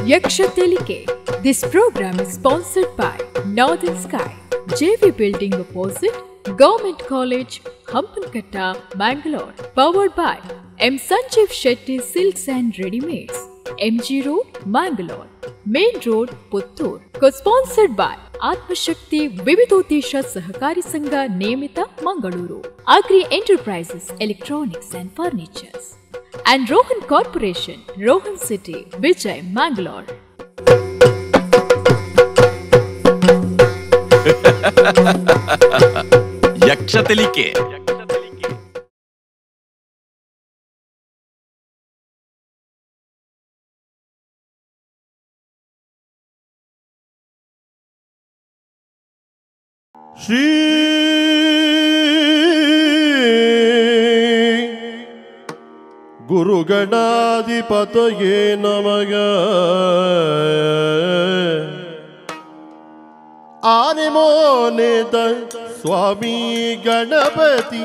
Yaksha Telike. This program is sponsored by Northern Sky, JV Building opposite Government College, Hampankatta, Mangalore. Powered by M. Sanjeev Shetty Silks and Readymades, MG Road, Mangalore, Main Road, Puttur. Co-sponsored by Atmashakti Vividodesha Sahakari Sangha Niyamita, Mangaluru, Agri Enterprises, Electronics and Furnitures, and Rohan Corporation, Rohan City, Vijay, Mangalore. Yaksha Telike. Shri ಗುರುಗಣಾಧಿಪತಯೇ ನಮಃ. ಆನೆಮೋನೆದ ಸ್ವಾಮಿ ಗಣಪತಿ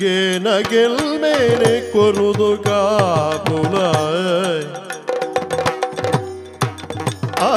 ಗೇನ ಗೆಲ್ಮೇನೆ ಕೊರುದು ಕಾಪುಲ. ಆ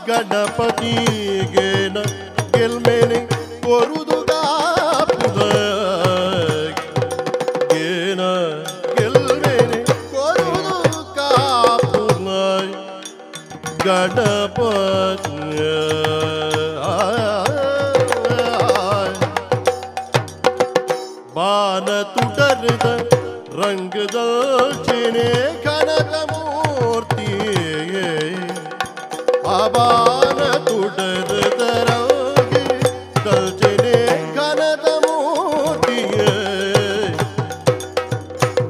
ಗಣಪತಿಗೇನ ಗೆಲ್ಮೇನೆ ಕೊರುದು ಕಾಪುಲ, ಗೇನ ಗೆಲ್ಮೇನೆ ಕೊರುದು ಕಾಪುಲ ಗಣಪತಿ. ಬಾನ ತುಡರದ ರಂಗದಲ್ಚಿನೆ ಕನಕಮೂರ್ತಿಯೇ, ಅಬಾನ ತುಡರದ ರಂಗಿ ದಲ್ಚಿನೆ ಕನಕಮೂರ್ತಿಯೇ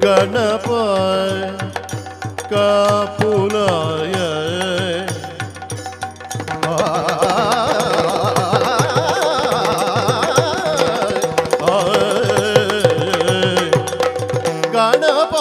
ಗಣಪ ಕಾಪುಲಾಯ. ಗಣಪ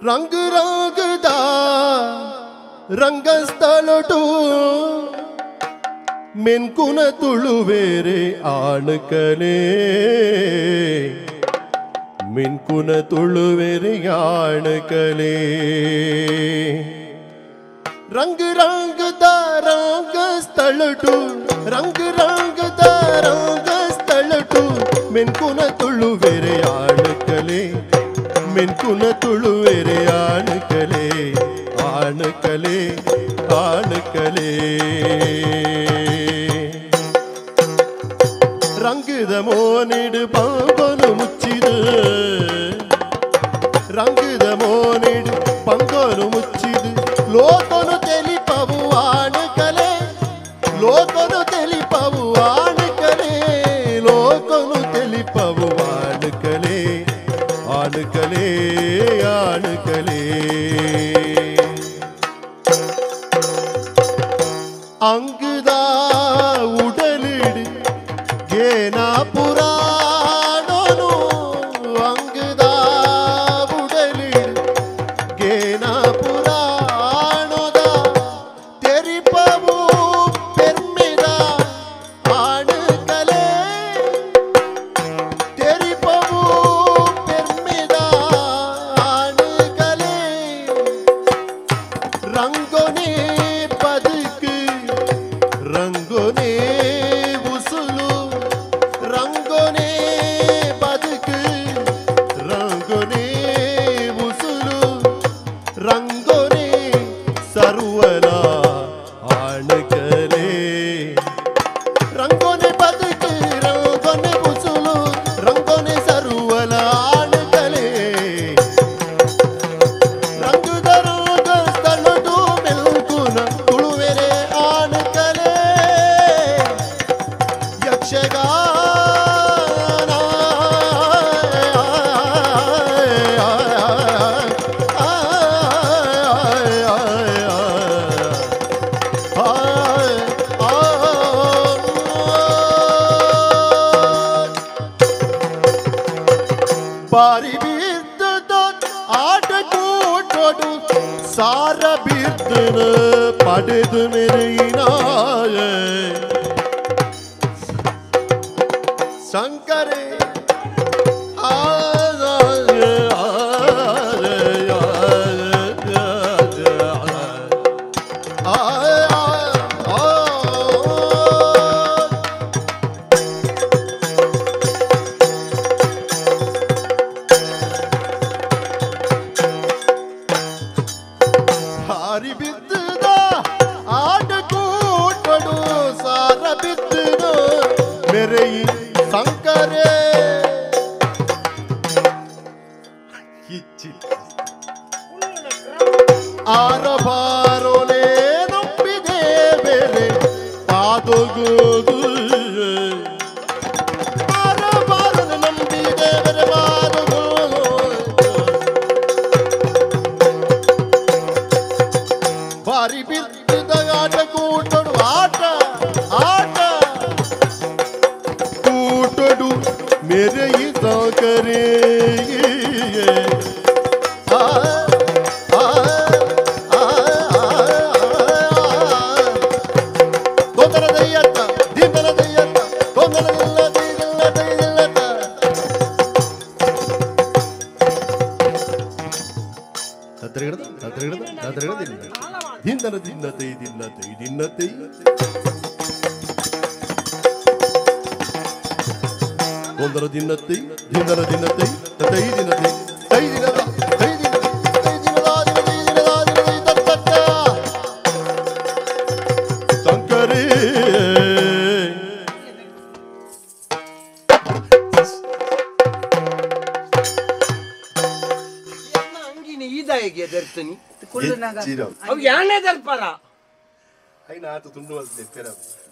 ರಂಗ ರಂಗದ ರಂಗಸ್ಥಳಟು ಮೆನ್ಕುನ ತುಳುವೇರೆ ಆಣಕಲೇ, ಮೆನ್ಕುನ ತುಳುವೇರೆ ಆಣಕಲೇ. ರಂಗ ರಂಗದ ರಂಗಸ್ಥಳಟು ರಂಗ ರಂಗದ ರಂಗಸ್ಥಳಟು ಮೆನ್ಕುನ ತುಳುವೇರೆ ಆಣಕಲೇ, ಮೆನ್ಕುನ ತುಳುವೆರೆ ಆಣಕಲೇ, ಆಣಕಲೇ ಆಣಕಲೇ. ರಂಗದ ಮೋನಿಡು ಪಂಗೊನು ಮುಚ್ಚಿದು, ರಂಗದ ಮೋನಿಡು ಪಂಗೊನು ಮುಚ್ಚಿದು ಲೋಕನು ತೆಲಿಪವು ಆಣಕಲೇ, ಲೋಕನು ತೆಲಿಪವು ಆಣಕಲೇ, ಲೋಕನು ತೆಲಿಪವು ಆಣಕಲೇ, ಆಣಕಲೇ ಆಣಕಲೇ. ಅಂಗದ ಉಡಲಿಡು ಗೇನ ಪುರಾಣನು, ಅಂಗದ ಉಡಲಿಡು ಗೇನ ಪುರಾಣದ ತೆರಿಪವು ಪೆರ್ಮೆದ ಆಣಕಲೇ, ತೆರಿಪವು ಪೆರ್ಮೆದ ಆಣಕಲೇ. ಬಾರಿ ಬಿದ್ದದ ಆಟ ಕೂಟೋಡು ಸಾರ ಬಿದ್ದನ ಪಡೆದು ಮೆರೆಯಿನಾಯ ಶಂಕರೇ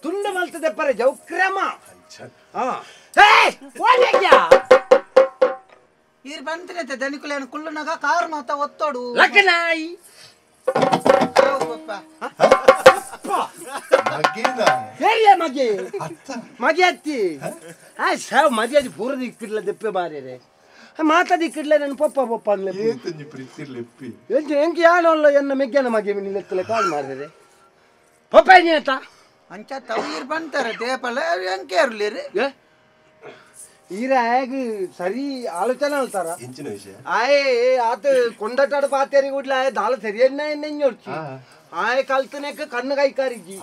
ತುಂಡು ಮಲ್ತದೆ ಪರ ಜೌಕ್ರಮ ಈರ್ ಬಂದ್ರೆ ದನಿಕುಲೇನು ಕುಳ್ಳುನಾಗ ಕಾರು ಮಾತ ಒತ್ತೋಡು ಲಕ್ಕನಾಯಿ ಮಗೆ ಮಗೆ ಅತ್ತಿ ಆ ಸಾವ್ ಮಜೆ ಪೂರ ದಿಕ್ಕಿಡ್ಲ ದೆಪ್ಪೆ ಬಾರೆ ಮಾತ ದಿಕ್ಕಿಡ್ಲ ನನ್ನ ಪಪ್ಪ ಪಪ್ಪ ಅನ್ಲೆ ಎಂಕೆ ಯಾನಲ್ಲ ಎನ್ನ ಮೆಗ್ಗನ ಮಗೆ ನಿಲ್ಲೆತ್ತಲೆ ಕಾಲ್ ಮಾರಿದೆ ಪಪ್ಪ ಏನಾಯ್ತಾ ಅಂಚ ತವೀರ್ ಬಂತಾರೆ ದೇಪಲ ಎಂಕೆ ಇರ್ಲಿರಿ ಈರ ಆಗ ಸರಿ ಆಲೋಚನೆ ಹೇಳ್ತಾರ ಆಯ್ ಆತ ಕೊಂಡಟಾಡ ಪಾತೇರಿ ಕೂಡ್ಲ ಆಯ್ ದಾಲ ಸರಿಯನ್ನ ಎಣ್ಣೆ ಆಯ್ ಕಲ್ತನೇಕ ಕಣ್ಣು ಕೈಕಾರಿಜ್ಜಿ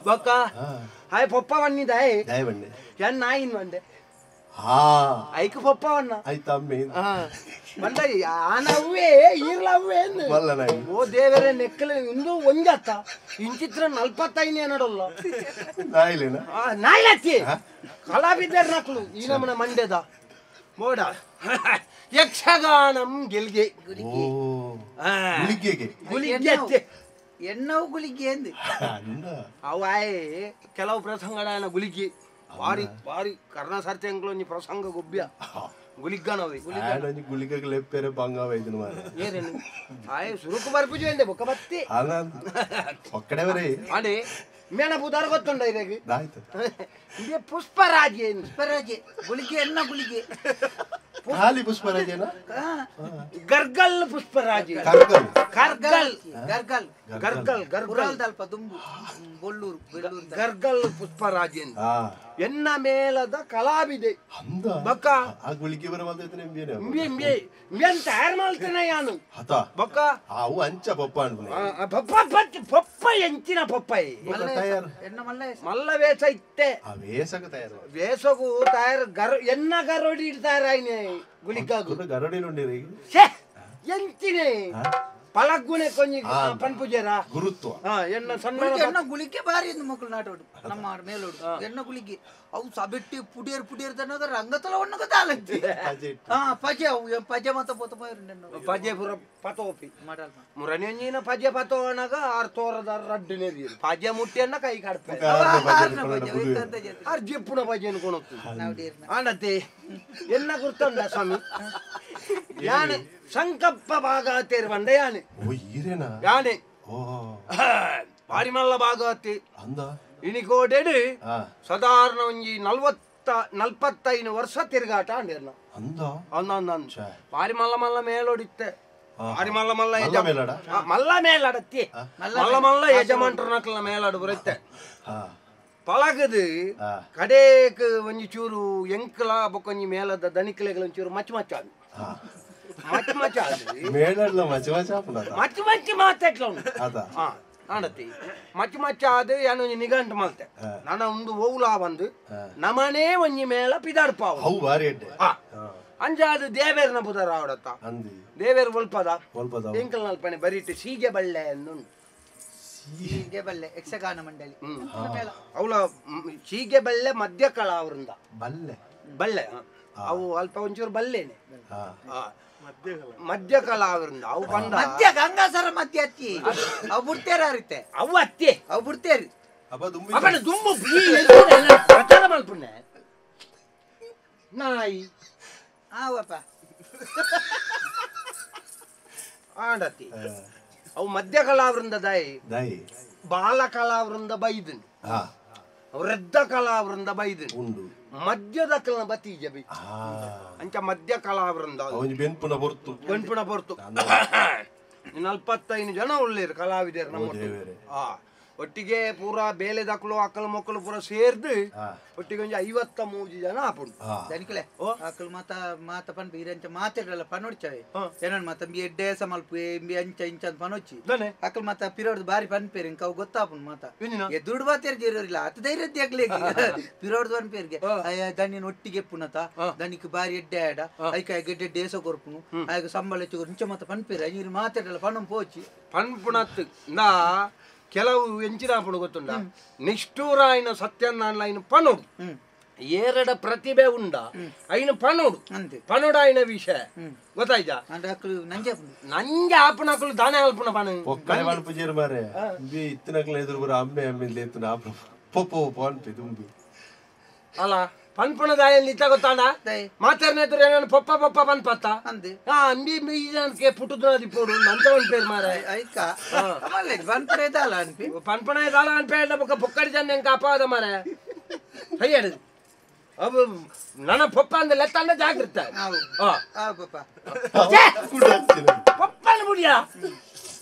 ಬೊಕ್ಕ ಆಯ್ ಪಪ್ಪ ಬನ್ನಿದ ಆಯ್ ಎನ್ನ ಆಯಿನ್ ಬಂದೆ ಐಕ್ ಪಪ್ಪ ವನ್ನ ಬಂದ ಆನವ್ವೇ ಈರ್ಲವ್ವೇ ಓ ದೇವರೇ ನೆಕ್ಕಲೆ ಇಂದು ಒಂಜತ್ತ ಇಂಚಿತ್ರ 45 ನಡಲ್ಲ ನಾಯಿಲತ್ತಿ ಕಲಾವಿದರ್ ನಕ್ಲು ಈ ನಮ್ಮನ ಮಂಡ್ಯದ ಮೋಡ ಯಕ್ಷಗಾನಂ ಗೆಲ್ಗೆ ಗುಲಿಗೆ ಎಣ್ಣವು ಗುಲಿಗೆ ಅಂದು ಅವು ಆಯ್ ಕೆಲವು ಪ್ರಸಂಗಗಳ ಗುಲಿಗೆ ಬಾರಿ ಬಾರಿ ಕರ್ಣ ಸರ್ತಿ ಒಂಜಿ ಪ್ರಸಂಗ ಗುಬ್ಬ್ಯ ಗುಲಿಗ್ಗನವೆ ಗುಲಿಗಗ್ ಲೆಪ್ಪೆರೆ ಬಂಗಾವ ಇದನ್ನ ಮಾರೆ ಏರೇನು ಆಯ್ ಸುರುಕು ಬರ್ಪುಜು ಎಂದೆ ಬೊಕ್ಕ ಬತ್ತಿ ಒಕ್ಕಡೆ ಬರೇ ಅಡೆ ಮೇಣ ಬುದಾರ ಗೊತ್ತುಂಡ ಇರೆಗ್ ಆಯ್ತು ಇಂದೆ ಪುಷ್ಪರಾಜೆ ಪುಷ್ಪರಾಜೆ ಗುಲಿಗೆ ಎನ್ನ ಗುಲಿಗೆ ಖಾಲಿ ಪುಷ್ಪರಾಜೇನಾ ಗರ್ಗಲ್ ಪುಷ್ಪರಾಜೆ ಗರ್ಗಲ್ ಗರ್ಗಲ್ ಗರ್ಗಲ್ ಗರ್ಗಲ್ ಗರ್ಗಲ್ ಉರಾಲ್ದಲ್ಪ ದುಂಬು ಬೊಳ್ಳೂರು ಬೆಳ್ಳೂರು ಗರ್ಗಲ್ ಪುಷ್ಪರಾಜೆ ಎನ್ನ ಮೇಲದ ಕಲಾವಿದೆ ಬೊಕ್ಕ ಆ ಗುಳಿಗೆ ಬರವಲ್ದೈತೆ ನಿಂಬೇನೆ ಇಂಬೆ ಇಂಬೆ ಇಂಬೆನ್ ತಯಾರು ಮಾಡ್ತೇನೆ ಯಾನು ಹತ ಬೊಕ್ಕ ಅವು ಅಂಚ ಪಪ್ಪ ಅನ್ಪನೆ ಪಪ್ಪ ಪಪ್ಪ ಎಂಚಿನ ಪಪ್ಪ ತಯಾರು ಎನ್ನ ಮಲ್ಲ ಮಲ್ಲ ವೇಷ ಇತ್ತೆ ಆ ವೇಷಕ್ಕೆ ತಯಾರು ವೇಷಗೂ ತಯಾರು ಗರ್ ಎನ್ನ ಗರೋಡಿ ತಯಾರಾಯ್ನೆ ಗುಳಿಗಾಗು ಗರೋಡಿ ಉಂಡಿರಿ ಛೇ ಎಂಚಿನೇ ಪಲಗ್ಗುನೆ ಕೊಂಜಿ ಪನ್ಪುಜೇರ ಗುರುತ್ವ ಎನ್ನ ಸಣ್ಣ ಎನ್ನ ಗುಳಿಗೆ ಬಾರಿ ಇಂದು ಮಕ್ಕಳು ನಾಟೋಡು ನಮ್ಮ ಮೇಲೋಡು ಎನ್ನ ಗುಳಿಗೆ ಅವು ಸಬೆಟ್ಟಿ ಪುಡಿಯರ್ ಪುಡಿಯರ್ ತನ್ನೋದ ರಂಗತಲ ಒಣ್ಣಗ ತಾಲಂತಿ ಹಾ ಪಜೆ ಅವು ಪಜೆ ಮಾತ ಪೋತ ಪೋಯಿರು ಪಜೆ ಪುರ ಪತೋಪಿ ಮುರನಿ ಪಜೆ ಪತೋಣಗ ಆರ್ ತೋರದ ರಡ್ಡು ನೆರಿಯರು ಪಜೆ ಮುಟ್ಟಿಯನ್ನ ಕೈ ಕಡ್ಪೆ ಆರ್ ಜಿಪ್ಪುನ ಪಜೆ ಅನ್ಕೊಳತ್ತು ಆಂಡತೆ ಎನ್ನ ಗುರ್ತಂಡ ಸ್ವಾಮಿ ಯಾನೆ ಸಂಕಪ್ಪ ಭಾಗವತೇರ್ ಬಂದ ಯಾನೆ ಯಾನೆ ಬಾರಿಮಲ್ಲ ಭಾಗವತಿ ಇನಿಕೋಡೆಡು ಸಾಧಾರಣ ಒಂಜಿ 40 45 ವರ್ಷ ತಿರುಗಾಟ ಅಂದಿರ್ನ ಅಂದ ಬಾರಿ ಮಲ್ಲ ಮಲ್ಲ ಮೇಲೋಡಿತ್ತೆ ಬಾರಿ ಮಲ್ಲ ಮಲ್ಲ ಮಲ್ಲ ಮೇಲಾಡತ್ತಿ ಮಲ್ಲ ಮಲ್ಲ ಯಜಮಾನ್ರ ನಕಲ ಮೇಲಾಡು ಬರುತ್ತೆ ಪಳಗದು ಕಡೇಕ್ ಒಂಜಿ ಚೂರು ಎಂಕಲ ಬೊಕೊಂಜಿ ಮೇಲದ ದನಿಕಲೆಗಳ ಒಂಚೂರು ಮಚ್ಚ ಮಚ್ಚ ಮಚ್ಚ ಮಚ್ಚ ಮಚ್ಚ ಮಚ್ಚ ಮಾತಾಡ್ಲ ಆಡತಿ ಮಚ್ಚ ಮಚ್ಚ ಅದು ಏನೊಂಜಿ ನಿಘಂಟು ಮಲ್ತೆ ನನ್ನ ಒಂದು ಓವುಲಾ ಬಂದು ನಮನೇ ಒಂಜಿ ಮೇಲ ಪಿದಾಡ್ಪಾವು ಅಂಜಾದು ದೇವೇರ್ನ ಪುದರ ಆಡತ್ತ ದೇವೇರ್ ಒಲ್ಪದ ಎಂಕಲ್ ನಲ್ಪನೆ ಬರೀಟು ಸೀಗೆ ಬಳ್ಳೆ ಅನ್ನುಂಟು ಸೀಗೆ ಬಲ್ಲೆ ಯಕ್ಷಗಾನ ಮಂಡಳಿ ಅವಳ ಸೀಗೆ ಬಲ್ಲೆ ಮಧ್ಯ ಕಲಾ ಅವರಿಂದ ಬಲ್ಲೆ ಬಲ್ಲೆ ಅವು ಅಲ್ಪ ಒಂಚೂರು ಬಲ್ಲೇನೆ ಮಧ್ಯ ಕಲಾ ಅವರಿಂದ ಅವು ಬಂದ ಮಧ್ಯ ಗಂಗಾಸರ ಮಧ್ಯ ಅತ್ತಿ ಅವು ಬಿಡ್ತೇರ ಅರಿತೆ ಅವು ಅತ್ತಿ ಅವು ಬಿಡ್ತೇರಿ ಅಪ್ಪನ ದುಂಬು ಪ್ರಚಾರ ಮಲ್ಪುಣ್ಣೆ ನಾಯಿ ಆವಪ್ಪ ಆಡತಿ ಅವು ಮಧ್ಯ ಕಲಾವೃಂದ ದಾಯಿ ಬಾಲ ಕಲಾವೃಂದ ಬೈದನು ವೃದ್ಧ ಕಲಾವೃಂದ ಬೈದನು ಮಧ್ಯದ ಕಲ ಬತ್ತೀಜ ಬಿ ಅಂಚ ಮಧ್ಯ ಕಲಾವೃಂದ ಬೆನ್ಪುನ ಹೊರ್ತು ಬೆನ್ಪುನ ಹೊರ್ತು 45 ಜನ ಉಳ್ಳೇರು ಕಲಾವಿದರು ನಮ್ಮ ಒಟ್ಟಿಗೆ ಪೂರಾ ಬೇಲೆದಕ್ಕಳು ಅಕ್ಕಲು ಮಕ್ಕಳು ಪೂರ ಸೇರ್ದು ಒಟ್ಟಿಗೆ ಒಂಜಿ 53 ಜನ ಆಪುಂಡು ದನಿಕಲೆ ಅಕ್ಕಲು ಮಾತ ಮಾತ ಪನ್ಪು ಇರಂಚ ಮಾತಾಡಲ್ಲ ಪನೊಡ್ಚವೆ ಏನನ್ ಮಾತ ಇಂಬಿ ಎಡ್ಡೆ ಸಮಲ್ಪು ಇಂಬಿ ಅಂಚ ಇಂಚ ಅಂತ ಪನೊಚ್ಚಿ ಅಕ್ಕಲು ಮಾತ ಪಿರೋಡ್ದು ಬಾರಿ ಪನ್ಪೇರು ಇಂಕ ಅವು ಗೊತ್ತಾಪುಂಡು ಮಾತ ದುಡ್ಡು ಬಾತೇರು ಜೇರೋರಿಲ್ಲ ಅತ ಧೈರ್ಯದ್ದಿ ಆಗ್ಲಿ ಪಿರೋಡ್ದು ಪನ್ಪೇರಿಗೆ ಅಯ್ಯ ದಣ್ಣಿನ ಒಟ್ಟಿಗೆ ಪುನತ ದನಿಕ್ ಬಾರಿ ಎಡ್ಡೆ ಆಡ ಐಕ ಗೆಡ್ಡೆ ಡೇಸ ಕೊರ್ಪುನು ಆಯ್ಕೆ ಸಂಬಳ ಹೆಚ್ಚು ಇಂಚ ಮಾತ ಪನ್ಪೇರು ಐರು ಮಾತಾಡಲ್ಲ ಪನಂ ಪೋಚಿ ಪನ್ಪುಣತ್ ನಾ ಕೆಲವು ಎಂಚಿನಾಪುಡು ಗೊತ್ತುಂಡ ನಿಷ್ಠೂರ ಐನ ಸತ್ಯನಾನ್ಲ ಐನ ಪನೋಡು ಏರಡ ಪ್ರತಿಭೆ ಉಂಡ ಐನ ಪನೋಡು ಪನೋಡ ಐನ ವಿಷಯ ಗೊತ್ತಾಯ್ತಾ ನಂಜೆ ಆಪನಕಲು ದಾನೆ ಅಲ್ಪನ ಪನ ಒಕ್ಕಲೆ ಪನ್ಪುಜೇರು ಮಾರೆ ಬಿ ಇತ್ತನಕಲ ಎದುರು ಬರ ಅಮ್ಮೆ ಅಮ್ಮೆ ಲೇತನ ಆಪನ ಪೊಪ್ಪೊ ಪನ್ಪೆ ತುಂಬಿ ಅಲ್ಲ ಪನ್ಪುಣ ದಾಯಲ್ಲಿ ಇತ್ತ ಗೊತ್ತಾಂಡ ಮಾತಾಡ್ನ ಎದುರು ಏನಾನು ಪೊಪ್ಪ ಪೊಪ್ಪ ಪನ್ಪತ್ತ ಹಾ ಅಂಬಿ ಈಜನಕ್ಕೆ ಪುಟ್ಟುದು ಪೋಡು ನಂತ ಒಂದು ಪೇರು ಮಾರೆ ಐಕ ಪನ್ಪುಣ ದಾಲ ಅನ್ಪಿ ಪನ್ಪುಣ ದಾಲ ಅನ್ಪೆ ಬೊಕ್ಕ ಪೊಕ್ಕಡಿ ಜನ ಹೆಂಗೆ ಅಪವಾದ ಮಾರೆ ಸರಿ ಅವು ನನ್ನ ಪೊಪ್ಪ ಅಂದ ಲೆತ್ತ ಅಂದ ಜಾಗೃತ ಪೊಪ್ಪನ ಮುಡಿಯ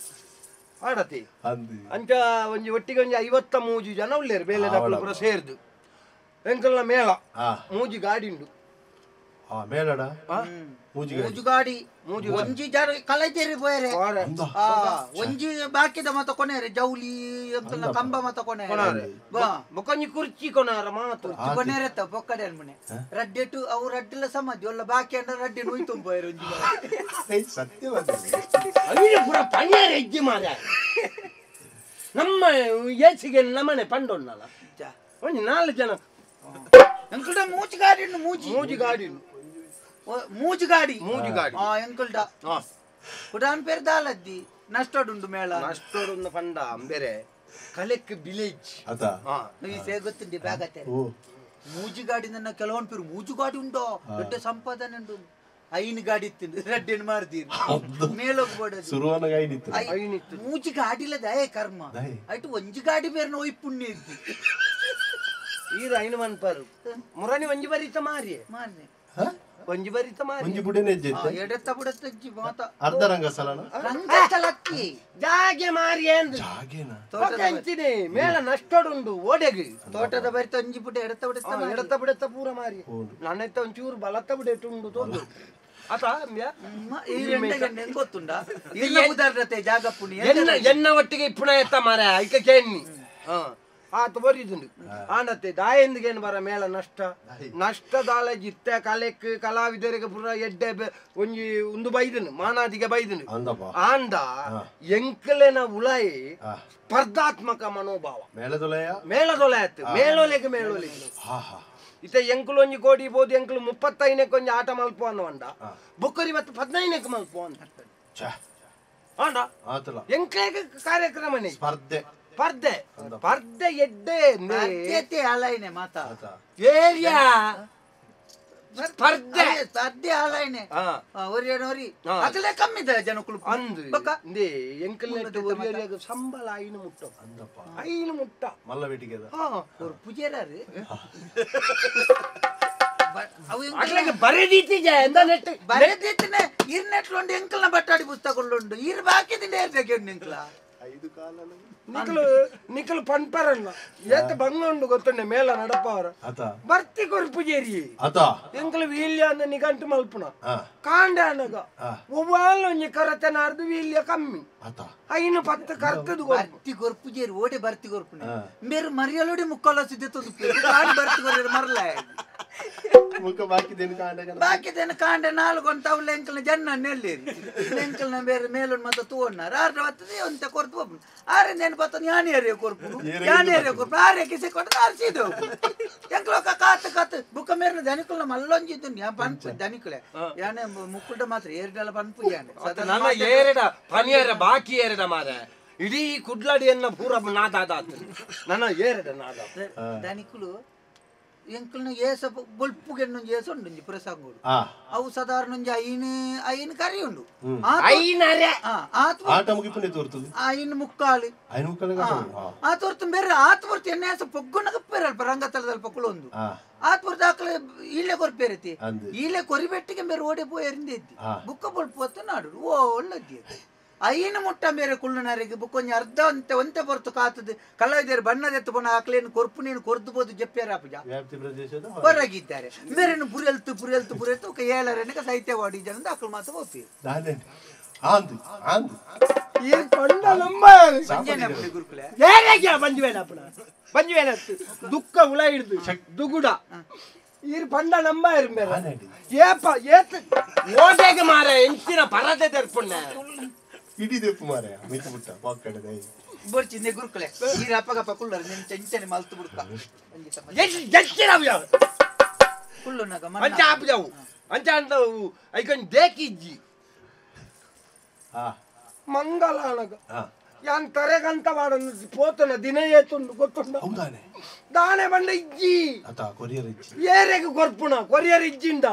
ಆಡತಿ ಅಂಚ ಒಂಜಿ ಒಟ್ಟಿಗೆ ಒಂಜಿ 53 ಜನ ಉಳ್ಳೇರು ಬೇಲೆ ಪೂರ ಸೇರ್ದು ಎಂಕಲ್ನ ಮೇಳ ಮೂಜಿ ಗಾಡಿ ಉಂಡು ಮೇಳಡ ಮೂಜುಗಾಡಿ ಒಂಜಿ ಜನ ಕಲಚೇರಿ ಪೋಯರೆ ಒಂಜಿ ಬಾಕಿದ ಮತ ಕೊನೆರೆ ಜೌಲಿ ಎಂಕಲ್ನ ಕಂಬ ಮತ ಕೊನೆರೆ ಬೊಕೊಂಜಿ ಕುರ್ಚಿ ಕೊನಾರ ಮಾತು ಕೊನೆರೆ ತ ಬೊಕ್ಕಡೆ ಅನ್ಮನೆ ರಡ್ಡೆಟು ಅವು ರಡ್ಡಿಲ ಸಮಾಜ ಒಲ್ಲ ಬಾಕಿ ಅಂಡ ರಡ್ಡೆ ನೋಯ್ ತುಂಬೋಯರೆ ಒಂಜಿ ಸತ್ಯವಾದ ಅವಿನ ಪೂರ ಪಣಿಯಾರ ಹೆಜ್ಜೆ ಮಾರ ನಮ್ಮ ಏಸಿಗೆ ನಮ್ಮನೆ ಪಂಡೊನ್ನಲ್ಲ ಒಂಜಿ 4 ಜನ ಎಂಕಲ್ಡ ಮೂಜುಗಾಡಿ ಮೂಜಿ ಮೂಜುಗಾಡಿ ಮೂಜುಗಾಡಿ ಮೂಜುಗಾಡಿ ಆ ಎಂಕಲ್ಡ ಕುಡಾನ್ ಪೇರ್ ದಾಲದ್ದಿ ನಷ್ಟಡುಂಡು ಮೇಳ ನಷ್ಟಡುಂಡು ಪಂಡ ಅಂಬೇರೆ ಕಲೆಕ್ ವಿಲೇಜ್ ಅದ ಈ ಸೇ ಗೊತ್ತುಂಡಿ ಬ್ಯಾಗತ್ತೆ ಮೂಜುಗಾಡಿ ನನ್ನ ಕೆಲವೊಂದು ಪೇರು ಮೂಜುಗಾಡಿ ಉಂಟೋ ದೊಡ್ಡ ಸಂಪಾದನೆ ಉಂಟು ಐನು ಗಾಡಿ ಇತ್ತು ರಡ್ಡೆನ್ ಮಾರ್ದೀರು ಮೇಲೋಗ್ಬೋಡದು ಸುರುವನಗ ಐನಿತ್ತು ಐನಿತ್ತು ಮೂಜಿ ಗಾಡಿ ದಯೆ ಕರ್ಮ ಆಯ್ತು ಒಂಜಿ ಗಾಡಿ ಬೇರೆ ಒಯ್ ಪುಣ್ಯ ಇದ್ದು ಈರು ಐನು ಮನ್ಪರು ಮುರಣಿ ಒಂಜಿ ಬರಿತ ಮಾರಿ ಮಾರ್ನೆ ಒಂಜಿ ಬರಿತ ಮಾರಿ ಒಂಜಿ ಬುಡೆನೆ ಹೆಜ್ಜೆ ಎಡತ್ತ ಬುಡತ್ತ ಹೆಜ್ಜೆ ಮಾತ ಅರ್ಧ ರಂಗಸ್ಥಳನ ರಂಗಸ್ಥಳಕ್ಕೆ ಜಾಗೆ ಮಾರಿ ಅಂದು ಜಾಗೆನಾ ತೋಟದ ಮೇಳ ನಷ್ಟಡುಂಡು ಓಡೆಗೆ ತೋಟದ ಬರಿತ ಒಂಜಿ ಪುಟ ಎಡತ್ತ ಬುಡತ್ತ ಎಡತ್ತ ಬುಡತ್ತ ಪೂರ ಮಾರಿ ನನ್ನತ್ತ ಒಂಚೂರು ಬಲತ್ತ ಬುಡೆಟುಂಡು ತೋದು ಅತ ಗೊತ್ತುಂಡ ಜಾಗ ಪುಣ್ಯ ಎನ್ನ ಒಟ್ಟಿಗೆ ಪುಣ ಎತ್ತ ಮಾರ ಐಕ ಕೇಣ್ಣಿ ಆತ ಬರಿದುಂಡು ಆನತ್ತೆ ದಾಯಂದಿಗೇನು ಬರ ಮೇಳ ನಷ್ಟ ನಷ್ಟದಾಳ ಜಿತ್ತ ಕಲೆಕ್ ಕಲಾವಿದರಿಗೆ ಪುರ ಎಡ್ಡೆ ಒಂಜಿ ಒಂದು ಬೈದನು ಮಾನಾದಿಗೆ ಬೈದನು ಆಂದ ಎಂಕಲೆನ ಉಳಾಯಿ ಸ್ಪರ್ಧಾತ್ಮಕ ಮನೋಭಾವ ಮೇಳದೊಲೆಯ ಮೇಳದೊಲೆ ಆಯ್ತು ಮೇಳೊಲೆಗೆ ಮೇಳೊಲೆಗೆ ಇತ್ತ ಎಂಕುಲು ಒಂಜಿ ಕೋಡಿ ಬೋದು ಎಂಕುಲು 35ಕ್ಕೆ ಒಂಜಿ ಆಟ ಮಲ್ಪ ಅನ್ನೋ ಬೊಕ್ಕರಿ ಮತ್ತು 15ಕ್ಕೆ ಮಲ್ಪ ಅಂತ ಆಂಡ ಎಂಕ್ಲೇಗ ಕಾರ್ಯಕ್ರಮನೇ ಸ್ಪರ್ಧೆ ಸ್ಪರ್ಧೆ ಸ್ಪರ್ಧೆ ಎಡ್ಡೆ ಅಲೈನೆ ಮಾತಾ ಏರಿಯಾ ಸ್ಪರ್ಧೆ ಸ್ಪರ್ಧೆ ಆಲೈನೆ ಒರಿಯನ ಒರಿ ಅಕಲೆ ಕಮ್ಮಿ ಇದೆ ಜನಕುಲು ಅಂದು ಇಂದೇ ಎಂಕಲ್ ನೆಟ್ಟು ಒರಿಯರಿಯಾಗ ಸಂಬಳ ಐನು ಮುಟ್ಟ ಅಂದಪ್ಪ ಐನು ಮುಟ್ಟ ಮಲ್ಲ ಬೇಟಿಗೆ ஒரு ಪೂಜಾರಿ ಅಕ್ಲೆಗೆ ಬರೆದೀತಿಜೆ ಎಂದ ನೆಟ್ ಬರೆದೀತಿನೆ ಇರ್ ನೆಟ್ಲುಂಡು ಎಂಕಲ್ನ ಬಟ್ಟಾಡಿ ಪುಸ್ತಕಲುಂಡು ಇರ್ ಬಾಕಿದಿಂದ ಏರ್ಬೇಕು ಎಂಕಲ ಐದು ಕಾಲ ನಿಕಲು ನಿಕಲು ಪನ್ಪರಣ್ಣ ಏತ ಬಂಗ ಉಂಡು ಗೊತ್ತುಂಡೆ ಮೇಲ ನಡಪವರ ಬರ್ತಿ ಕೊರು ಪೂಜೇರಿ ಎಂಕಲು ವೀಲ್ಯ ಅಂದ ನಿಗಂಟು ಮಲ್ಪುನ ಕಾಂಡೆ ಅನಗ ಒವ್ವಾಲ ಒಂಜಿ ಕರತೆ ನಾರ್ದು ವೀಲ್ಯ ಕಮ್ಮಿ ಐನು ಪತ್ತು ಕರ್ತದು ಬರ್ತಿ ಕೊರು ಪೂಜೇರಿ ಓಡೆ ಬರ್ತಿ ಕೊರ್ಪುನ ಬೇರೆ ಮರಿಯಲೋಡಿ ಮುಕ್ಕಾಲ ಸಿದ್ಧ ಬರ್ತಿ ಕೊರ್ರಿ ಮರಲ ಮುಖ ಬಾಕಿದೇನು ಕಾಂಡೆ ಬಾಕಿದೇನು ಕಾಂಡೆ ನಾಲ್ಕು ಅಂತ ಅವಳು ಎಂಕಲ್ನ ಜನ ನೆಲ್ಲಿರಿ ಎಂಕಲ್ನ ಬೇರೆ ಮೇಲೊಂದು ಮತ್ತೆ ತೂವಣ್ಣಾರ ಆರ್ಡ ಬರ್ತದೆ ಅಂತ ಕೊರ್ತು ಒಬ್ಬನು ಆರಿಂದ ಏನು ಬರ್ತದೆ ಯಾನೇರಿಯ ಕೊರ್ಪು ಯಾನೇರಿಯ ಕೊರ್ಪು ಆರೆ ಕಿಸೆ ಕೊಟ್ಟರೆ ಆರು ಸೀದ ಎಂಕಲೊಕ್ಕ ಕಾತು ಕಾತು ಬುಕ್ಕ ಮೇರಿನ ದನಿಕುಲ್ನ ಮಲ್ಲೊಂಜಿದ್ದು ಯಾ ಪನ್ಪು ದನಿಕುಲೆ ಯಾನೆ ಮುಕ್ಕುಲ್ಟ ಮಾತ್ರ ಏರ್ಡಲ್ಲ ಪನ್ಪು ಯಾನೆ ನನ್ನ ಏರಡ ಪನಿಯರ ಬಾಕಿ ಏರಡ ಮಾರ ಇಡೀ ಕುಡ್ಲಡಿಯನ್ನ ಪೂರ ನಾದಾದ ನನ್ನ ಏರಡ ನಾದ ದನಿಕುಲು ಎಂಕಲ್ನ ಏಸ ಬೊಲ್ಪುಗೆನ್ನೊಂಜಿ ಏಸ ಉಂಡು ಪ್ರಸಂಗೋಡು ಅವು ಸಾಧಾರಣ ಒಂಜಿ ಐನು ಐನು ಕರಿ ಉಂಡು ಐನು ಮುಕ್ಕಾಲು ಆ ತೋರ್ತು ಬೇರೆ ಆತ್ಮೂರ್ತಿ ಎಣ್ಣೆ ಏಸ ಪೊಗ್ಗುನ ಬೇರೆ ರಂಗತಲದಲ್ಲಿ ಪೊಕ್ಕಳು ಒಂದು ಆತ್ಮೂರ್ತಿ ಆಕಲೆ ಇಲ್ಲೇ ಕೊರ್ಪೇರತಿ ಇಲ್ಲೇ ಕೊರಿಬೆಟ್ಟಿಗೆ ಬೇರೆ ಓಡಿ ಪೋಯಿ ಎರಿಂದಿದ್ದಿ ಬುಕ್ಕ ಬೊಲ್ಪು ಹೊತ್ತು ನಾಡು ಓ ಒಳ್ಳದ್ದಿ ಐನು ಮುಟ್ಟ ಮೇರೆ ಕುಳ್ಳುನರಿಗೆ ಬುಕ್ಕೊಂಜಿ ಅರ್ಧ ಒಂತೆ ಒಂತೆ ಹೊರತು ಕಾತದು ಕಲಾವಿದರು ಬಣ್ಣದೆತ್ತು ಪೋಣ ಆಕ್ಲೇನು ಕೊರ್ಪು ನೀನು ಕೊರ್ದು ಬೋದು ಜಪ್ಪಿಯರ ಪೂಜಾ ಹೊರಗಿದ್ದಾರೆ ಮೇರೇನು ಬುರೆಲ್ತು ಬುರೆಲ್ತು ಬುರೆಲ್ತು ఒక ಏಳರನಕ ಸಾಹಿತ್ಯ ವಾಡಿ ಜನ ಆಕಳು ಮಾತ್ರ ಒಪ್ಪಿ ದುಃಖ ಉಳ ಹಿಡ್ದು ದುಗುಡ ಈರ್ ಪಂಡ ನಂಬ ಇರ್ಬೇರೆ ಏಪ ಏತ್ ಓಟೆಗೆ ಮಾರ ಎಂಚಿನ ಪರದೆ ತೆರ್ಪುಣ್ಣ ಇಡೀ ದೆಪ್ಪು ಮಾರ ಮಿತ್ತು ಬಿಟ್ಟ ಪಾಕಡೆ ಬರ್ಚಿಂದೆ ಗುರುಕುಲೆ ಈರ ಅಪ್ಪಗಪ್ಪ ಕುಳ್ಳರು ನಿನ್ನ ಚೆಂಚನೆ ಮಲ್ತು ಬಿಡ್ಕ ಜಚ್ಚಿನವು ಯಾವ ಕುಳ್ಳುನಗ ಅಂಚ ಆಪುಜವು ಅಂಚ ಅಂತ ಐಕೊಂಜಿ ದೇಕಿಜ್ಜಿ ಮಂಗಲ ಅನಗ ಯಾನ್ ತರೆಗಂತ ವಾಡನ್ನು ಪೋತನ ದಿನ ಏತುಂಡು ಗೊತ್ತುಂಡ ದಾನೆ ಬಂಡ ಇಜ್ಜಿ ಏರೆಗೆ ಕೊರ್ಪುಣ ಕೊರಿಯರ್ ಇಜ್ಜಿಂಡ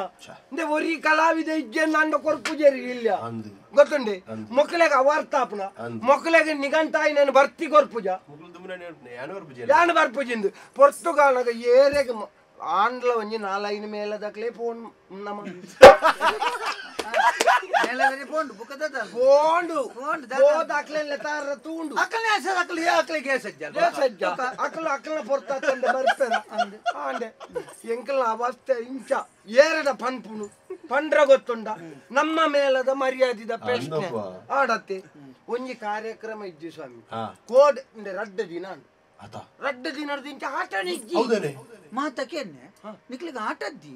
ಇಂದೆ ಒರಿ ಕಲಾವಿದ ಇಜ್ಜಿ ಅಂಡ ಕೊರ್ಪುಜೇರಿ ಇಲ್ಲ ಗೊತ್ತುಂಡೆ ಮೊಕ್ಕಲೆಗೆ ಅವಾರ್ತಾಪುಣ ಮೊಕ್ಕಲೆಗೆ ನಿಗಂತಾಯಿ ನಾನು ಬರ್ತಿ ಕೊರ್ಪುಜ ಯಾನು ಬರ್ಪುಜಿಂದು ಪೊರ್ತುಗಾಲಗ ಏರೆಗೆ ಆಂಡ್ಲ ಒಂಜಿ ನಾಲೈನು ಮೇಲದಕ್ಲೆ ಫೋನ್ ನಮ್ಮ ಎಂಕಲ್ನ ಅವಸ್ಥೆ ಇಂಚ ಏರಡ ಪನ್ಪುನು ಪಂಡ್ರ ಗೊತ್ತುಂಡ ನಮ್ಮ ಮೇಲದ ಮರ್ಯಾದಿದ ಪ್ರಶ್ನೆ ಆಡತ್ತೆ ಒಂಜಿ ಕಾರ್ಯಕ್ರಮ ಇಜ್ಜಿ ಸ್ವಾಮಿ ಕೋಡ್ ರಡ್ಡ ದಿನ ರಡ್ಡ ದಿನ ಇಂಚ ಆಟನೇ ಇಜ್ಜಿ ಮಾತಕ್ಕೇನೆ ನಿಕ್ಲಿಗೆ ಆಟದ್ದಿ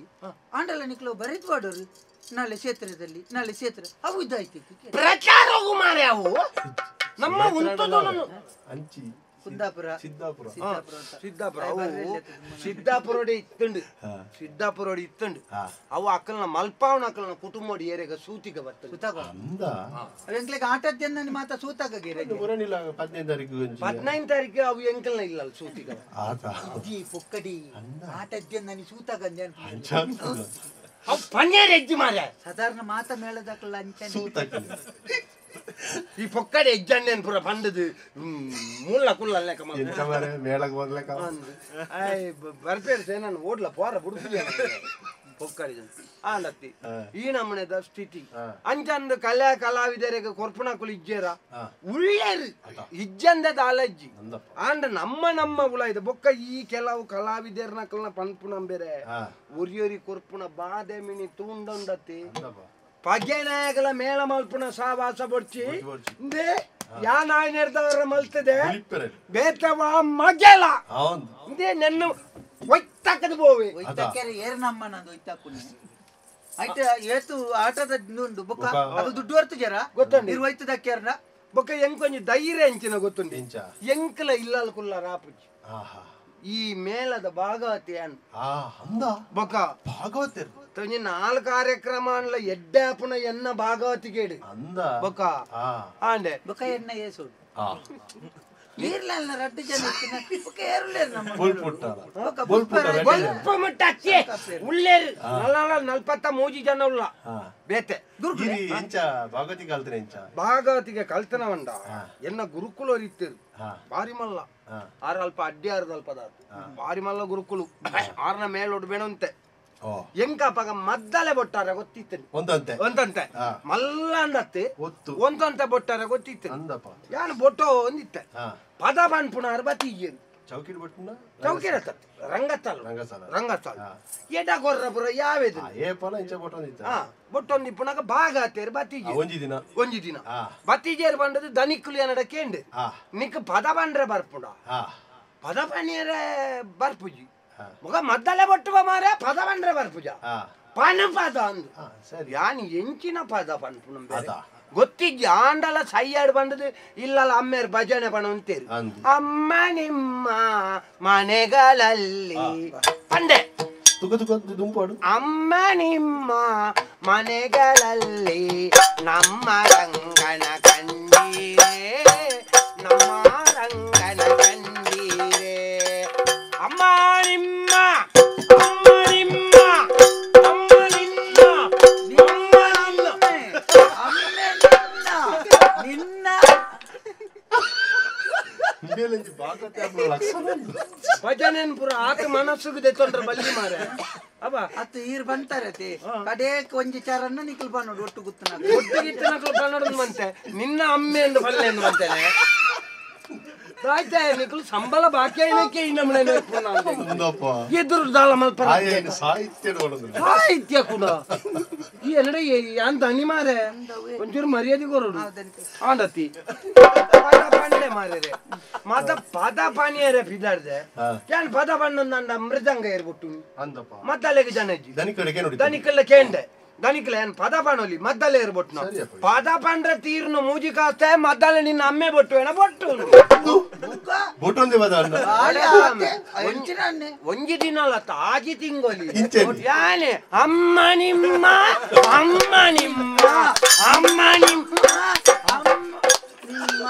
ಆಂಡಲ ನಿಕ್ಲು ಬರೆದು ವಾಡೋರು ನಾಳೆ ಕ್ಷೇತ್ರದಲ್ಲಿ ನಾಳೆ ಕ್ಷೇತ್ರ ಅವು ಇದಾಯ್ತು ಪ್ರಚಾರ ಮಾರೆ ಅವು ನಮ್ಮ ಅಂಚಿ ಕುಂದಾಪುರ ಸಿದ್ದಾಪುರ ಸಿದ್ದಾಪುರ ಅವು ಸಿದ್ದಾಪುರೋಡಿ ಇತ್ತುಂಡು ಸಿದ್ದಾಪುರೋಡಿ ಇತ್ತುಂಡು ಅವು ಅಕ್ಕಲ್ನ ಮಲ್ಪಾವನ ಅಕ್ಕಲ್ನ ಕುಟುಂಬೋಡಿ ಏರೆಗ ಸೂತಿಗೆ ಬರ್ತದೆ ಎಂಕ್ಲಿಗೆ ಆಟದ್ದ ಮಾತ ಸೂತಾಗ 15 ತಾರೀಕು ಅವು ಎಂಕಲ್ನ ಇಲ್ಲ ಸೂತಿಗ ಜಿ ಪೊಕ್ಕಡಿ ಆಟದ್ದ ನಾನು ಸೂತಾಗ ಅವು ಪನ್ನೇರ್ ಹೆಜ್ಜೆ ಮಾರೆ ಸಾಧಾರಣ ಮಾತ ಮೇಳದಕ್ಕಲ್ಲ ಅಂಚನೆ ಈ ಪೊಕ್ಕಡೆ ಹೆಜ್ಜಣ್ಣೇನು ಪೂರ ಪಂಡದು ಮೂಲ ಕುಲ್ಲ ಮೇಳಕ್ಕೆ ಬಂದ್ಲಕ್ಕ ಬರ್ಪೇರು ಸೇ ನಾನು ಓಡ್ಲ ಪೋರ ಬುಡುಪಿ ಪೊಕ್ಕಡಿ ಆಲತ್ತಿ ಈ ನಮ್ಮನೆದ ಸ್ಥಿತಿ ಅಂಚಂದು ಕಲೆ ಕಲಾವಿದರಿಗೆ ಕೊರ್ಪುಣಕುಲು ಇಜ್ಜೇರ ಉಳ್ಳೇರು ಇಜ್ಜಂದದ ಅಲಜ್ಜಿ ಆಂಡ ನಮ್ಮ ನಮ್ಮ ಉಳ ಇದು ಬೊಕ್ಕ ಈ ಕೆಲವು ಕಲಾವಿದರ್ನಕಲ್ನ ಪನ್ಪುನಂಬೇರೆ ಒರಿಯೊರಿ ಕೊರ್ಪುಣ ಬಾದೆ ಮಿನಿ ತೂಂಡೊಂಡತ್ತಿ ಪಗೆನಾಯಕಲ ಮೇಳ ಮಲ್ಪುಣ ಸಾವಾಸ ಬೊಡ್ಚಿ ಯಾ ನಾಯನೆರ್ದವರ ಮಲ್ತದೆ ಬೇತವಾ ಮಗೆಲ ಇಂದೇ ನನ್ನ ಒಯ್ತಾಕದು ಬೋವೆ ಒಯ್ತಾಕ್ಯಾರೆ ಏರ್ ನಮ್ಮ ನಂದು ಒಯ್ತಾಕುನೆ ಆಯ್ತು ಏತು ಆಟದ ಉಂಡು ಬೊಕ್ಕ ಅದು ದುಡ್ಡು ಹೊರ್ತು ಜರ ಗೊತ್ತುಂಡು ಇರು ಒಯ್ತದಕ್ಯಾರನ ಬೊಕ್ಕ ಎಂಕೊಂಜಿ ಧೈರ್ಯ ಎಂಚಿನ ಗೊತ್ತುಂಡು ಎಂಕಲ ಇಲ್ಲಲ್ ಕುಲ್ಲ ರಾಪುಜಿ ಈ ಮೇಳದ ಭಾಗವತಿ ಅನ್ ಬೊಕ್ಕ ಭಾಗವತಿ ತೊಂಜಿ ನಾಲ್ ಕಾರ್ಯಕ್ರಮ ಅನ್ಲ ಎಡ್ಡೆ ಅಪ್ಪುನ ಎನ್ನ ಭಾಗವತಿಗೇಡು ಬೊಕ್ಕ ಆಂಡೆ ಬೊಕ್ಕ ಎನ್ನ ಏಸು ಈರ್ಲಲ್ಲ ರಡ್ಡು ಜನ ಇತ್ತಿನ ಏರುಲೇರು ನಮ್ಮ ಬೊಲ್ಪ ಮುಟ್ಟಚ್ಚೆ ಉಳ್ಳೇರು ನಲ್ಲ ನಲ್ಪತ್ತ ಮೂಜಿ ಜನ ಉಲ್ಲ ಬೇತೆ ಎಂಚ ಭಾಗವತಿ ಕಲ್ತನ ಎಂಚ ಭಾಗವತಿಗೆ ಕಲ್ತನವಂಡ ಎನ್ನ ಗುರುಕುಲ ಇತ್ತೇರು ಬಾರಿ ಮಲ್ಲ ಆರ ಅಲ್ಪ ಅಡ್ಡಿ ಆರದಲ್ಪ ಬಾರಿ ಮಲ್ಲ ಗುರುಕುಲು ಆರ್ನ ಮೇಲೊಡು ಬೇಣಂತೆ ಎಂಕಪಗ ಮದ್ದಲೆ ಬೊಟ್ಟಾರ ಗೊತ್ತಿತ್ತೇನೆ ಒಂದಂತೆ ಒಂದಂತೆ ಮಲ್ಲ ಅಂದತ್ತೆ ಒಂದಂತೆ ಬೊಟ್ಟಾರ ಗೊತ್ತಿತ್ತೆ ಯಾನು ಬೊಟ್ಟೋ ಒಂದಿತ್ತೆ ಪದ ಪನ್ಪುನಾರು ಬತ್ತೀಯೇನು ಚೌಕಿಡ್ ಬೊಟ್ಟುನ ಚೌಕಿರತ್ತ ರಂಗಸ್ಥಳ ರಂಗಸ್ಥಳ ಎಡ ಕೊರ್ರ ಪುರ ಯಾವೇದು ಏಪಲ ಇಂಚ ಬೊಟ್ಟೊಂದಿತ್ತ ಬೊಟ್ಟೊಂದಿಪ್ಪುನಾಗ ಭಾಗ ಆತೇರು ಬತ್ತೀಜೆ ಒಂಜಿ ದಿನ ಒಂಜಿ ದಿನ ಬತ್ತೀಜೇರು ಬಂದದ್ದು ದನಿಕ್ಕುಲು ಏನಡ ಕೇಂಡು ನಿಕ್ ಪದ ಬಂಡ್ರೆ ಬರ್ಪುಡ ಪದ ಪಣಿಯರೆ ಬರ್ಪುಜಿ ಮುಗ ಮದ್ದಲೆ ಬೊಟ್ಟುವ ಮಾರೆ ಪದ ಬಂಡ್ರೆ ಬರ್ಪುಜ ಪನ ಪದ ಅಂದು ಯಾನ್ ಎಂಚಿನ ಪದ ಪನ್ಪುನ ಗೊತ್ತಿಜ್ಜಿ ಆಂಡಲ ಸೈಯಾಡ್ ಬಂದದ್ದು ಇಲ್ಲಲ್ಲ ಅಮ್ಮೇರು ಭಜನೆ ಪಣ ಅಂತೇರಿ ಅಮ್ಮ ನಿಮ್ಮ ಮನೆಗಳಲ್ಲಿ ಪಂಡೆ ಅಮ್ಮ ನಿಮ್ಮ ಮನೆಗಳಲ್ಲಿ ನಮ್ಮ ರಂಗನ ಕಂಡೀರೇ ನಮ್ಮ ರಂಗನ ಕಂಡೀರೇ ಅಮ್ಮ ನಿಮ್ಮ ಅಮ್ಮ ನಿಮ್ಮ ಅಮ್ಮ ನಿನ್ನ ಅಮ್ಮ ನಿನ್ನ ನಿನ್ನ ಭಜನೆ ಪೂರ ಆತ ಮನಸ್ಸುಗೆ ದೆತ್ತೊಂಡ್ರ ಬಲ್ಲಿ ಮಾರೆ ಅಬ್ಬ ಅತ್ತು ಈರ್ ಬಂತಾರೆ ಕಡೇಕ್ ಒಂಜಿ ಚಾರನ್ನ ನಿಕಲ್ ಬನ್ನೋಡು ಒಟ್ಟು ಗುತ್ತನ ಒಟ್ಟು ಗಿತ್ತನಕಲ್ ಬನ್ನೋಡು ಮಂತೆ ನಿನ್ನ ಅಮ್ಮೆ ಎಂದು ಬಲ್ಲೆ ಎಂದು ಮಂತೇನೆ ಆಯ್ತಾ ನಿಕಲ್ ಸಂಬಳ ಬಾಕಿ ಐನಕ್ಕೆ ಇನ್ನಮ್ಮನೆ ಎದುರು ದಾಲ ಮಲ್ಪ ಸಾಹಿತ್ಯ ಸಾಹಿತ್ಯ ಕೂಡ ಈ ಎನ್ನಡ ಯಾನ್ ದನಿ ಮಾರೆ ಒಂಚೂರು ಮರ್ಯಾದೆ ಕೊರಡು ಆಂಡತಿ ಪದ ಪಂಡೆ ಮಾರೆ ಮಾತ ಪದ ಪಾನಿಯರೆ ಬಿದಾರ್ದೆ ಯಾನ್ ಪದ ಪಣ್ಣಂದ ಮೃದಂಗ ಏರ್ಬಿಟ್ಟು ಮದ್ದಲೆಗೆ ಜನಜ್ಜಿ ದನಿಕಲ್ಲ ಕೇಂಡೆ ದನಿಕಲ ಏನ್ ಪದ ಪಾಣೋಲಿ ಮದ್ದಲೆ ಏರ್ಬಿಟ್ಟು ಪದ ಪಂಡ್ರೆ ತೀರ್ನು ಮೂಜಿ ಕಾಸ್ತೆ ಮದ್ದಲೆ ನಿನ್ನ ಅಮ್ಮೆ ಬೊಟ್ಟು ಏನ ಬೊಟ್ಟು ಒಂಜಿ ದಿನ ಅಲ್ಲ ತಾಜಿ ತಿಂಗೊಲಿ ಯಾನೆ ಅಮ್ಮ ನಿಮ್ಮ ಅಮ್ಮ ನಿಮ್ಮ ಅಮ್ಮ ನಿಮ್ಮ ನಿಮ್ಮ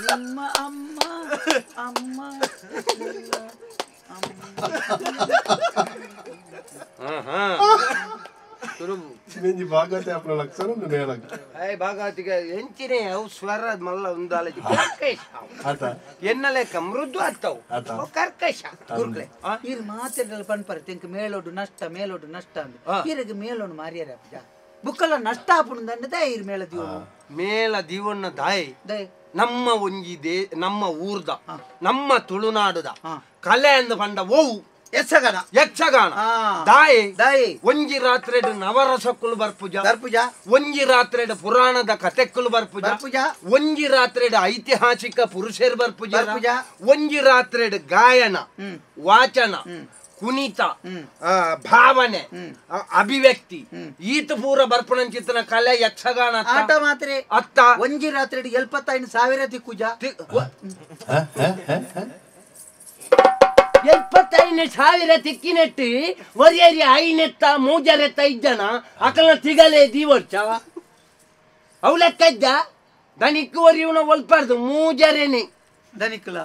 ನಿಮ್ಮ ಅಮ್ಮ ಅಮ್ಮ ಭಾಗವತಿಗೆ ಎಂಚಿನೇ ಅವು ಸ್ವರ ಮಲ್ಲ ಒಂದಾಲಜಿ ಕರ್ಕಶ ಎನ್ನ ಲೆಕ್ಕ ಮೃದು ಅತ್ತವು ಕರ್ಕಶ ಗುರುಕ್ಲೆ ಈರ್ ಮಾತೆಲ್ಲ ಪನ್ಪರ ತೆಂಕ್ ಮೇಲೋಡು ನಷ್ಟ ಮೇಲೋಡು ನಷ್ಟ ಅಂದ್ ಈರಿಗೆ ಮೇಲೋಡು ಮಾರಿಯರ ಬುಕ್ಕಲ್ಲ ನಷ್ಟ ಆಪುಣದಂಡದ ಈರ್ ಮೇಲ ದೀವಣ್ಣ ಮೇಲ ದೀವಣ್ಣ ದಾಯಿ ನಮ್ಮ ಒಂಜಿ they ನಮ್ಮ ಊರ್ದ ನಮ್ಮ ತುಳುನಾಡುದ ಕಲೆ ಅಂದ ಪಂಡ ಓವು ಯಕ್ಷಗಾನ ಯಕ್ಷಗಾನ ದಾಯಿ ದಾಯಿ ಒಂಜಿ ರಾತ್ರಿ ನವರಸಕ್ಕುಲು ಬರ್ಪುಜ ಬರ್ಪುಜ ಒಂಜಿ ರಾತ್ರಿ ಪುರಾಣದ ಕಥೆಕ್ಕುಲು ಬರ್ಪುಜ ಬರ್ಪುಜ ಒಂಜಿ ರಾತ್ರಿ ಐತಿಹಾಸಿಕ ಪುರುಷರು ಬರ್ಪುಜ ಬರ್ಪುಜ ಒಂಜಿ ರಾತ್ರಿ ಗಾಯನ ವಾಚನ ಕುಣಿತ ಭಾವನೆ ಅಭಿವ್ಯಕ್ತಿ ಈತ ಪೂರ ಬರ್ಪಣಂಚಿತನ ಕಲೆ ಯಕ್ಷಗಾನ ಆಟ ಮಾತ್ರ ಅತ್ತ ಒಂಜಿ ರಾತ್ರಿ 75,000 ತಿಕ್ಕುಜ 75,000 ತಿಕ್ಕಿನೆಟ್ಟು ಒರಿಯರಿ ಐನೆತ್ತ ಮೂಜರೆತ್ತ ಇಜ್ಜನ ಅಕಲ್ನ ತಿಗಲೇ ದೀವರ್ಚ ಅವು ಲೆಕ್ಕ ಇದ್ದ ದನಿಕ್ಕು ಒರಿಯುವನ ಒಲ್ಪಾರ್ದು ಮೂಜರೆನೆ ದನಿಕ್ಕುಲ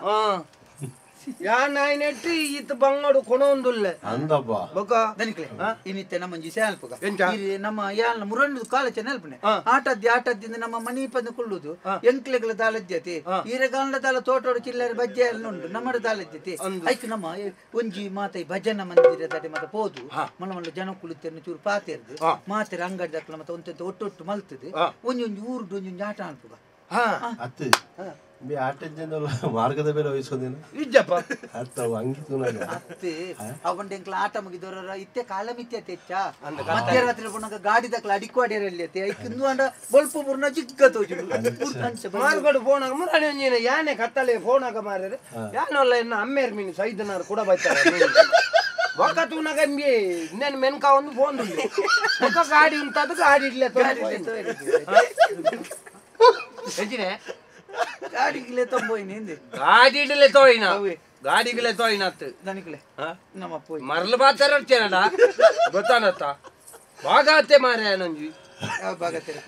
ಯಾನ್ ಐನೆಟ್ಟು ಈತ ಬಂಗಡು ಕೊಣೊಂದುಲ್ಲೆ ಅಂದಪ್ಪ ಬೊಕ ದನಿಕ್ಲೆ ಇನ್ನಿತ್ತೆ ನಮ್ಮ ಒಂಜಿ ಸೇಲ್ಪುಗ ನಮ್ಮ ಯಾಲ್ನ ಮುರಣ್ಣದು ಕಾಲೇಜ್ ನೆಲ್ಪನೆ ಆಟದ್ದಿ ಆಟದ್ದಿಂದ ನಮ್ಮ ಮನಿ ಪಂದು ಕುಳ್ಳುದು ಎಂಕ್ಲೆಗಳ ದಾಲಜ್ಜತೆ ಈರಗಾಂಡ ದಾಲ ತೋಟೋಡು ಚಿಲ್ಲರೆ ಬಜ್ಜೆ ಎಲ್ಲ ಉಂಟು ನಮ್ಮ ದಾಲಜ್ಜತೆ ಐಕ್ ನಮ್ಮ ಒಂಜಿ ಮಾತ ಭಜನ ಮಂದಿರ ತಡೆ ಮಾತ ಪೋದು ಮಲ್ಲ ಮಲ್ಲ ಜನ ಕುಳಿತೇನೆ ಚೂರು ಪಾತೆರ್ದು ಮಾತೆರ ಅಂಗಡಿ ದಕ್ಕಲ ಮತ್ತೆ ಒಂತೆಂತ ಒಟ್ಟೊಟ್ಟು ಮಲ್ತದೆ ಒಂಜಿ ಒಂಜಿ ಊರುಡು ಒಂಜಿ ಒಂಜಿ ಆಟ ಅನ್ಪುಗ ಅತ್ತು ಬಿ ಆಟದ ಮಾರ್ಗದ ಮೇಲೆ ವಹಿಸೋದೇನು ಇಜ್ಜಪ್ಪ ಅತ್ತ ಅಂಗಿ ತೂನಾಗ ಅತ್ತೆ ಅವನ್ ಎಂಕ್ಲ ಆಟ ಮುಗಿದವರ ಇತ್ತೆ ಕಾಲ ಮಿತ್ಯ ತೆಚ್ಚ ಮಧ್ಯರಾತ್ರಿ ಪುನಗ ಗಾಡಿ ದಕ್ಲ ಅಡಿಕ್ವಾಡಿರಲ್ಲಿ ಅತ್ತೆ ಐಕಿಂದು ಅಂಡ ಬೊಲ್ಪ ಪೂರ್ಣ ಜಿಗ್ಗ ತೋಜು ಮಾರ್ಗಡು ಫೋನ್ ಆಗ ಮುರಾಣಿ ಒಂಜಿನ ಯಾನೆ ಕತ್ತಲೆ ಫೋನ್ ಆಗ ಮಾರ್ರೆ ಯಾನಲ್ಲ ಇನ್ನ ಅಮ್ಮೇರ್ ಮೀನು ಸೈದನಾರು ಕೂಡ ಬೈತಾರೆ ಒಕ್ಕ ತೂನಾಗ ಎಂಬಿ ಇನ್ನೇನು ಮೆನ್ಕ ಒಂದು ಫೋನ್ ಒಕ್ಕ ಗಾಡಿ ಉಂಟದು ಗಾಡಿ ಇಡ್ಲೆ ಎಂಜಿನೇ ಗಾಡಿಗ್ಲೆ ತೊಂಬೋಯಿನ ಹಿಂದೆ ಗಾಡಿಡ್ಲೆ ತೋಯಿನ ಗಾಡಿಗ್ಲೆ ತೋಯಿನ ಅತ್ತು ದನಿಕ್ಲೆ ನಮ್ಮ ಪೋಯ್ ಮರಲು ಬಾತಾರ ಗೊತ್ತಾನತ್ತ ಬಾಗಾತೆ ಮಾರೆ ನಂಜಿ.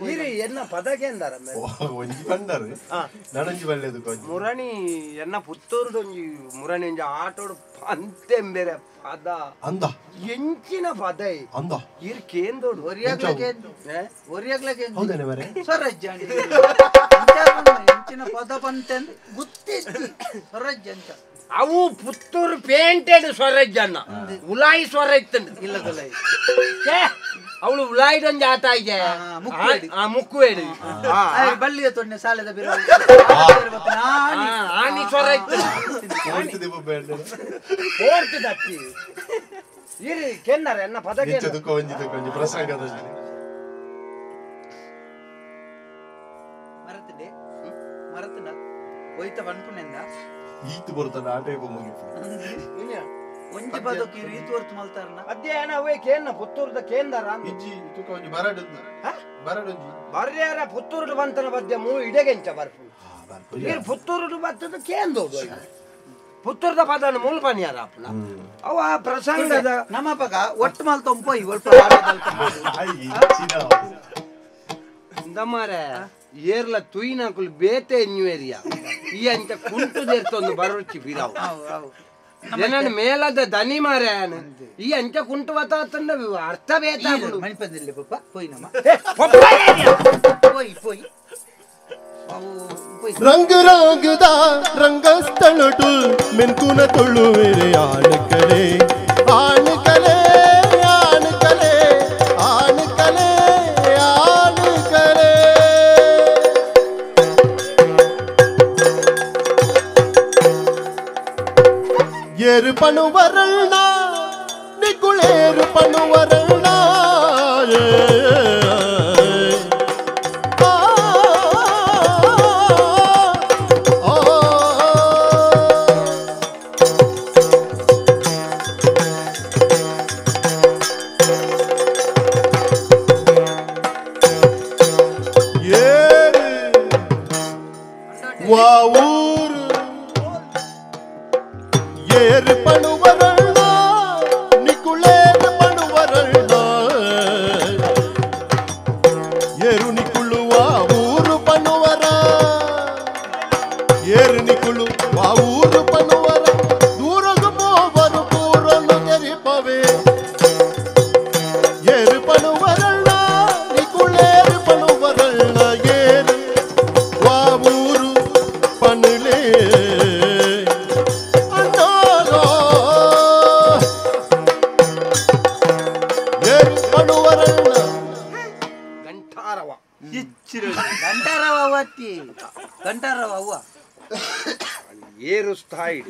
ಇರಿ ಎನ್ನ ಪದಕೇಂದಾರ ಒಂಜಿ ಬಂದಾರು ನನಂಜಿ ಬಲ್ಲೆದು ಮುರಣಿ ಎನ್ನ ಪುತ್ತೂರುಡು ಒಂಜಿ ಮುರಣಿ ಒಂಜಿ ಆಟೋಡು ಪಂತೆಂಬೆರೆ ಪದ ಅಂದ ಎಂಚಿನ ಪದ ಅಂದ ಇರ್ ಕೇಂದೋಡು ಒರಿಯಾಗ್ಲಕ್ಕೆ ಹೌದೇನೆ ಮರೆ ಸ್ವರಾಜ್ಯ ಎಂಚಿನ ಪದ ಪಂತೆಂದು ಗೊತ್ತಿತ್ತು ಸ್ವರಾಜ್ಯ ಅಂತ ಅವು ಪುತ್ತೂರು ಪೇಂಟೆಡ್ ಸ್ವರಾಜ್ಯ ಅನ್ನ ಉಲಾಯಿ ಸ್ವರಾಜ್ಯ ಇಲ್ಲ ಗೊಲಾಯಿ ಅವಳು ಉಲಾಯಿಡೊಂದು ಆಟ ಇದೆ ಮುಕ್ಕುವೇಡು ಬಳ್ಳಿಯ ತೊಣ್ಣೆ ಸಾಲದ ಆನಿ ಸ್ವರಾಜ್ಯ ಓಡ್ತದತ್ತಿ ಇರಿ ಕೆನ್ನಾರ ಎನ್ನ ಪದ ಪ್ರಸಂಗದ ಮರತದೆ ಮರತನ ಹೋಯ್ತ ಬನ್ಪುನೆಂದ ಈತು ಬರ್ತದ ಆಟ ಮುಗಿತು ಒಂಜಿ ಪದಕ್ಕೆ ಈತು ಹೊರ್ತು ಮಲ್ತಾರನ ಅಧ್ಯಯನ ಅವೇ ಕೇನ್ನ ಪುತ್ತೂರ್ದ ಕೇಂದರ ಇಜ್ಜಿ ತುಕ ಒಂಜಿ ಬರಡೊಂದು ಬರಡೊಂಜಿ ಬರ್ಯಾರ ಪುತ್ತೂರುಡು ಬಂತನ ಬದ್ಯ ಮೂ ಇಡೆಗೆಂಚ ಬರ್ಪು ಇರ್ ಪುತ್ತೂರುಡು ಬತ್ತದ ಕೇಂದೋದು ಪುತ್ತೂರ್ದ ಪದನ ಮೂಲ ಪನಿಯಾರ ಅಪ್ಪನ ಅವ ಆ ಪ್ರಸಂಗದ ನಮ್ಮ ಪಗ ಒಟ್ಟು ಮಲ್ತ ಒಂಪೋಯ್ ಒಲ್ಪ ಇಂದಮಾರೆ ಏರ್ಲ ತುಯಿನಕುಲು ಬೇತೆ ಎನ್ಯುವೇರಿಯ ಈ ಅಂಚ ಕುಂಟು ದೇರ್ತೊಂದು ಬರೋಚಿ ಬಿರಾವು ಏನನ್ನ ಮೇಲದ ದನಿ ಮಾರೆ ಈ ಅಂಚ ಕುಂಟು ಬತ್ತಾತಂಡ ಅರ್ಥ ಬೇತಾಗುಡು ಮಣಿಪಂದಿಲ್ಲ ಪಪ್ಪ ಪೋಯ್ ನಮ್ಮ ಪೋಯ್ ಪೋಯ್ ರಂಗ ರಂಗದ ರಂಗಸ್ಥಳಟು ಮೆಂಕುನ ತುಳುವೆರೆ ಆಣಕಲೆ ಆಣಕಲೆ ಆಣಕಲೆ ಆಣಕಲೆ ಆಣಕಲೆ ಏರು ಪಣುವರಣ್ಣ ನಿಗುಳೇರು ಪಣುವರಣ್ಣ ವಾವೂರು ಏರು ಪಣುವರಣ್ಣ ನಿಕುಳೇರು ಪಣುವರಣ್ಣ ಏರು ನಿಕುಳು ವಾವೂರು ಪಣುವರ ಏರು ನಿಕುಳು ವಾವೂರು ಪಣುವರ ದೂರಗು ಪೋವರು ಪೂರನು ತೆರಿಪವೆ ಏರು ಪಣುವರಣ್ಣ ನಿಕುಳೇರು ಪಣುವರಣ್ಣ ಏರು ವಾವೂರು ಪಣುಲೇ ಗಂಟಾರವ ಗಂಟಾರವ ಅವ್ವ ಗಂಟಾರವ ಅವ್ವ ಏರು ಸ್ಥಾಯಿ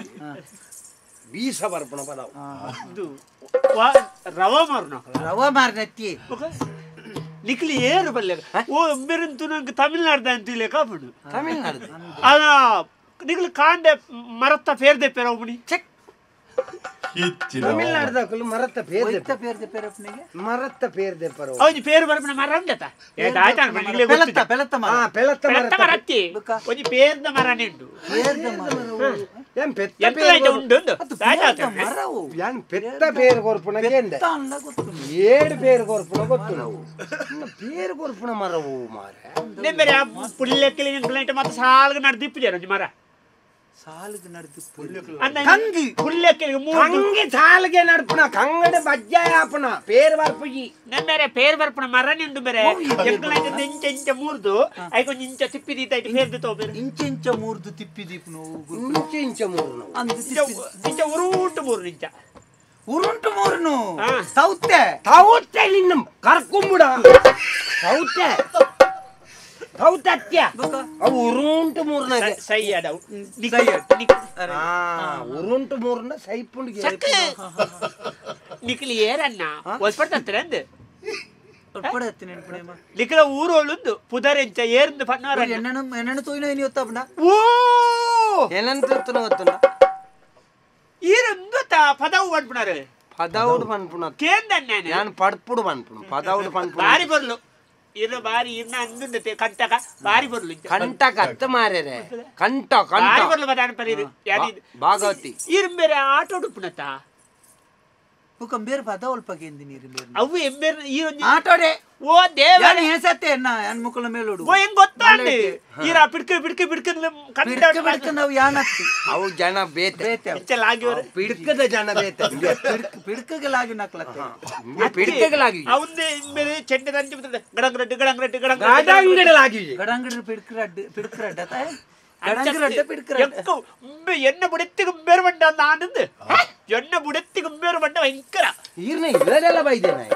ಬೀಸ ಬರ್ಪಣ ಪದವು ರವ ಮಾರ್ನ ರವ ಮಾರ್ನತ್ತಿ ನಿಕ್ಲಿ ಏರು ಬಲ್ಲೆ ಓ ಮೆರಂತು ನಂಗೆ ತಮಿಳ್ನಾಡ್ದ ಅಂತ ಕಾಪುಡು ತಮಿಳ್ನಾಡು ಅದ ನಿಕ್ಲು ಕಾಂಡೆ ಮರತ್ತ ಪೇರ್ದೆ ಪೇರೊಬ್ಬನಿ ಚೆಕ್ ತಮಿಳ್ನಾಡ್ದಾಕಲು ಮರತ್ತ ಪೇರ್ದೆ ಪೇರ್ದೆ ಪೇರಪ್ಪನಿಗೆ ಮರತ್ತ ಪೇರ್ದೆ ಪರೋ ಅವನು ಪೇರು ಬರ್ಪಣ ಮರ ಉಂಡತ ಪೆಲತ್ತ ಪೆಲತ್ತ ಮರ ಪೆಲತ್ತ ಪೆಲತ್ತ ಮರ ಅತ್ತಿ ಒಂಜಿ ಪೇರ್ದ ಮರ ನಿಂಡು ಪೇರ್ದ ಮರ ಏನ್ ಪೆತ್ತ ಎಂತ ಉಂಡು ಮರವು ಯಾನ್ ಪೆತ್ತ ಪೇರು ಕೊರ್ಪುಣ ಕೇಂದ ಏಳು ಪೇರು ಕೊರ್ಪುಣ ಗೊತ್ತು ನಾವು ಪೇರು ಕೊರ್ಪುಣ ಮರವು ಮಾರ ನಿಂಬೆರೆ ಆ ಪುಲ್ಲೆಕ್ಕಿಲಿ ನಿಂಕ್ಲೈಟ್ ಮತ್ತೆ ಸಾಲ್ಗ ನಡ್ದಿಪ್ಪು ಜನ ಒಂಜಿ ಮರ ಸಾಲಿಗೆ ನಡೆದು ಕಂಗಿ ಪುಲ್ಲೆಕ್ಕಿಲಿಗೆ ಮೂರು ಕಂಗಿ ಸಾಲಿಗೆ ನಡ್ಪುಣ ಕಂಗಡ ಬಜ್ಜಾಯ ಆಪುಣ ಪೇರು ಬರ್ಪುಜಿ ನೆಮ್ಮೆರೆ ಪೇರು ಬರ್ಪುಣ ಮರ ನಿಂಡು ಬೇರೆ ಎಂಕ್ಲೈಟ್ ಇಂಚ ಇಂಚ ಮೂರ್ದು ಐಕೊಂಜಿ ಇಂಚ ತಿಪ್ಪಿ ದೀತ ಪೇರ್ದು ತೋಬೇರು ಇಂಚ ಇಂಚ ಮೂರ್ದು ತಿಪ್ಪಿ ದೀಪನು ಇಂಚ ಇಂಚ ಮೂರು ಇಂಚ ಉರುಂಟು ಮೂರು ಇಂಚ ಉರುಂಟು ಮೂರುನು ಸೌತೆ ಸೌತೆ ನಿನ್ನ ಕರ್ಕೊಂಬಿಡ ಸೌತೆ ಸೌತತ್ಯ ಅವು ಉರುಂಟು ಮೂರ್ನ ಸೈ ಅಡವು ಉರುಂಟು ಮೂರ್ನ ಸೈಪುಂಡಿಗೆ ನಿಕ್ಲಿ ಏರನ್ನ ಒಲ್ಪಡ್ತಂತಾರೆ ಅಂದು ನೆನಪುಣೇಮ ನಿಕ್ಲ ಊರೋಳುಂದು ಪುದರೆಂಚ ಏರ್ದು ಪನ್ನಾರ ಎಣ್ಣೆಣ್ಣು ಎಣ್ಣೆಣ್ಣು ತೋಯ್ನೋ ಇನಿ ಗೊತ್ತಾಪುಂಡ ಓ ಏನಂತ ಗೊತ್ತುಂಡ ಈರೊಂದು ಪದವು ಪನ್ಪುಣಾರು ಪದವುಡು ಪನ್ಪುಣ ಕೇಂದನ್ನೇ ನಾನು ಪಡ್ಪುಡು ಪನ್ಪುಣ ಪದವುಡು ಪನ್ಪುಣ ಬಾರಿ ಬರ್ಲು ಇರು ಬಾರಿ ಇನ್ನ ಅಂದುಂಡತೆ ಕಂಟಕ ಬಾರಿ ಬರ್ಲು ಕಂಟಕ ಅತ್ತ ಮಾರ್ರೆ ಕಂಟ ಕಂಟ ಬಾರಿ ಬರ್ಲು ಬದಾನ ಪರೀರು ಭಾಗವತಿ ಇರು ಬೇರೆ ಆಟೋಡು ಪುಣತ ಬುಕ್ಕ ಬೇರೆ ಪದ ಒಲ್ಪ ಗೆಂದಿ ನೀರು ಬೇರೆ ಅವು ಎಂಬೇರ್ ಈ ಒಂಜಿ ಆಟೋಡೆ ಓ ದೇವ ಯಾನ್ ಹೇಸತ್ತೆ ನಾ ಯಾನ್ ಮುಕುಲ ಮೇಲೋಡು ಓ ಹೆಂಗ್ ಗೊತ್ತಾಂಡಿ ಈರ ಪಿಡ್ಕ ಪಿಡ್ಕ ಪಿಡ್ಕ ಪಿಡ್ಕ ಪಿಡ್ಕ ನಾವು ಯಾನತ್ತಿ ಅವು ಜನ ಬೇತೆ ಬೇತೆ ಹೆಚ್ಚಲಾಗಿವರೆ ಪಿಡ್ಕದ ಜನ ಬೇತೆ ಪಿಡ್ಕಗೆ ಲಾಗಿ ನಕ್ಲತ್ತೆ ಪಿಡ್ಕಗೆ ಅವಂದೇ ಬೇರೆ ಚೆಂಡೆ ತಂಚಿ ಗಡಂಗ್ರಡ್ಡು ಗಡಂಗ್ರಡ್ಡು ಗಡಂಗಡಲಾಗಿ ಗಡಂಗಡ ಪಿಡ್ಕರಡ್ಡು ಪಿಡ್ಕರಡ್ಡ ಗಡಂಗರಡ್ಡ ಪಿಡ್ಕರಡ್ಡ ಎನ್ನ ಬುಡತ್ತಿಗೆ ಬೇರೆ ಬಂಡ ನಾನಂದು ಎನ್ನ ಬುಡತ್ತಿಗೆ ಬೇರೆ ಬಂಡ ಭಯಂಕರ ಈರ್ನ ಇಲ್ಲದೆಲ್ಲ ಬೈದೇನೆ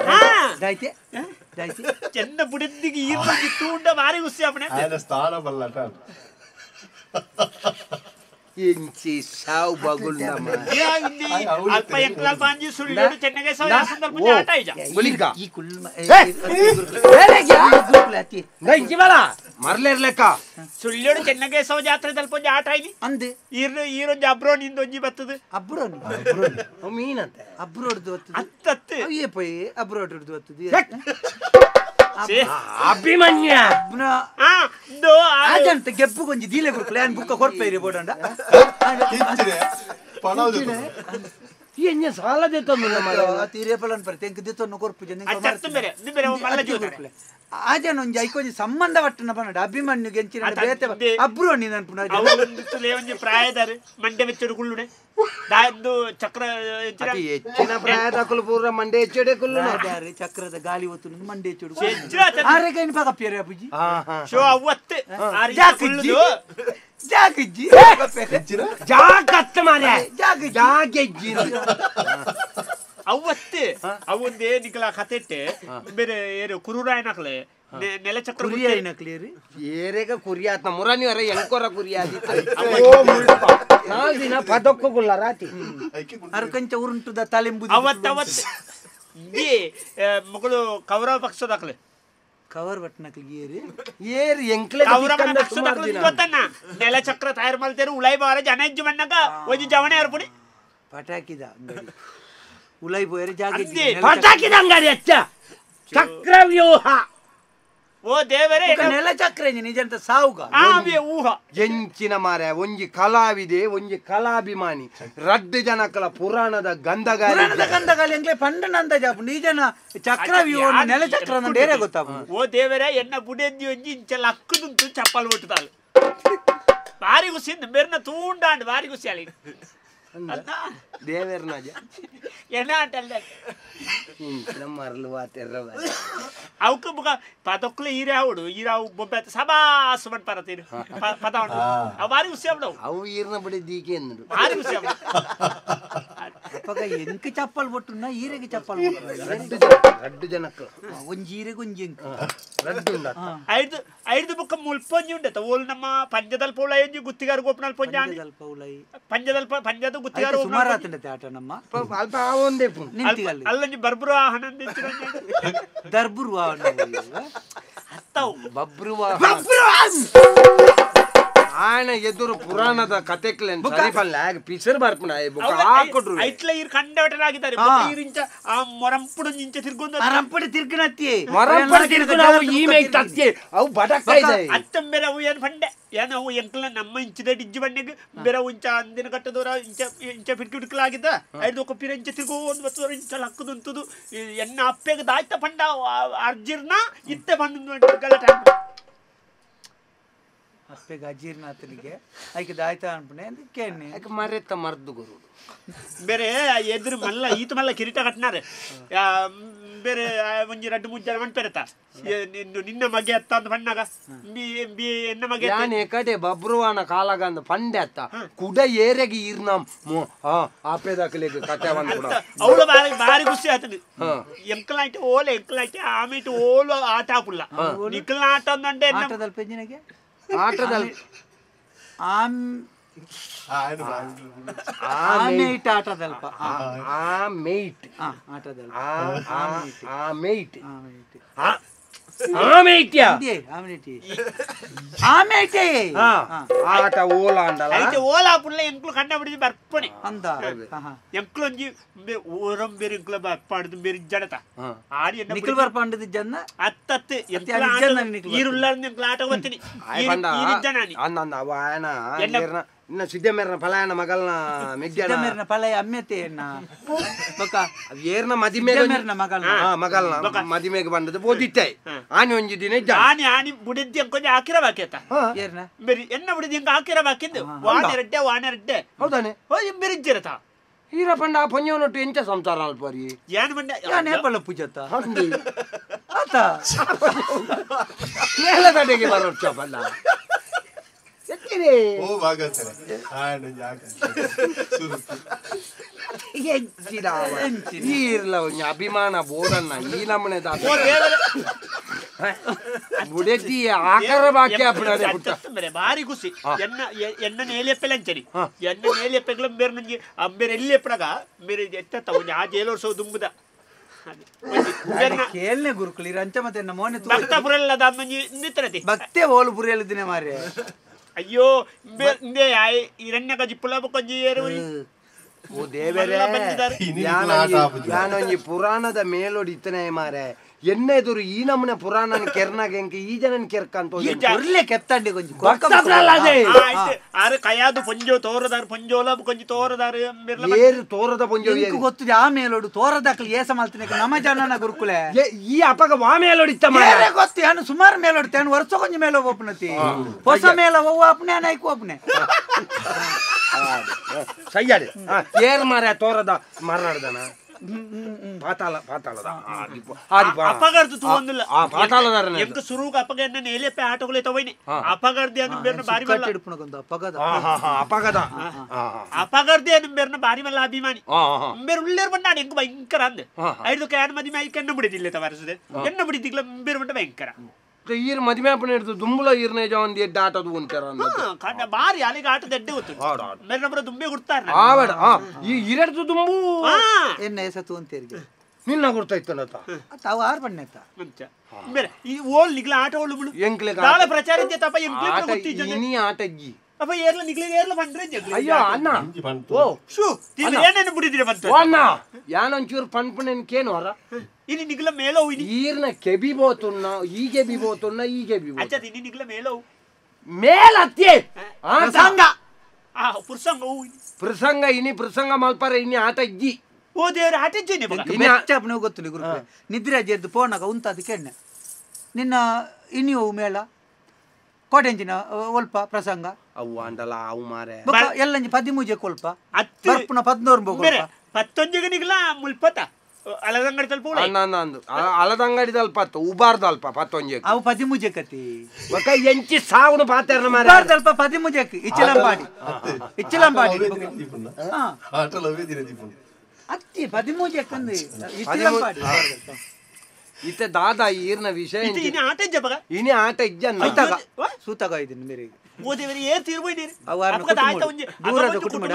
ದಾಯ್ತೆ ದಾಯ್ತೆ ಚೆನ್ನ ಬುಡತ್ತಿಗೆ ಈರ್ನ ತೂಂಡ ಭಾರಿ ಖುಷಿ ಅವನೇ ఆయన ಸ್ಥಾನ ಬಲ್ಲಟ ಇಂಚಿ ಸಾವು ಬಗುಲ್ ನಮ್ಮ ಅಲ್ಪ ಎಂಕಲಾಲ್ ಪಾಂಜಿ ಸುಳ್ಳು ಚೆನ್ನಗೆ ಸಾವು ಸಂದರ್ಭ ಆಟ ಇಜ ಗುಲಿಗ ಈ ಕುಲ್ಮ ಇಂಚಿ ಬಲ ಮರ್ಲೇರ್ಲೆಕ್ಕ ಸುಳ್ಳು ಚೆನ್ನಗೇಶವ ಜಾತ್ರೆ ತಲ್ಪ ಆಟ ಐನಿ ಅಂದೆ ಈರ್ ಈರೊಂಜಿ ಅಬ್ರೋನಿ ಒಂಜಿ ಬತ್ತದು ಅಬ್ರೋನಿ ಮೀನಂತೆ ಅಬ್ರೋಡ್ದು ಬತ್ತದು ಅತ್ತತ್ತು ಅಯ್ಯೇ ಪೋಯಿ ಅಬ್ರೋಡ್ದು ಬತ್ತದು ಅಭಿಮನ್ಯ ಆಜಂತ ಗೆಪ್ಪು ಕೊಂಜಿ ದೀಲೆ ಗುರುಕುಲೆ ಯಾನ್ ಬುಕ್ಕ ಕೊರ್ಪೈರಿ ಬೋಡಂಡ ಎಂಜ ಸಾಲದೆ ತಂದು ತೀರೆ ಪಲನ್ ಪರ ತೆಂಕ್ ದಿತ್ತೊನ್ನು ಕೊರ್ಪು ಜನ ಆಜನ ಒಂಜಿ ಐಕೊಂಜಿ ಸಂಬಂಧ ಪಟ್ಟನ ಪನ್ನಡ ಅಭಿಮನ್ಯು ಗೆಂಚಿನ ಬೇತೆ ಅಬ್ರೋನಿ ನನ್ಪುನ ಒಂಜಿ ಪ್ರಾಯದಾರು ಮಂಡೆ ವೆಚ್ಚಡು ಕುಳ್ಳುಡೆ ದಾಂದು ಚಕ್ರ ಅತಿ ಹೆಚ್ಚಿನ ಪ್ರಾಯದಕುಲು ಪೂರ ಮಂಡೆ ಹೆಚ್ಚಡೆ ಕುಳ್ಳುನ ಚಕ್ರದ ಗಾಳಿ ಒತ್ತು ಮಂಡೆ ಹೆಚ್ಚುಡು ಆರೆಗೈನ್ ಪಗಪ್ಪಿಯರೆ ಅಬುಜಿ ಶೋ ಅವತ್ತೆ ಜಾಕಿಜ್ಜಿ ಜಾಕಿಜ್ಜಿ ಜಾಕತ್ತ ಮಾರ್ರೆ ಜಾಕಿಜ್ಜಿ ಜಾಕೆಜ್ಜಿ ಅವತ್ತೆ ಅವೊಂದೇ ನಿಕಲ ಕತೆಟ್ಟೆ ಬೇರೆ ಏನು ಕುರುರಾಯನಕ್ಲೆ ನೆಲಚಕ್ರ ಕುರಿಯಾಯಿನಕ್ಲೇರಿ ಏರೇಗ ಕುರಿಯಾತ್ನ ಮುರಾನಿ ವರ ಎಂಕೊರ ಕುರಿಯಾದಿ ನಾಲ್ ದಿನ ಪದಕ್ಕುಗುಲ್ಲ ರಾತಿ ಅರ್ಕಂಚ ಉರುಂಟುದ ತಲೆಂಬುದು ಅವತ್ತವತ್ತು ಮಗಳು ಕೌರವ ಪಕ್ಷದಾಕ್ಲೆ ಕವರ್ ಬಟ್ನಕ್ಲಿ ಏರಿ ಏರಿ ಎಂಕ್ಲೆ ಕೌರವನ ಪಕ್ಷದಾಕ್ಲೆ ಗೊತ್ತನ್ನ ನೆಲಚಕ್ರ ತಯಾರು ಮಾಡ್ತೇರು ಉಳೈ ಬಾರ ಜನ ಇಜ್ಜು ಮಣ್ಣಗ ಒಂಜಿ ಜವಣೆ ಏರ್ಪುಡಿ ಪಟಾಕಿದ ಅಂಗಡಿ ಉಲೈ ಬೋಯರೆ ಜಾಗೆ ಪಟಾಕಿದ ಅಂಗಡಿ ಅಚ್ಚ ಚಕ್ರವ್ಯೂಹ ಓ ದೇವರೇ ನೆಲಚಕ್ರ ನಿಜಂತ ಸಾವುಗ ಊಹ ಎಂಚಿನ ಮಾರೆ ಒಂಜಿ ಕಲಾವಿದೆ ಒಂಜಿ ಕಲಾಭಿಮಾನಿ ರಡ್ಡು ಜನಕಲ ಪುರಾಣದ ಗಂಧಗಾಲಿ ಪುರಾಣದ ಗಂಧಗಾಲಿ ಎಂಗ್ಲೆ ಪಂಡನಂದ ಜಾಪು ನಿಜನ ಚಕ್ರವ್ಯೂಹ ನೆಲಚಕ್ರ ಡೇರೆ ಗೊತ್ತಾಪು ಓ ದೇವರೇ ಎನ್ನ ಬುಡೆಂದಿ ಒಂಜಿ ಇಂಚ ಲಕ್ಕುದುಂತು ಚಪ್ಪಲ್ ಒಟ್ಟುದಾಳು ಭಾರಿ ಖುಷಿ ಬೆರ್ನ ತೂಂಡಾಂಡ್ ಭಾರಿ ಖುಷಿ ಅಲ್ಲಿ ದೇವೇರ್ನಾಜ ಎನ್ನ ಆಟಲ್ಲ ಮರಳು ವಾತೆರ್ರ ಅವಕ್ಕೆ ಮುಖ ಪದಕ್ಕಲೆ ಈರಾವುಡು ಈರಾವು ಬೊಬ್ಬೆ ಸಬಾಸು ಮಣ್ ಪರತೀರು ಪದ ಅವು ಭಾರಿ ಖುಷಿ ಅವಡು ಅವು ಈರ್ನ ಬಡಿ ದೀಕೆ ಎಂದರು ಭಾರಿ ಖುಷಿ ಅವಡು ಅಪ್ಪಗ ಎಂಕ್ ಚಪ್ಪಲ್ ಬೊಟ್ಟುನ ಈರೆಗೆ ಚಪ್ಪಲ್ ರಡ್ಡು ಜನಕ್ಕೆ ಒಂಜಿ ಈರೆಗೆ ಒಂಜಿ ಎಂಕ್ ರಡ್ಡು ಉಂಡ ಐದು ಐದು ಬುಕ್ಕ ಮುಲ್ಪೊಂಜಿ ಉಂಡತ ಓಲ್ ನಮ್ಮ ಪಂಜದಲ್ಪ ಉಳೈ ಗುತ್ತಿಗಾರ ಗೋಪನಲ್ ಪೊಂಜ ಪಂಜದಲ್ಪ ಉಳೈ ಪಂಜದಲ್ಪ ಪಂಜದ ಗುತ್ತಿಗಾರ ಸುಮಾರು ಆತಂಡತೆ ಆಟ ನಮ್ಮ ಅಲ್ಪ ಆವೊಂದೇ ನಿಂತಿಗಲ್ಲಿ ಅಲ್ಲೊಂಜಿ ಬರ್ಬರು ಆಹನಂದ ದರ್ಬುರು ಅತ್ತವು ಬಬ್ರು ಆಯನ ಎದುರು ಪುರಾಣದ ಕತೆಕ್ಲೆನ್ ಸರಿ ಪಲ್ಲೆ ಆಗ ಪಿಸರ್ ಬರ್ಪುನ ಬುಕ್ಕ ಹಾಕೊಡ್ರು ಐಟ್ಲ ಈರ್ ಕಂಡವಟರಾಗಿದ್ದಾರೆ ಈರಿಂಚ ಆ ಮೊರಂಪುಡು ಇಂಚ ತಿರ್ಗೊಂದು ಮರಂಪುಡು ತಿರ್ಗನತ್ತಿ ಮೊರಂಪುಡು ತಿರ್ಗುನ ಅವು ಈ ಮೈ ತತ್ತಿ ಅವು ಬಡಕ ಇದೆ ಅತ್ತಂಬೆರ ಅವು ಏನು ಫಂಡೆ ಏನು ಅವು ಎಂಕಲ ನಮ್ಮ ಇಂಚಿದ ಡಿಜ್ಜು ಬಂಡೆಗೆ ಬೇರೆ ಉಂಚ ಅಂದಿನ ಕಟ್ಟದವರ ಇಂಚ ಇಂಚ ಪಿಡ್ಕಿ ಹಿಡ್ಕಲಾಗಿದ್ದ ಐದು ಕೊಪ್ಪಿರ ಇಂಚ ತಿರ್ಗೋ ಒಂದು ಬತ್ತದವರ ಇಂಚ ಲಕ್ಕದುಂತುದು ಎನ್ನ ಅಪ್ಪೆಗೆ ದಾಯ್ತ ಪಂಡ ಅರ್ಜಿರ್ನ ಇತ್ತೆ ಬಂದು ಗಲಾಟೆ ಅಪ್ಪೆಗೆ ಅಜೀರ್ಣಾತನಿಗೆ ಐಕೆ ದಾಯ್ತ ಅನ್ಪುಣೆ ಕೇಳಿ ಯಾಕೆ ಮರೆತ ಮರ್ದು ಗುರು ಬೇರೆ ಎದುರು ಮಲ್ಲ ಈತ ಮಲ್ಲ ಕಿರೀಟ ಕಟ್ನಾರೆ ಬೇರೆ ಒಂಜಿ ರಡ್ಡು ಮೂರು ಜನ ಮಣ್ಪೆರತ ನಿನ್ನ ಮಗೆ ಅತ್ತ ಅಂತ ಬಣ್ಣಾಗ ಬಿ ಎನ್ನ ಮಗೆ ಯಾನೆ ಕಡೆ ಬಬ್ರುವಾನ ಕಾಲಗಂದ ಪಂಡೆ ಅತ್ತ ಕುಡ ಏರೆಗೆ ಈರ್ನ ಆಪೆದಾಕಲಿಗೆ ಕತೆ ಬಂದ ಕೂಡ ಅವಳು ಬಾರಿ ಭಾರಿ ಖುಷಿ ಆತದು ಎಂಕಲಾಯ್ತು ಓಲೆ ಎಂಕಲಾಯ್ತು ಆಮೇಲೆ ಓಲು ಆಟ ಆಪುಲ್ಲ ನಿಕ್ಕಲ್ನ ಆಟ ಅಂದಂಡೆ ಆಟದಲ್ಲಿ ಪೆಂಜಿನಗೆ ಆಟದಲ್ಲಿ ಆಮೇಟ್ ಆಟದಲ್ಪ ಆಮೇಟ್ ಆಟದಲ್ಪ ಆಮೇಟ್ ಆಮೇಟ್ಯ ಆಮೇಟಿ ಆಮೇಟೆ ಆಟ ಓಲ ಅಂಡಲ అయితే ಓಲಾ ಪುಲ್ಲ ಎಂಕ್ಲು ಕಂಡ ಬಿಡಿದು ಬರ್ಪಣೆ ಅಂದ ಎಂಕ್ಲು ಒಂಜಿ ಓರಂ ಬೇರೆ ಎಂಕ್ಲ ಬರ್ಪಾಡುದು ಬೇರೆ ಜಡತ ಆಡಿ ನಿಖಲ್ ಬರ್ಪಾಂಡದ ಜನ ಅತ್ತತ್ತು ಎಂಕ್ಲ ಈರುಲ್ಲ ಎಂಕ್ಲ ಆಟ ಗೊತ್ತಿನಿ ಅಂದ ಅವ ಆಯನ ಇನ್ನ ಸಿದ್ದಮೇರನ ಫಲಾಯನ ಮಗಲ್ನ ಮೆಗ್ಗನ ಫಲಾಯ ಅಮ್ಮೆತೆ ಬೊಕ ಏರ್ನ ಮದಿಮೆಗೆ ಮಗಲ್ನ ಮಗಲ್ನ ಮದಿಮೆಗೆ ಬಂದದ್ದು ಬೋದಿತ್ತೆ ಆನಿ ಒಂಜಿ ದಿನ ಆನಿ ಆನಿ ಬುಡಿದ್ದಿ ಅಂಕೊಂಜಿ ಆಕಿರ ಬಾಕೇತ ಏರ್ನ ಬೇರಿ ಎನ್ನ ಬುಡಿದ್ದಿ ಅಂಕ ಆಕಿರ ಬಾಕಿಂದು ವಾನೆರಡ್ಡೆ ವಾನೆರಡ್ಡೆ ಹೌದಾನೆ ಓ ಬೆರಿಜ್ಜಿರತ ಹೀರ ಪಂಡ ಆ ಪೊಂಜವನೊಟ್ಟು ಎಂಚ ಸಂಸಾರ ಅಲ್ಪರಿ ಏನ್ ಬಂಡ ಯಾನ್ ಏಪಲ ಪೂಜತ್ತ ಆತ ಮೇಲದಡೆಗೆ ಬರೋರ್ಚ ಪಂಡ ಓ ಭಾಗವತರೆ ಈರ್ಲ ಒಂಜಿ ಅಭಿಮಾನ ಬೋಡಣ್ಣ ಈ ನಮ್ಮನೆ ಬುಡೆತಿ ಆಕಾರ ಬಾಕಿ ಪುಟ್ಟ ಭಾರಿ ಖುಷಿ ಎನ್ನ ಎನ್ನ ನೇಲಿಯಪ್ಪೆಲ್ಲ ಅಂಚನಿ ಎನ್ನ ನೇಲಿಯಪ್ಪೆಗಳ ಬೇರೆ ನನಗೆ ಅಂಬೇರೆ ಎಲ್ಲಿ ಎಪ್ಪಡಗ ಬೇರೆ ಎತ್ತ ಒಂಜಿ ಆ ಜೇಲೋರ್ಸೋ ದುಂಬುದ ಕೇಳನೆ ಗುರುಕುಲಿ ರಂಚ ಮತ್ತೆ ಮೋನೆ ಭಕ್ತಪುರೆಲ್ಲ ನಿತ್ತರತಿ ಭಕ್ತೆ ಓಲು ಪುರಿಯಲ್ಲಿದ್ದೇನೆ ಮಾರ್ರೆ ಅಯ್ಯೋ ಹಿರಣ್ಯ ಜಿಪ್ಪುಲ ಕೊಂಜಿ ಓ ದೇವರೇ ಯಾನೊಂಜಿ ಪುರಾಣದ ಮೇಲೋಡಿ ಇತ್ತನೇ ಮಾರೆ ಎನ್ನ ಎದುರು ಈ ನಮ್ಮನೆ ಪುರಾಣ ಕೆರ್ನಾಗ ಎಂಕ ಈ ಜನನ್ ಕೆರ್ಕಂತ ಒರ್ಲೆ ಕೆತ್ತಂಡಿ ಕೊಂಜಿ ಆರು ಕಯಾದು ಪೊಂಜೋ ತೋರದಾರು ಪೊಂಜೋಲ ಕೊಂಜಿ ತೋರದಾರು ಏರು ತೋರದ ಪೊಂಜೋ ಗೊತ್ತು ಆ ಮೇಲೋಡು ತೋರದಾಕಲಿ ಏಸ ಮಲ್ತಿನ ನಮ್ಮ ಜನನ ಗುರುಕುಲೆ ಈ ಅಪಗ ವಾ ಮೇಲೋಡಿತ್ತ ಮಾರೆ ಗೊತ್ತು ಯಾನು ಸುಮಾರು ಮೇಲೋಡ್ತೆ ಯಾನು ವರ್ಷ ಕೊಂಜಿ ಮೇಲೋ ಒಪ್ಪನತಿ ಹೊಸ ಮೇಲ ಒವ್ವ ಅಪ್ನೆ ಅನಾಯ್ಕು ಒಪ್ಪನೆ ಸಯ್ಯಾಡಿ ಏರ್ ಮಾರ ತೋರದ ಮಾರನಾಡ್ದನ ಪಾತಾಳ ಪಾತಾಳದ ಅಪಗರ್ದು ತೂವೊಂದಿಲ್ಲ ಪಾತಾಳದಾರ ಎಂಕ ಸುರುಗ ಅಪಗ ಎನ್ನ ನೇಲೆಪ್ಪೆ ಆಟೋಗಳೇ ತವೈನಿ ಅಪಗರ್ದಿ ಅನ್ನು ಬೇರ್ನ ಬಾರಿ ಮಲ್ಲ ಅಪಗದ ಅಪಗದ ಅಪಗರ್ದಿ ಅನ್ನು ಬೇರ್ನ ಬಾರಿ ಮಲ್ಲ ಅಭಿಮಾನಿ ಬೇರೆ ಉಳ್ಳೇರ್ ಬಂಡ ಎಂಕ ಭಯಂಕರ ಅಂದೆ ಐದು can ಮದಿಮೆ ಐಕ್ ಎನ್ನ ಬಿಡಿದಿಲ್ಲ ತವರಸುದೆ ಎನ್ನ ಬಿಡಿದಿಗ್ಲ ಬೇರೆ ಬಂಡ ಭಯಂಕರ ಈರ್ ಮದಿಮೆ ಅಪ್ಪನ ಹಿಡಿದು ದುಂಬುಲ ಈರ್ನ ಒಂದು ಎಡ್ಡ ಆಟದ ಉಂಟಾರ ಬಾರಿ ಅಲ್ಲಿಗೆ ಆಟದ ಎಡ್ಡೆ ಗೊತ್ತು ಮೇರೆ ನಮ್ಮರ ದುಂಬೆ ಕೊಡ್ತಾರೆ ಆವಡ ಈ ಇರಡ್ದು ದುಂಬು ಎನ್ನ ಎಸತು ಅಂತೇರಿಗೆ ನಿನ್ನ ಗುರ್ತಾಯ್ತನತ ತಾವು ಆರು ಬಣ್ಣೆತ್ತ ಬೇರೆ ಈ ಓಲ್ ನಿಗ್ಲ ಆಟ ಓಳು ಬಿಡು ಎಂಕ್ಲೆ ನಾಳೆ ಪ್ರಚಾರ ಇದ್ದೆ ತಪ್ಪ ಎಂಕ್ಲೆ ಗೊತ್ತಿದ್ದೆ ಇನಿ ಆಟ ಇಜ್ಜಿ ಅಪ್ಪ ಏರ್ಲ ನಿಗ್ಲೆ ಏರ್ಲ ಬಂದ್ರೆ ಅಯ್ಯೋ ಅಣ್ಣ ಓ ಶೂ ಏನೇನು ಬಿಡಿದಿರ ಬಂತು ಅಣ್ಣ ಯಾನೊಂಚೂರು ಪನ್ಪುನೇನು ಕೇನು ಹೊರ ಇನಿ ನಿಗ್ಲ ಮೇಲೋ ಇನಿ ಈರ್ನ ಕೆಬಿ ಬೋತುನ್ನ ಈ ಕೆಬಿ ಬೋತುನ್ನ ಈ ಕೆಬಿ ಅಚ್ಚ ಇನಿ ನಿಗ್ಲ ಮೇಲೋ ಮೇಲತ್ತೆ ಪ್ರಸಂಗ ಆ ಪ್ರಸಂಗ ಪ್ರಸಂಗ ಇನಿ ಪ್ರಸಂಗ ಮಲ್ಪಾರ ಇನಿ ಆಟ ಇಜ್ಜಿ ಓ ದೇವರ ಆಟ ಇಜ್ಜಿ ಮೆಚ್ಚ ಗೊತ್ತಿಲ್ಲ ಗುರು ನಿದ್ರೆ ಎದ್ದು ಪೋನಾಗ ಉಂತಾದ ಕೆಣ್ಣೆ ನಿನ್ನ ಇನಿಯೋ ಮೇಳ ಕೋಟೆಂಚಿನ ಒಲ್ಪ ಪ್ರಸಂಗ ಅವು ಅಂಡಲ ಅವು ಮಾರೆ ಎಲ್ಲಂಜಿ ಪದಿಮೂಜೆ ಕೊಲ್ಪ ಬರ್ಪುನ ಪದ್ನೋರು ಪತ್ತೊಂಜಿಗೆ ನಿಗ್ಲ ಮುಲ್ಪತ ಅಲದಂಗಡಿ ತಲ್ಪ ಅಲದಂಗಡಿ ತಲ್ಪ ಉಬಾರ್ದ ಅಲ್ಪ ಪತ್ತೊಂಜೆ ಅವು ಪದಿಮೂಜೆ ಕತಿ ಒಕ ಎಂಚಿ ಸಾವುನು ಪಾತೆರ್ನ ಮಾರೆ ಉಬಾರ್ದ ಅಲ್ಪ ಪದಿಮೂಜೆಕ್ ಇಚ್ಚಲಂಬಾಡಿ ಇಚ್ಚಲಂಬಾಡಿ ಅತ್ತಿ ಪದಿಮೂಜೆಕ್ ಅಂದು ಇಚ್ಚಲಂಬಾಡಿ ಇತ್ತೆ ದಾದಾ ಈರ್ನ ವಿಷಯ ಇನಿ ಆಟ ಇಜ್ಜ ಇನಿ ಆಟ ಇಜ್ಜ ಸೂತಗ ಇದನ್ನು ಮೇರೆ ಓ ದೇವರೇ ಏರ್ ತೀರ್ಬೋಯ್ನೇರಿ ದೂರದ ಕುಟುಂಬ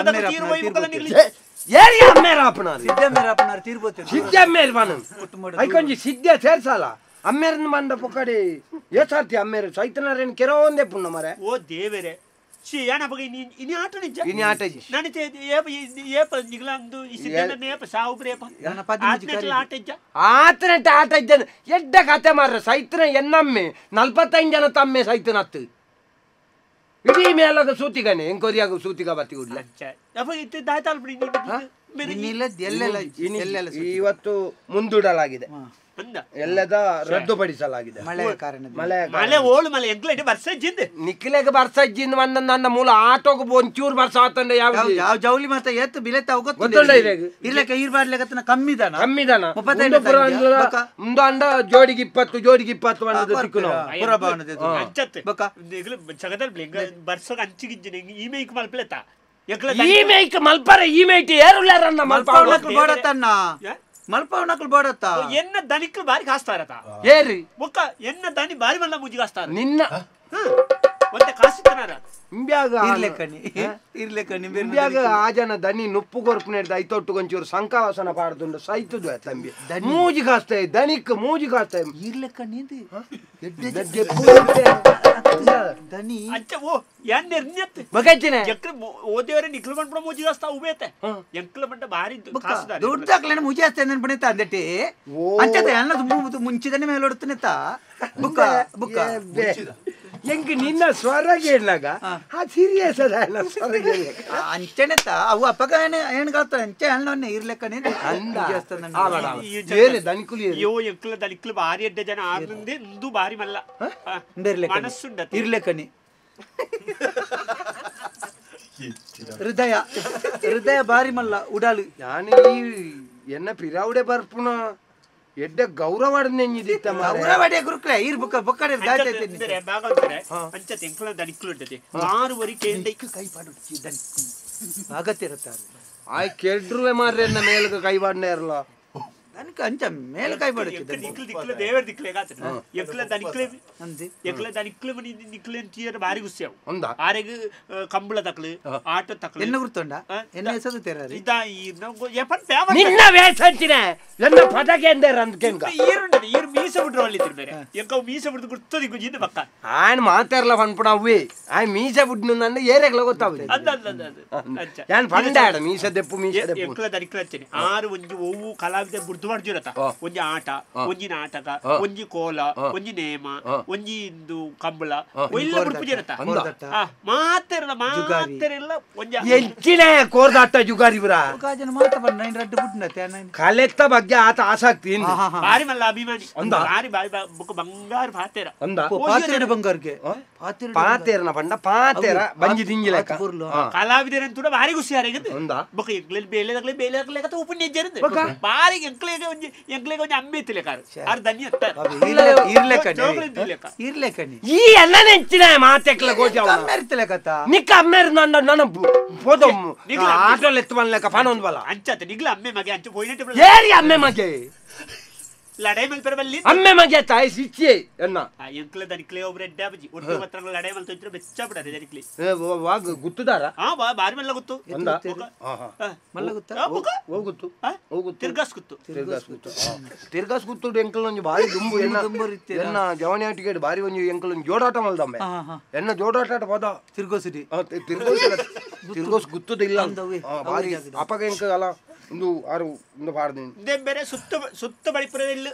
ಏರಿ ಅಮ್ಮೇರ ಅಪ್ಪನಾರು ಸಿದ್ಧ ಮೇರ ಅಪ್ಪನಾರು ತೀರ್ಬೋತೆ ಸಿದ್ಧ ಅಮ್ಮೇರ ಬನ ಐಕೊಂಜಿ ಸಿದ್ಧ ಸೇರ್ಸಾಲ ಅಮ್ಮೇರನ್ನ ಬಂದ ಪೊಕ್ಕಡಿ ಏಸಾರ್ತಿ ಅಮ್ಮೇರು ಸೈತನಾರೇನು ಕೆರೋಂದೇ ಪುಣ್ಣ ಮರೆ ಓ ದೇವರೇ ಛೀ ಯಾನಪಗ ಇನಿ ಇನಿ ಆಟ ನಿಜ ಇನಿ ಆಟ ಇಜ್ಜಿ ನಾನು ಏಪ ಏಪ ನಿಗ್ಲಂದು ಈ ಸಿದ್ಧ ಏಪ ಸಾವು ಏಪ ಆಟ ಇಜ್ಜ ಆತನಟ್ಟ ಆಟ ಇದ್ದ ಎಡ್ಡ ಕತೆ ಮಾರ್ರೆ ಸೈತನ ಎನ್ನಮ್ಮೆ 45 ಜನ ತಮ್ಮೆ ಸೈತನತ್ತು ಇಡೀ ಮೇಲಾಗ ಸೂತಿಗನೆ ಎಂಕೊರಿಯಾಗ ಸೂತಿಗ ಬತ್ತಿ ಉಡ್ಲ ಇವತ್ತು ಮುಂದೂಡಲಾಗಿದೆ, ಎಲ್ಲದ ರದ್ದುಪಡಿಸಲಾಗಿದೆ. ನಿಕ್ಲೆಗೆ ಬರ್ಸ ಇಜ್ಜಿಂದ ಬಂದ ನನ್ನ ಮೂಲ ಆಟೋಗ ಒಂಚೂರು ಬರ್ಸ ಆತಂಡ ಯಾವ ಯಾವ ಜೌಲಿ ಮತ್ತೆ ಎತ್ತು ಬಿಲೆತ್ತ ಇರ್ಲಿಕ್ಕೆ ಕಮ್ಮಿದಾನ ಕಮ್ಮಿದಾನ ಮುಂದು ಅಂಡ ಜೋಡಿಗೆ 20 ಜೋಡಿಗೆ 20 ಬಂದದ್ದು ತಿಕ್ಕು ನಾವು. ಈ ಮೇಯ್ಕ್ ಮಲ್ಪರೆ ಈ ಮೇಯ್ಟ್ ಏರುಲ್ಲಾರನ್ನ ಮಲ್ಪವನಕ್ಲು ಬೋಡತ್ತಣ್ಣ ಮಲ್ಪವನಕ್ಲು ಬೋಡತ್ತ ಎನ್ನ ದನಿಕ್ಲು ಬಾರಿ ಕಾಸ್ತಾರತ ಏರಿ ಬೊಕ್ಕ ಎನ್ನ ದನಿ ಬಾರಿ ಮಲ್ಲ ಮುಜ್ಜಿ ಕಾಸ್ತಾರ ನಿನ್ನ ಒಂತೆ ಕಾಸಿತ್ತನಾರ ಇಂಬ್ಯಾಗ ಇರ್ಲೆಕಣಿ ಇರ್ಲೆಕಣಿ ಇಂಬ್ಯಾಗ ಆ ಜನ ದನಿ ನುಪ್ಪು ಕೊರ್ಪು ನೆಡ್ದು ಐತೊಟ್ಟು ಕೊಂಚೂರು ಸಂಕಾವಾಸನ ಪಾಡ್ದುಂಡು ಸೈತದು ತಂಬಿ ಮೂಜಿ ಕಾಸ್ತಾಯಿ ದನಿಕ್ ಮೂಜಿ ಕಾಸ್ತಾಯಿ ಇರ್ಲೆಕಣಿ ದನಿ ಅಂಚ ಓ ಯಾನ್ ನಿರ್ಣ್ಯತ್ ಬಗಜ್ಜಿನೆ ಜಕ್ರ ಓದೇವರೆ ನಿಕ್ಲು ಬಂಡ್ಪಡ ಮೂಜಿ ಕಾಸ್ತಾ ಉಬೇತೆ ಎಂಕ್ಲ ಬಂಡ ಬಾರಿ ಕಾಸ್ದಾರೆ ದೊಡ್ಡದಾಕ್ಲೇನ ಮೂಜಿ ಕಾಸ್ತಾ ನೆನ್ಪಣಿತ ಅಂದಟಿ ಅಂಚದ ಅನ್ನ ಮುಂಚಿದನೆ ಮೇಲೆ ಹೊಡ್ತನೆತ ಬುಕ್ಕ ಬುಕ್ಕ ಎಂಕ್ ನಿನ್ನ ಸ್ವರ ಕೇಳಿನಾಗ ಆ ಸೀರಿಯಸ್ ಅದ ಸ್ವರ ಕೇಳಿ ಅಂಚೆನೆತ್ತ ಅವು ಅಪ್ಪಗ ಏನು ಕಾತ ಅಂಚೆ ಅಣ್ಣವನ್ನೇ ಇರ್ಲೆಕ್ಕನೇ ಬೇರೆ ದನಿಕುಲಿ ಅಯ್ಯೋ ಎಂಕ್ಲ ದನಿಕ್ಲು ಭಾರಿ ಎಡ್ಡೆ ಜನ ಆರ್ನಿಂದೆ ಇಂದು ಭಾರಿ ಮಲ್ಲ ಮನಸ್ಸುಂಡ ಇರ್ಲೆಕ್ಕನಿ ಹೃದಯ ಹೃದಯ ಬಾರಿ ಮಲ್ಲ ಉಡಾಲು ನಾನು ಈ ಎನ್ನ ಪಿರಾವುಡೆ ಬರ್ಪುಣ ಎಡ್ಡೆ ಗೌರವ ನೆಂಜಿದಿತ್ತ ಗೌರವಡೆ ಗುರುಕ್ಲೆ ಇರ್ ಬುಕ್ಕ ಬೊಕ್ಕಡೆ ದಾಟೈತೆ ಬಾಗಂತಾರೆ ಅಂಚ ತೆಂಕುಲ ದನಿಕ್ಲು ಉಂಟತೆ ಆರುವರಿ ಕೇಂದ್ರ ಕೈ ಪಾಡು ದನಿಕ್ಕು ಭಾಗತಿರತ್ತಾರೆ ಆಯ್ ಕೆಡ್ರುವೆ ಮಾರ್ರೆ ಎನ್ನ ಮೇಲ್ಗ ಕೈ ಪಾಡ್ನೆ ಇರಲ್ಲ ದನಿಕ ಅಂಚ ಮೇಲ್ ಕೈ ಪಾಡು ದಿಕ್ಲು ದಿಕ್ಲು ದೇವರ ದಿಕ್ಲೆ ಗಾತ ಎಂಕ್ಲ ದನಿಕ್ಲೆ ಅಂದೆ ಎಂಕ್ಲ ದನಿಕ್ಲೆ ಮನಿ ನಿಕ್ಲೆ ಅಂತೀರ ಬಾರಿ ಗುಸ್ಸೆವು ಒಂದ ಆರೆಗ್ ಕಂಬಳ ತಕ್ಲು ಆಟೋ ತಕ್ಲು ಎನ್ನ ಗುರ್ತೊಂಡ ಎನ್ನ ಹೆಸರು ತೆರಾರಿ ಇದ ಈ ನಮ್ಗೆ ಯಪನ್ ಪ್ಯಾವ ನಿನ್ನ ವೇಸಂಚಿನ ಎನ್ನ ಪದಕ್ಕೆ ಎಂದೇರ ಅಂದ್ಕೆಂಗ ಈರುಂಡದೆ ಈರು ಮೀಸ ಬಿಡ್ರು ಅಲ್ಲಿ ಬೇರೆ ಎಂಕವು ಮೀಸ ಬಿಡ್ದು ಗುರ್ತದಿ ಗುಜಿಂದ ಪಕ್ಕ ಆಯ್ ಮಾತಾರಲ್ಲ ಪನ್ಪುಣ ಅವ್ವೆ ಆಯ್ ಮೀಸ ಬಿಡ್ನು ನನ್ನ ಏರೆಗ್ಲ ಗೊತ್ತಾവുದು ಅಂದ ಅಂದ ಅಂದ ಅಂಚ ಯಾನ್ ಪಂಡಾಡ ಮೀಸ ದೆಪ್ಪು ಮೀಸ ದೆಪ್ಪು ಎಂಕ್ಲ ದನಿಕ್ಲ ಅಂಚನೆ ಆರು ಒಂಜಿ ಒವ್ವು ಕಲಾವಿದ ಬುಡ್ದು ಮಾಡ್ಜಿರತ ಒಂಜಿ ಆಟ ಒಂಜಿ ನಾಟಕ ಒಂಜಿ ಕೋಲ ಒಂಜಿ ನೇಮ ಒಂಜಿ ಇಂದು ಕಂಬಳ ಎಲ್ಲ ಬುಡ್ಪು ಜಿರತ ಮಾತೆರಲ್ಲ ಮಾತೆರೆಲ್ಲ ಒಂಜಿ ಎಂಚಿನ ಕೋರ್ದಾಟ ಜುಗಾರಿ ಬುರ ಕಾಜನ ಮಾತ ಪಂಡ ನೈನ್ ರಡ್ಡು ಬುಡ್ನ ತೇನ ಕಲೆತ್ತ ಬಗ್ಗೆ ಆತ ಆಸಕ್ತಿ ಬಾರಿ ಮಲ್ಲ ಅಭಿಮಾನಿ ಬಾರಿ ಬಾರಿ ಬುಕ್ ಬಂಗಾರ ಪಾತೆರ ಅಂದ ಪಾತೆರ ಬಂಗಾರಗೆ ಪಾತೆರನ ಪಂಡ ಪಾತೆರ ಬಂಜಿ ದಿಂಜಿಲೆಕ್ಕ ಕಲಾವಿದರಂತೂ ಬಾರಿ ಖುಷಿ ಆರೆಗಂದು ಬೊಕ ಎಂಕ್ಲೆಲ್ ಬೇಲೆದಾಗ್ಲೆ ಬೇಲೆದಾಗ್ಲೆ ಉಪ್ಪು ನೆಜ್ಜರಂದು ಬಾರಿ ಎಂಕ್ಲೆಗೆ ಒಂಜಿ ಎಂಕ್ಲೆಗೆ ಒಂಜಿ ಅಮ್ಮೆ ಇತ್ತಿಲೆಕಾರು ಆರ್ ಧನ್ಯ ಇರ್ಲೆಕಣಿ ಈ ಎಲ್ಲ ನೆಂಚಿನ ಮಾತೆಕ್ಲ ಗೋಜ ಅಮ್ಮೆರ್ತಿಲೆಕತ ನಿಕ್ಕ ಅಮ್ಮೆರ್ ನನ್ನ ನನ್ನ ಪೋದ ಆಟೋ ಎತ್ತು ಬನ್ಲೆಕ್ಕ ಪಾನೊಂದು ಬಲ ಅಂಚತ ನಿಗ್ಲ ಅಮ್ಮೆ ಮಗೆ ಅಂಚ ಪೋಯಿನಟ್ ಏರಿ ಅಮ್ಮೆ ಮಗೆ ಲಡಾಯಿ ಮಲ್ಪೆರ ಬಲ್ಲಿ ಅಮ್ಮೆ ಮಗೆ ತಾಯಿ ಸಿಚ್ಚಿ ಎನ್ನ ಎಂಕ್ಲ ದನಿಕ್ಲೆ ಒಬ್ರು ಎಡ್ಡೆ ಬಜಿ ಒಟ್ಟು ಪತ್ರಗಳ ಲಡಾಯಿ ಮಲ್ತ ಇದ್ರೆ ಬೆಚ್ಚ ಬಿಡದೆ ದನಿಕ್ಲೆ ವಾಗ ಗುತ್ತುದಾರ ಹಾ ಬಾರಿ ಮಲ್ಲ ಗೊತ್ತು ಅಂದ ಮಲ್ಲ ಗೊತ್ತಾ ಓ ಗೊತ್ತು ಓ ಗೊತ್ತು ತಿರ್ಗಾಸ್ ಗೊತ್ತು ತಿರ್ಗಾಸ್ ಗೊತ್ತು ತಿರ್ಗಾಸ್ ಗೊತ್ತು ಎಂಕಲ್ ಒಂಜಿ ಬಾರಿ ದುಂಬು ಎನ್ನ ಎನ್ನ ಜವನಿ ಆಟಿಕೆಟ್ ಬಾರಿ ಒಂಜಿ ಎಂಕಲ್ ಒಂಜಿ ಜೋಡಾಟ ಮಲ್ದಮ್ಮೆ ಎನ್ನ ಜೋಡಾಟ ಪದ ತಿರ್ಗೋಸುಡಿ ತಿರ್ಗೋಸ್ ತಿರ್ಗೋಸ್ ಗುತ್ತುದಿಲ್ಲ ಬಾರಿ ಅಪಗ ಎಂಕ ಅಲ್ಲ ಒಂದು ಆರು ಒಂದು ಪಾಡ್ದು ಬೇರೆ ಸುತ್ತ ಸುತ್ತ ಬಳಿಪುರದಲ್ಲಿ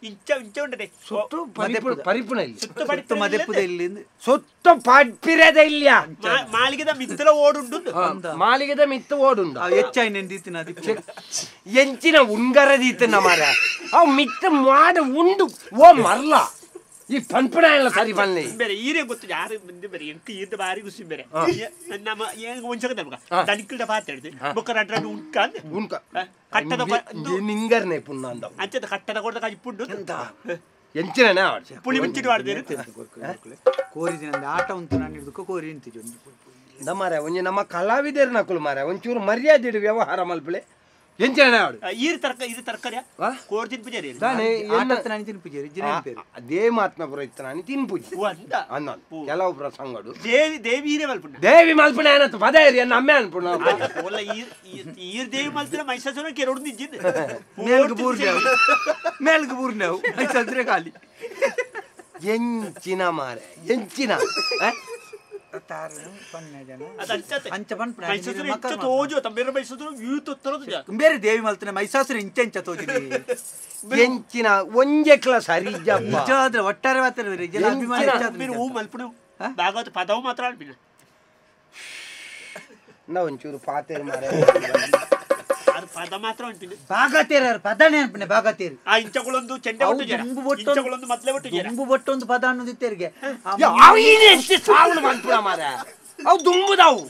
ಇಂಚ ಇಂಚ ಉಂಟದೆ ಸುತ್ತು ಪರಿಪುಣ ಇಲ್ಲಿ ಸುತ್ತ ಮದೆಪುದ ಇಲ್ಲಿ ಸುತ್ತ ಪಡ್ಪಿರದ ಇಲ್ಲ ಮಾಲಿಗೆದ ಮಿತ್ತಲ ಓಡುಂಡು ಮಾಲಿಗೆದ ಮಿತ್ತ ಓಡುಂಡು ಹೆಚ್ಚಾಯಿ ನೆಂದಿತ್ತಿನ ಎಂಚಿನ ಉಂಗರದೀತನ ಮಾರ ಅವು ಮಿತ್ತ ಮಾಡ ಉಂಡು ಓ ಮರ್ಲ ಈ ಪನ್ಪುಣ ಎಲ್ಲ ಸರಿ ಪನ್ನೆ ಬೇರೆ ಈರೇ ಗೊತ್ತು ಯಾರು ಮುಂದೆ ಬೇರೆ ಎಂಕ ಈರ್ದ ಬಾರಿ ಖುಷಿ ಬೇರೆ ನಮ್ಮ ಒಂಚಕ ನಮಗ ದನಿಕಲ್ದ ಪಾತ್ ಹಿಡ್ದು ಬೊಕ್ಕ ರಡ್ ರಡ್ ಉಂಕ ಉಂಕ ಕಟ್ಟದ ನಿಂಗರ್ನೆ ಪುಣ್ಣ ಅಂದ ಅಂಚದ ಕಟ್ಟದ ಕೊಡ್ದ ಕಾಜಿ ಪುಂಡು ಎಂಚಿನ ಪುಳಿ ಮುಂಚಿಟ್ಟು ಆಡ್ದೇರು ಕೋರಿದಿನ ಆಟ ಉಂಟು ನಾನು ಹಿಡ್ದುಕೋ ಕೋರಿ ನಿಂತಿದ್ದು ನಮ್ಮರೆ ಒಂಜಿ ನಮ್ಮ ಕಲಾವಿದರು ನಕುಲು ಮಾರೆ ಒಂಚೂರು ಮರ್ಯಾದೆ ಇಡು ವ್ಯವಹಾರ ಮಲ್ಪಲೆ ಎಂಚಿನ ಆಡು ಈರ್ ತರಕ ಇದು ತರಕಾರಿ ಕೋರ್ ತಿನ್ಪುಜಾರಿ ತಾನೇ ನಾನು ತಿನ್ಪುಜಾರಿ ಅದೇ ಮಾತ್ನ ಪುರೋಹಿತ ನಾನು ತಿನ್ಪುಜಿ ಅನ್ನ ಕೆಲವು ಪ್ರಸಂಗಡು ದೇವಿ ದೇವಿ ಹೀರೆ ಮಲ್ಪುಣ ದೇವಿ ಮಲ್ಪುಣ ಏನಂತ ಪದ ಇರಿ ಅನ್ನ ಅಮ್ಮೆ ಅನ್ಪುಣ ಒಲ್ಲ ಈರ್ ಈರ್ ದೇವಿ ಮಲ್ತಿನ ಮೈಸಾಸುರ ಕೆರೊಡು ನಿಜ್ಜಿದ್ದು ಮೇಲ್ಗ ಬೂರ್ನೇವು ಮೇಲ್ಗ ಬೂರ್ನೇವು ಮೈಸಾಸುರ ಖಾಲಿ ಎಂಚಿನ ಮಾರೆ ಎಂಚಿನ ಬೇರೆ ದೇವಿ ಮಲ್ತನೆ ಮೈಸಾಸುರ ಇಂಚ ಇಂಚ ತೋಜಿನಿ ಎಂಚಿನ ಒಂಜೆಕ್ಲ ಸರಿ ನಿಜವಾದ್ರೆ ಒಟ್ಟಾರೆ ಮಲ್ಪುಣ ಭಾಗವತ ಪದವು ಮಾತ್ರ ಅಲ್ಪಿನ ನಾ ಒಂಚೂರು ಪಾತೇರು ಮಾರೆ ಪದ ಮಾತ್ರ ಉಂಟು ಭಾಗತೇರ ಪದನೇ ಅನ್ಪನೆ ಭಾಗತೇರು ಆ ಇಂಚಗಳೊಂದು ಚೆಂಡೆ ಒಟ್ಟು ಇಂಚಗಳೊಂದು ಮೊದಲೇ ಒಟ್ಟು ದುಂಬು ಬೊಟ್ಟೊಂದು ಪದ ಅನ್ನೋದು ಇತ್ತೇರಿಗೆ ಸಾವಣ ಮನ್ಪುಣ ಮಾರ ಅವು ದುಂಬುದವು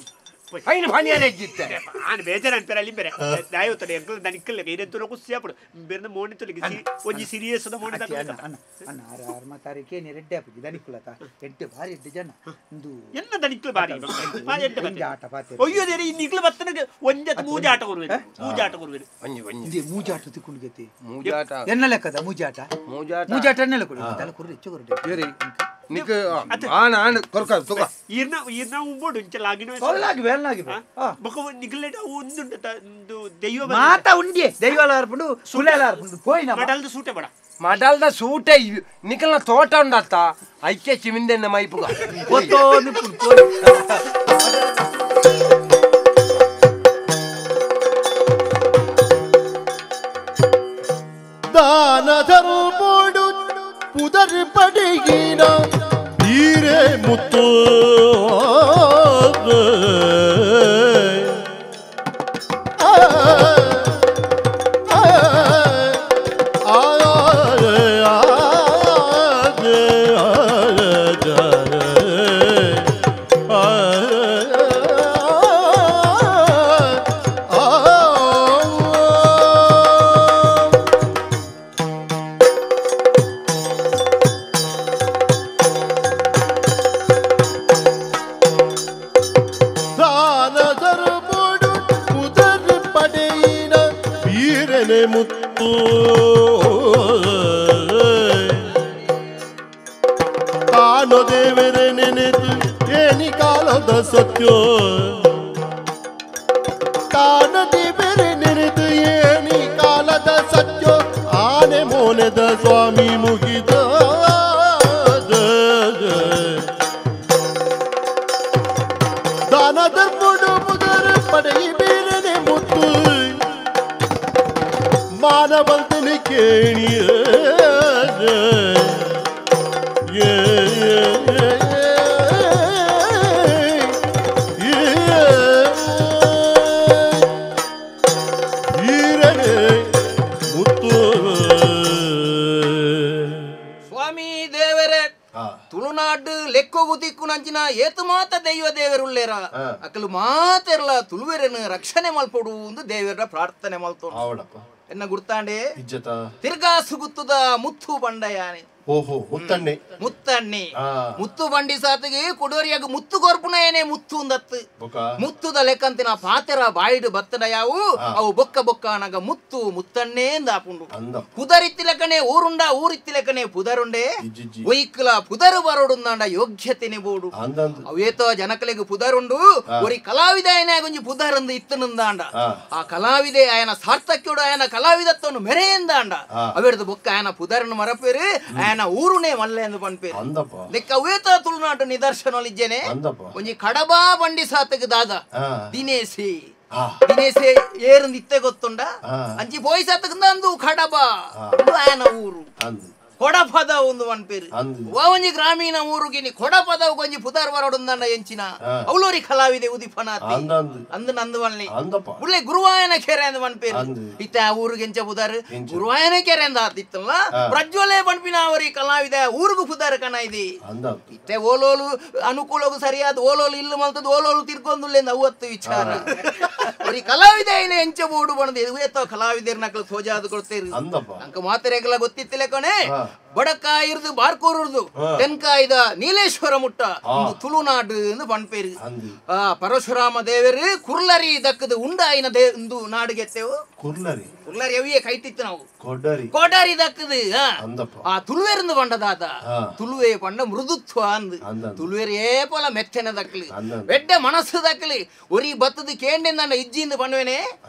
ಐನ ಫನಿಯರೆ ಜಿತ್ತೆ ಆನ್ ಬೇಜಾರ್ ಅನ್ಪೇರ ಅಲ್ಲಿ ಬೇರೆ ದಾಯೋತಡೆ ಎಂಕಲ್ ದನಿಕ್ಕಲ್ಲ ಇರೆಂತುನ ಕುಸ್ಸಿ ಅಪ್ಪಡು ಬೇರೆ ಮೋಣಿ ತುಲಿಗೆ ಒಂಜಿ ಸೀರಿಯಸ್ the ಮೋಣಿ ತಕ್ಕ ಅಣ್ಣ ಅಣ್ಣ ಆರ್ ಆರ್ ಮಾತಾರೆ ಕೇನಿ ರೆಡ್ಡೆ ಅಪ್ಪಿ ದನಿಕ್ಕುಲತ ಎಡ್ಡೆ ಭಾರಿ ಎಡ್ಡೆ ಜನ ಇಂದು ಎನ್ನ ದನಿಕ್ಕಲು ಭಾರಿ ಭಾರಿ ಎಡ್ಡೆ ಒಂಜಿ ಆಟ ಪಾತೆ ಅಯ್ಯೋ ದೇರಿ ಈ ನಿಕ್ಲು ಬತ್ತನಗೆ ಒಂಜೆ ಮೂಜಾಟ ಕೊರುವೆರು ಮೂಜಾಟ ಕೊರುವೆರು ಒಂಜಿ ಒಂಜಿ ಇಂದೆ ಮೂಜಾಟ ತಿಕ್ಕುಂಡುಗತಿ ಮೂಜಾಟ ಎನ್ನ ಲೆಕ್ಕದ ಮೂಜಾಟ ಮೂಜಾಟ ಮೂಜಾಟ ಎನ್ನ ಕೊಡು ತಲ ಕುರು ಹೆಚ್ಚು ಕೊರು ಏರಿ ನಿಕ್ ಆನ್ ಆನ್ ಕೊರ್ಕ ತುಕ ಈರ್ನ ಈರ್ನ ಉಂಬೋಡು ಇಂಚ ಲಾಗಿನ ಸೊಲ್ಲಾಗಿ ವೇಲ್ನಾಗಿ ಬೊಕ ನಿಗ್ಲೆಟ್ ಒಂದುಂಡು ಒಂದು ದೈವ ಮಾತಾ ಉಂಡಿ ದೈವಲ ಅರ್ಪುಂಡು ಸುಲೆಲ ಅರ್ಪುಂಡು ಪೋಯಿನ ಮಡಲ್ದ ಸೂಟೆ ಬಡ ಮಡಲ್ದ ಸೂಟೆ ನಿಕಲ್ನ ತೋಟ ಉಂಡತ್ತ ಐಕೆ ಚಿಮಿಂದೆನ್ನ ಮೈಪುಗ ಪೊತ್ತೋ ನಿಪ್ಪುಂಡು ಪೋಯಿ ದಾನ ಧರ್ಮೋಡು ಪುದರ್ ಪಡಿಗಿನ ಈರೇ ಈರನೆ ಮುತ್ತು ತಾನು ದೇವರೇ ನೆನೆದು ಏನಿ ಕಾಲದ ಸತ್ಯೋ ತಾನು ದೇವರೇ ನೆನೆದು ಏನಿ ಕಾಲದ ಸತ್ಯೋ ಆನೆ ಮೋನೆದ ಸ್ವಾಮಿ ಮುಗಿದ ದಾನ ಧರ್ಮಡು ಮುದರ ಪಡೆಯಿ ಬೇರನೆ ಮುತ್ತು ಮಾನವಂತನಿ ಕೇಣಿಯ ಸ್ವಾಮಿ ದೇವರೇ ತುಳುನಾಡು ಲೆಕ್ಕೋಗು ದಿಕ್ಕು ನಂಚಿನ ಏತು ಮಾತ ದೈವ ದೇವರುಳ್ಳೇರ ಅಕಲು ಮಾತೆರ್ಲ ತುಳುವೆರನ್ನು ರಕ್ಷಣೆ ಮಲ್ಪೊಡು ಒಂದು ದೇವರ ಪ್ರಾರ್ಥನೆ ಮಲ್ತೋ ಎನ್ನ ಗುರ್ತಾಂಡೆ ತಿರ್ಗಾ ಸುಗುತ್ತದ ಮುತ್ತು ಬಂಡಯಾನೆ ಓಹೋ ಮುತ್ತಣ್ಣೆ ಮುತ್ತಣ್ಣೆ ಮುತ್ತು ಬಂಡಿ ಸಾತಿಗೆ ಕೊಡೋರಿಯಾಗ ಮುತ್ತು ಕೊರ್ಪುನಯನೆ ಮುತ್ತು ಅಂದತ್ತು ಮುತ್ತುದ ಲೆಕ್ಕಂತಿನ ಪಾತೆರ ಬಾಯಿಡು ಬತ್ತಡ ಯಾವು ಅವು ಬೊಕ್ಕ ಬೊಕ್ಕ ಅನಗ ಮುತ್ತು ಮುತ್ತಣ್ಣೆ ಅಂದಾಪುಂಡು ಪುದರಿತ್ತಿ ಲೆಕ್ಕನೆ ಊರುಂಡ ಊರಿತ್ತಿ ಲೆಕ್ಕನೆ ಪುದರುಂಡೆ ಒಯ್ಕಲ ಪುದರು ಬರೋಡುಂದಾಂಡ ಯೋಗ್ಯತೆನೆ ಬೋಡು ಅವೇತೋ ಜನಕಲಿಗೆ ಪುದರುಂಡು ಒರಿ ಕಲಾವಿದ ಆಯನ ಒಂಜಿ ಪುದರಂದು ಇತ್ತನಂದಾಂಡ ಆ ಕಲಾವಿದೆ ಆಯನ ಸಾರ್ಥಕ್ಯೋಡು ಆಯನ ಕಲಾವಿದತ್ವನು ಮೆರೆಯಂದಾಂಡ ಅವೆರ್ದು ಬೊಕ್ಕ ಆಯನ ಪುದರನ್ನು ಮರಪೇರು ಆಯನ ಊರುನೇ ಮಲ್ಲೆ ಎಂದು ಪನ್ಪೇರು ಲೆಕ್ಕ ಅವೇತ ತುಳುನಾಟು ನಿದರ್ಶನ ಇಜ್ಜೇನೆ ಒಂಜಿ ಕಡಬಾ ಬಂಡಿ ಸಾತಗ ದಾದ ದಿನೇಶಿ ದಿನೇಶೆ ಏರಂದು ಇತ್ತೆ ಗೊತ್ತುಂಡ ಅಂಚಿ ಪೋಯಿ ಸಾತಗ ಅಂದು ಕಡಬಾ ಆಯನ ಊರು ಕೊಡಪದ ಒಂದು ಪನ್ಪೇರು ಒಂಜಿ ಗ್ರಾಮೀಣ ಊರುಗಿನಿ ಕೊಡಪದ ಒಂಜಿ ಪುದರ್ ಬರೋಡುಂದಾಂಡ ಎಂಚಿನ ಅವಲೋರಿ ಕಲಾವಿದೆ ಉದಿಪನಾತಿ ಅಂದು ನಂದು ವನ್ಲಿ ಉಳ್ಳೆ ಗುರುವಾಯನ ಕೆರೆ ಅಂದ್ ಪನ್ಪೇರು ಇತ್ತ ಆ ಊರಿಗೆ ಎಂಚ ಪುದರ್ ಗುರುವಾಯನ ಕೆರೆ ಅಂದ ಆತಿತ್ತಲ್ಲ ಪ್ರಜ್ವಲೆ ಪನ್ಪಿನ ಅವರಿ ಕಲಾವಿದೆ ಊರಿಗೂ ಪುದರ್ ಕಣ ಇದೆ ಇತ್ತೆ ಓಲೋಲು ಅನುಕೂಲಗೂ ಸರಿಯಾದ ಓಲೋಲು ಇಲ್ಲು ಮಲ್ತದ ಓಲೋಲು ತಿರ್ಗೊಂದುಲ್ಲೇಂದ ಅವತ್ತು ವಿಚಾರ ಅವ್ರಿ ಕಲಾವಿದೆ ಏನೇ ಎಂಚ ಬೋಡು ಬಣದ ಎತ್ತೋ ಕಲಾವಿದೆರ್ ನಕಲು ಸೋಜಾದು ಕೊಡ್ತೇರು ಅಂಕ ಮಾತೆರೆಗೆಲ್ಲ ಗೊತ್ತಿತ್ತಿಲ್ಲ ಕಣೆ ಬಡಕಾಯಿರ್ದು ಬಾರ್ಕೂರುರ್ದು ತೆನ್ಕಾಯ್ದ ನೀಲೇಶ್ವರ ಮುಟ್ಟ ಒಂದು ತುಳುನಾಡು ಎಂದು ಪನ್ಪೇರು ಆ ಪರಶುರಾಮ ದೇವರು ಕುರ್ಲರಿ ದಕ್ಕದು ಉಂಡಾಯಿನ ಒಂದು ನಾಡುಗೆತ್ತೆವು ಕುರ್ಲರಿ ಕುರ್ಲರಿ ಅವಿಯೇ ಕೈತಿತ್ತು ನಾವು ಕೊಡರಿ ಕೊಡರಿ ದಕ್ಕದು ಆ ತುಳುವೆರಂದು ಪಂಡದಾತ ತುಳುವೆ ಪಂಡ ಮೃದುತ್ವ ಅಂದು ತುಳುವೆರ್ ಏಪಲ ಮೆತ್ತನೆ ದಕ್ಕಲಿ ಬೆಡ್ಡೆ ಮನಸ್ಸು ದಕ್ಕಲಿ ಒರಿ ಬತ್ತದು ಕೇಂಡೆಂದ ಇಜ್ಜಿಂದು ಪನ್ವೇನೆ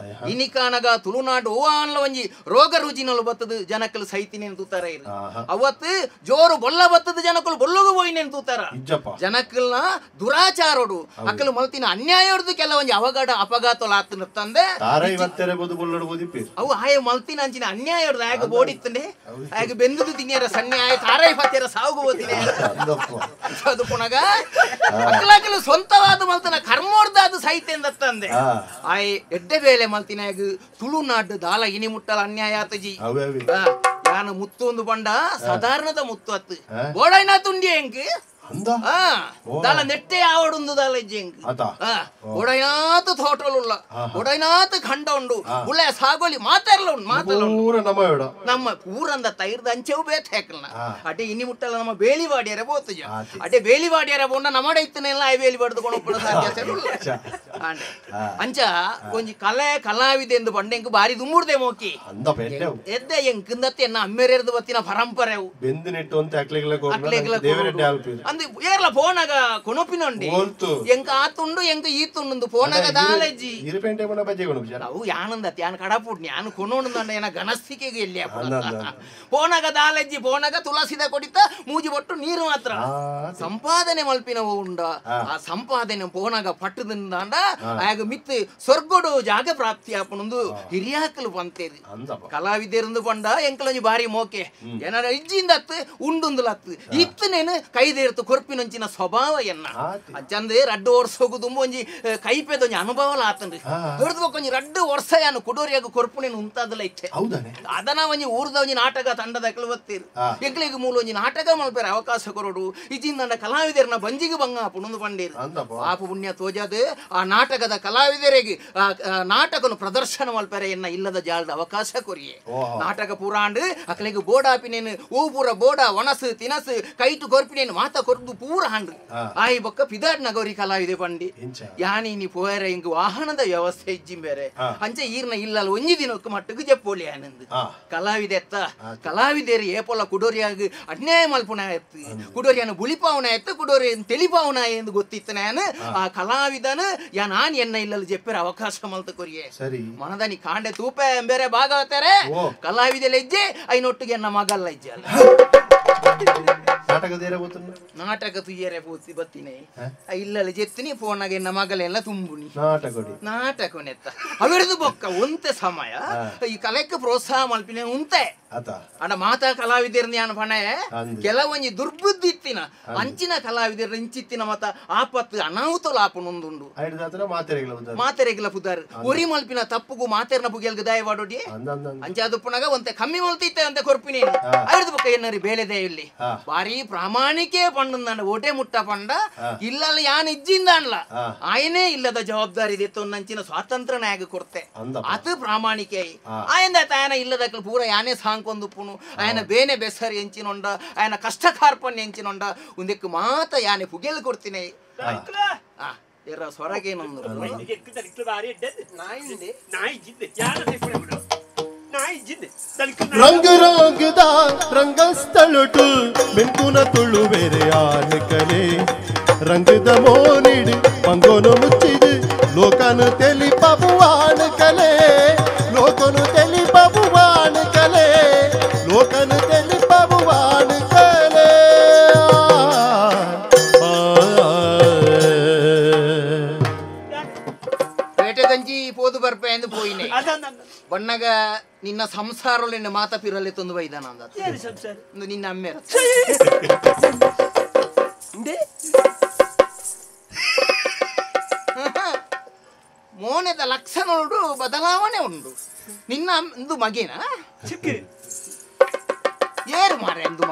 ಇನಿಕಾನಗ ತುಳುನಾಡು ಓವಾನ್ಲ ಒಂಜಿ ರೋಗ ರುಜಿನಲು ಬತ್ತದು ಜನಕ್ಕಲು ಸೈತಿನೇನು ತೂತಾರ ಇರು ಅವತ್ತು ಜೋರು ಬೊಲ್ಲ ಬತ್ತದ ಜನಕ್ಕಲು ಬೊಲ್ಲಗು ಹೋಯಿನೇನು ತೂತಾರ ಜನಕ್ಕಲ್ನ ದುರಾಚಾರೋಡು ಅಕ್ಕಲು ಮಲ್ತಿನ ಅನ್ಯಾಯೋರ್ದು ಕೆಲವೊಂಜಿ ಅವಘಡ ಅಪಘಾತಲ ಆತನ ತಂದೆ ಅವು ಆಯ ಮಲ್ತಿನ ಅಂಚಿನ ಅನ್ಯಾಯೋರ್ದು ಆಗ ಬೋಡಿತ್ತಂಡೆ ಆಗ ಬೆಂದುದು ತಿನ್ನಿಯರ ಸಣ್ಣ ಆಯ ತಾರೈ ಫಾತಿಯರ ಸಾವುಗು ಹೋತಿನಿ ಅದು ಪುನಗ ಅಕ್ಕಲಾಕಲು ಸ್ವಂತವಾದ ಮಲ್ತನ ಕರ್ಮೋರ್ದ ಅದು ಸಾಹಿತ್ಯ ತಂದೆ ಆಯ್ ಎಡ್ಡೆ ಬೇಲೆ ಮಲ್ತಿನ ಆಗ ತುಳುನಾಡು ದಾಲ ಇನಿ ಮುಟ್ಟಲ ಅನ್ಯಾಯ ಆತಜಿ ಯಾನ ಮುತ್ತು ಒಂದು ಬಂಡ ಸಾಧಾರಣದ ಮುತ್ತು ಅತ್ತು ಬೋಡೈನ ತುಂಡಿ ಹೆಂಗ್ ದಾಲ ನೆಟ್ಟೆ ಆವಡುಂದು ದಾಲ ಇಜ್ಜಿ ಹೆಂಗ್ ಒಡೈನಾತು ತೋಟಲುಲ್ಲ ಒಡೈನಾತು ಖಂಡ ಉಂಡು ಉಳ್ಳೆ ಸಾಗೋಲಿ ಮಾತಾಡಲ ಉಂಡು ಮಾತಾಡಲ ಉಂಡು ನಮ್ಮ ಊರಂದ ತೈರ್ದ ಅಂಚೆವು ಬೇತ ಹಾಕಲ್ನ ಅಟೆ ಇನಿ ಮುಟ್ಟಲ್ಲ ನಮ್ಮ ಬೇಲಿವಾಡಿಯರ ಬೋತುಜ ಅಟೆ ಬೇಲಿವಾಡಿಯರ ಬೋಂಡ ನಮ್ಮಡ ಇತ್ತನೆಲ್ಲ ಆಯ್ ಬೇಲಿ ಬಡ್ದು ಕೊಣಪುಡ ಸಾಧ್ಯ ಅಂಚ ಒಂಜಿ ಕಲೆ ಕಲಾವಿದೆ ಎಂದು ಬಂಡೆಂಕು ಬಾರಿ ದುಮ್ಮುಡ್ದೆ ಮೋಕಿ ಎದ್ದೆ ಎಂಕಿಂದತ್ತೆ ಎನ್ನ ಅಮ್ಮೆರೆರ್ದು ಬತ್ತಿನ ಪರಂಪರೆ ಬೆಂದು ನೆಟ್ಟು ಅಂತ ಅಂದು ಏರ್ಲ ಫೋನಾಗ ಕೊನೊಪಿನೊಂಡಿ ಎಂಕ ಆತುಂಡು ಎಂಕ ಈತುಂಡು ಫೋನಾಗ ದಾಲಜ್ಜಿ ಅವು ಯಾನಂದ ಯಾನ್ ಕಡಪುಡ್ ಯಾನ್ ಕೊನೋಂಡ ಏನ ಗಣಸ್ತಿಕೆಗೆ ಎಲ್ಲಿ ಫೋನಾಗ ದಾಲಜ್ಜಿ ಫೋನಾಗ ತುಳಸಿದ ಕೊಡಿತ ಮೂಜಿ ಬೊಟ್ಟು ನೀರು ಮಾತ್ರ ಸಂಪಾದನೆ ಮಲ್ಪಿನ ಉಂಡ ಆ ಸಂಪಾದನೆ ಫೋನಾಗ ಪಟ್ಟದಿಂದಾಂಡ ಆಗ ಮಿತ್ ಸ್ವರ್ಗೋಡು ಜಾಗ ಪ್ರಾಪ್ತಿ ಆಪುನೊಂದು ಹಿರಿಯಾಕಲು ಪಂತೇರಿ ಕಲಾವಿದೆರಂದು ಪಂಡ ಎಂಕಲೊಂಜಿ ಬಾರಿ ಮೋಕೆ ಏನಾರ ಇಜ್ಜಿಂದ ಅತ್ತು ಉಂಡುಂದುಲತ್ತು ಇತ್ತನೇನು ಕೈದೇರ್ತು ಕೊರ್ಪಿನೊಂಚಿನ ಸ್ವಭಾವ ಎನ್ನ ಅಜ್ಜಂದೆ ರಡ್ಡು ವರ್ಷ ಹೋಗುದು ಒಂಜಿ ಕೈಪೆದೊಂಜಿ ಅನುಭವಲ ಆತಂಡ್ರಿ ಹಿಡಿದು ಒಂಜಿ ರಡ್ಡು ವರ್ಷ ಯಾನು ಕುಡೋರಿಯಾಗ ಕೊರ್ಪುನೇನು ಉಂತಾದಲ ಇತ್ತೆ ಅದನ್ನ ಒಂಜಿ ಊರ್ದ ಒಂಜಿ ನಾಟಕ ತಂಡದ ಬತ್ತೀರು ಎಂಕ್ಲಿಗೆ ಮೂಲ ಒಂಜಿ ನಾಟಕ ಮಲ್ಪೇರ ಅವಕಾಶ ಕೊರಡು ಇಜಿಂದ ಕಲಾವಿದರ್ನ ಬಂಜಿಗೆ ಬಂಗ ಪುಣಂದು ಪಂಡೇರು ಪಾಪ ಪುಣ್ಯ ತೋಜಾದ ಆ ನಾಟಕದ ಕಲಾವಿದರಿಗೆ ನಾಟಕನು ಪ್ರದರ್ಶನ ಮಲ್ಪೇರೆ ಎನ್ನ ಇಲ್ಲದ ಜಾಲದ ಅವಕಾಶ ಕೊರಿಯೆ ನಾಟಕ ಪೂರಾಂಡು ಅಕ್ಲಿಗೆ ಬೋಡಾಪಿನೇನು ಹೂ ಪೂರ ಬೋಡ ಒಣಸು ತಿನಸು ಕೈಟು ಕೊರ್ಪಿನೇನು ಮಾತ ಕೊರ್ದು ಪೂರ ಹಂಡ್ರು ಆಯಿ ಬೊಕ್ಕ ಪಿದಾಡ್ ನಗೌರಿ ಕಲಾವಿದೆ ಪಂಡಿ ಯಾನಿ ನೀ ಪೋಯರೆ ಇಂಗ್ ವಾಹನದ ವ್ಯವಸ್ಥೆ ಇಜ್ಜಿ ಬೇರೆ ಅಂಚೆ ಈರ್ನ ಇಲ್ಲಲ್ಲ ಒಂಜಿ ದಿನಕ್ಕೆ ಮಟ್ಟಕ್ಕೆ ಜಪ್ಪೋಲಿ ಆನಂದ್ ಕಲಾವಿದೆ ಎತ್ತ ಕಲಾವಿದೇರಿ ಏಪೊಲ ಕುಡೋರಿಯಾಗ ಅನ್ಯಾಯ ಮಲ್ಪುಣ ಎತ್ತು ಕುಡೋರಿಯನ್ನು ಬುಳಿಪಾವನ ಎತ್ತು ಕುಡೋರಿ ತೆಲಿಪಾವನ ಎಂದು ಗೊತ್ತಿತ್ತು ನಾನು ಆ ಕಲಾವಿದನ ಯಾ ನಾನ್ ಎನ್ನ ಇಲ್ಲಲ್ಲಿ ಜಪ್ಪೇರ ಅವಕಾಶ ಮಲ್ತ ಕೊರಿಯೆ ಮನದನಿ ಕಾಂಡೆ ತೂಪೆ ಬೇರೆ ಭಾಗವತಾರೆ ಕಲಾವಿದೆಲ್ಲ ಇಜ್ಜೆ ಐನೊಟ್ಟಿಗೆ ಎನ್ನ ಮಗಲ್ಲ ಇಜ್ಜೆ ಅಲ್ಲ ನಾಟಕ ತುಯ್ಯರೆ ಪೂಸಿ ಬತ್ತಿನೇ ಇಲ್ಲಲ್ಲಿ ಜೆತ್ತಿನಿ ಫೋನಾಗ ಎನ್ನ ಮಗಲೆಲ್ಲ ತುಂಬುನಿ ನಾಟಕ ನೆತ್ತ ಅವಿರದು ಬೊಕ್ಕ ಒಂತೆ ಸಮಯ ಈ ಕಲೆಕ್ಕೆ ಪ್ರೋತ್ಸಾಹ ಮಲ್ಪಿನ ಉಂತೆ ಅಣ್ಣ ಮಾತಾ ಕಲಾವಿದರ ಜ್ಞಾನ ಪಣೆ ಕೆಲವೊಂಜಿ ದುರ್ಬುದ್ಧಿ ಇತ್ತಿನ ಅಂಚಿನ ಕಲಾವಿದರ ಇಂಚಿತ್ತಿನ ಮತ ಆಪತ್ತು ಅನಾಹುತಲು ಆಪುನೊಂದುಂಡು ಮಾತೆರೆಗಿಲ ಪುದಾರ್ ಒರಿ ಮಲ್ಪಿನ ತಪ್ಪುಗು ಮಾತೆರ್ನ ಪುಗೆಲ್ಗ ದಯವಾಡೋಡಿ ಅಂಚಾದುಪ್ಪುನಾಗ ಒಂತೆ ಕಮ್ಮಿ ಮಲ್ತಿತ್ತೆ ಅಂತ ಕೊರ್ಪಿನಿ ಐದು ಬೊಕ್ಕ ಎನ್ನರಿ ಬೇಲೆದೇ ಇಲ್ಲಿ ಭಾರಿ ಪ್ರಾಮಾಣಿಕೆ ಪಂಡ ಓಟೆ ಮುಟ್ಟ ಪಂಡ ಇಲ್ಲಲ್ಲ ಯಾನ್ ಇಜ್ಜಿಂದ ಅನ್ಲ ಆಯನೇ ಇಲ್ಲದ ಜವಾಬ್ದಾರಿ ಇದೆ ನಂಚಿನ ಸ್ವಾತಂತ್ರ್ಯ ನಾಯಕ ಕೊಡ್ತೆ ಅದು ಪ್ರಾಮಾಣಿಕೆ ಆಯಂದ ತಾಯನ ಇಲ್ಲದ ಪೂರ ಯಾನೇ ಸಾಂಕೊಂದುಪ್ಪುನು ಆಯನ ಬೇನೆ ಬೆಸರಿ ಎಂಚಿನೊಂಡ ಆಯನ ಕಷ್ಟ ಕಾರ್ಪಣ್ಯ ಎಂಚಿನೊಂಡ ಒಂದಕ್ಕೆ ಮಾತ ಯಾನೆ ಪುಗೆಲ್ ಕೊಡ್ತೀನಿ ಎರ ಸೊರಗೇನೊಂದು ರಂಗ ರಂಗದ ರಂಗಸ್ಥಳಟು ಮೆಂಕುನ ತುಳು ಬೇರೆ ಆನ ಕಲೆ ರಂಗದ ಮೋನಿಡು ಪಂಗೋನು ಮುಚ್ಚಿದು ಲೋಕನು ತೆಲಿ ಪಬುವಾನ ಕಲೆ ಲೋಕನು ತೆಲಿ ಪಬುವಾನ ಕಲೆ ಲೋಕನು ತೆಲಿ ಪಬುವಾನ ಕಲೆ ಪೇಟೆಗಂಜಿ ಪೋದು ಬರ್ಪೆ ಎಂದು ಪೋಯಿನೆ ಬಣ್ಣಗ ನಿನ್ನ ಸಂಸಾರ ಮಾತ ಪಿರಲೆ ತಂದು ಬೈದಾನ ನಿನ್ನ ಅಮ್ಮೆರ ಮೋನೆದ ಲಕ್ಷಣೋಡು ಬದಲಾವಣೆ ಉಂಡು ನಿನ್ನ ಇಂದು ಮಗೇನ ಏರು ಮಾರೆ ಎಂದು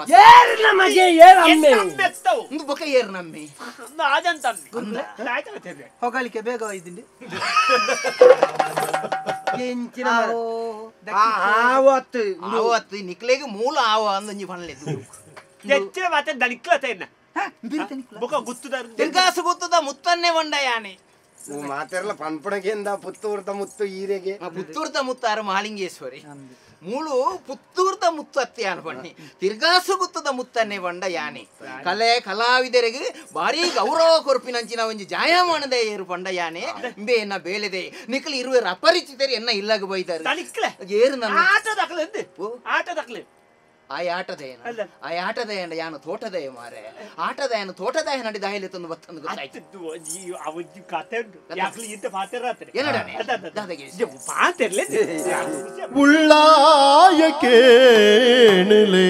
ಇಂದು ಬೊಕ ಏರು ನಮ್ಮೆ ಹೊಗಳಿಕೆ ಬೇಗ ಇದ್ದೀನಿ ಆವತ್ತು ನಿಕ್ಲೆಗೆ ಮೂಲ ಆವ ಅಂದಂಜಿ ಪನ್ಲೆದು ತಿರ್ಗಾಸು ಗೊತ್ತದ ಮುತ್ತನ್ನೇ వంಡ ಯಾನೆ ಮಾತೆರ್ಲ ಪನ್ಪಣಗೆಂದ ಪುತ್ತೂರ್ದ ಮುತ್ತು ಈರೆಗೆ ಪುತ್ತೂರ್ದ ಮುತ್ತಾರು ಮಹಾಲಿಂಗೇಶ್ವರಿ ಮೂಳು ಪುತ್ತೂರ್ದ ಮುತ್ತು ಅತ್ತೆ ಅನ್ಪಣ್ಣಿ ತಿರ್ಗಾಸು ಗುತ್ತದ ಮುತ್ತನ್ನೇ ಬಂಡ ಯಾನೆ ಕಲೆ ಕಲಾವಿದರಿಗೆ ಭಾರಿ ಗೌರವ ಕೊರ್ಪಿನಂಚಿನ ಒಂಜಿ ಜಾಯಮಾನದ ಏರು ಪಂಡ ಯಾನೆ ಇಂಬೆ ಎನ್ನ ಬೇಲೆದೆ ನಿಕಲ್ ಇರುವೆರ್ ಅಪರಿಚಿತರು ಎನ್ನ ಇಲ್ಲಾಗ ಬೈದಾರೆ ಏರು ನನ್ನ ಆಯ್ ಆಟದಯನ ಆಯ್ ಆಟದಯನ ಯಾನು ತೋಟದಯ ಮಾರೆ ಆಟದಯನ ತೋಟದಯ ನಡಿ ದಾಯಿಲೆ ತಂದು ಬತ್ತಂದು ಗೊತ್ತಾಯ್ತು ಉಳ್ಳಾಯ ಕೇಣಲೆ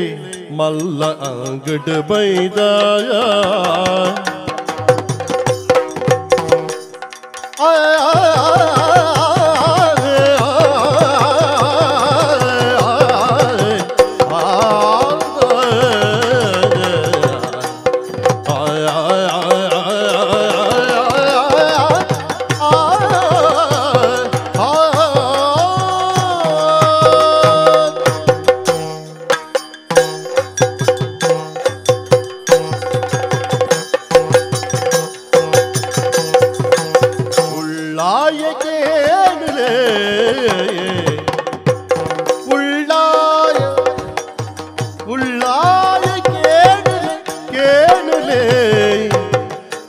ಮಲ್ಲ ಅಂಗಡ ಬೈದಾಯ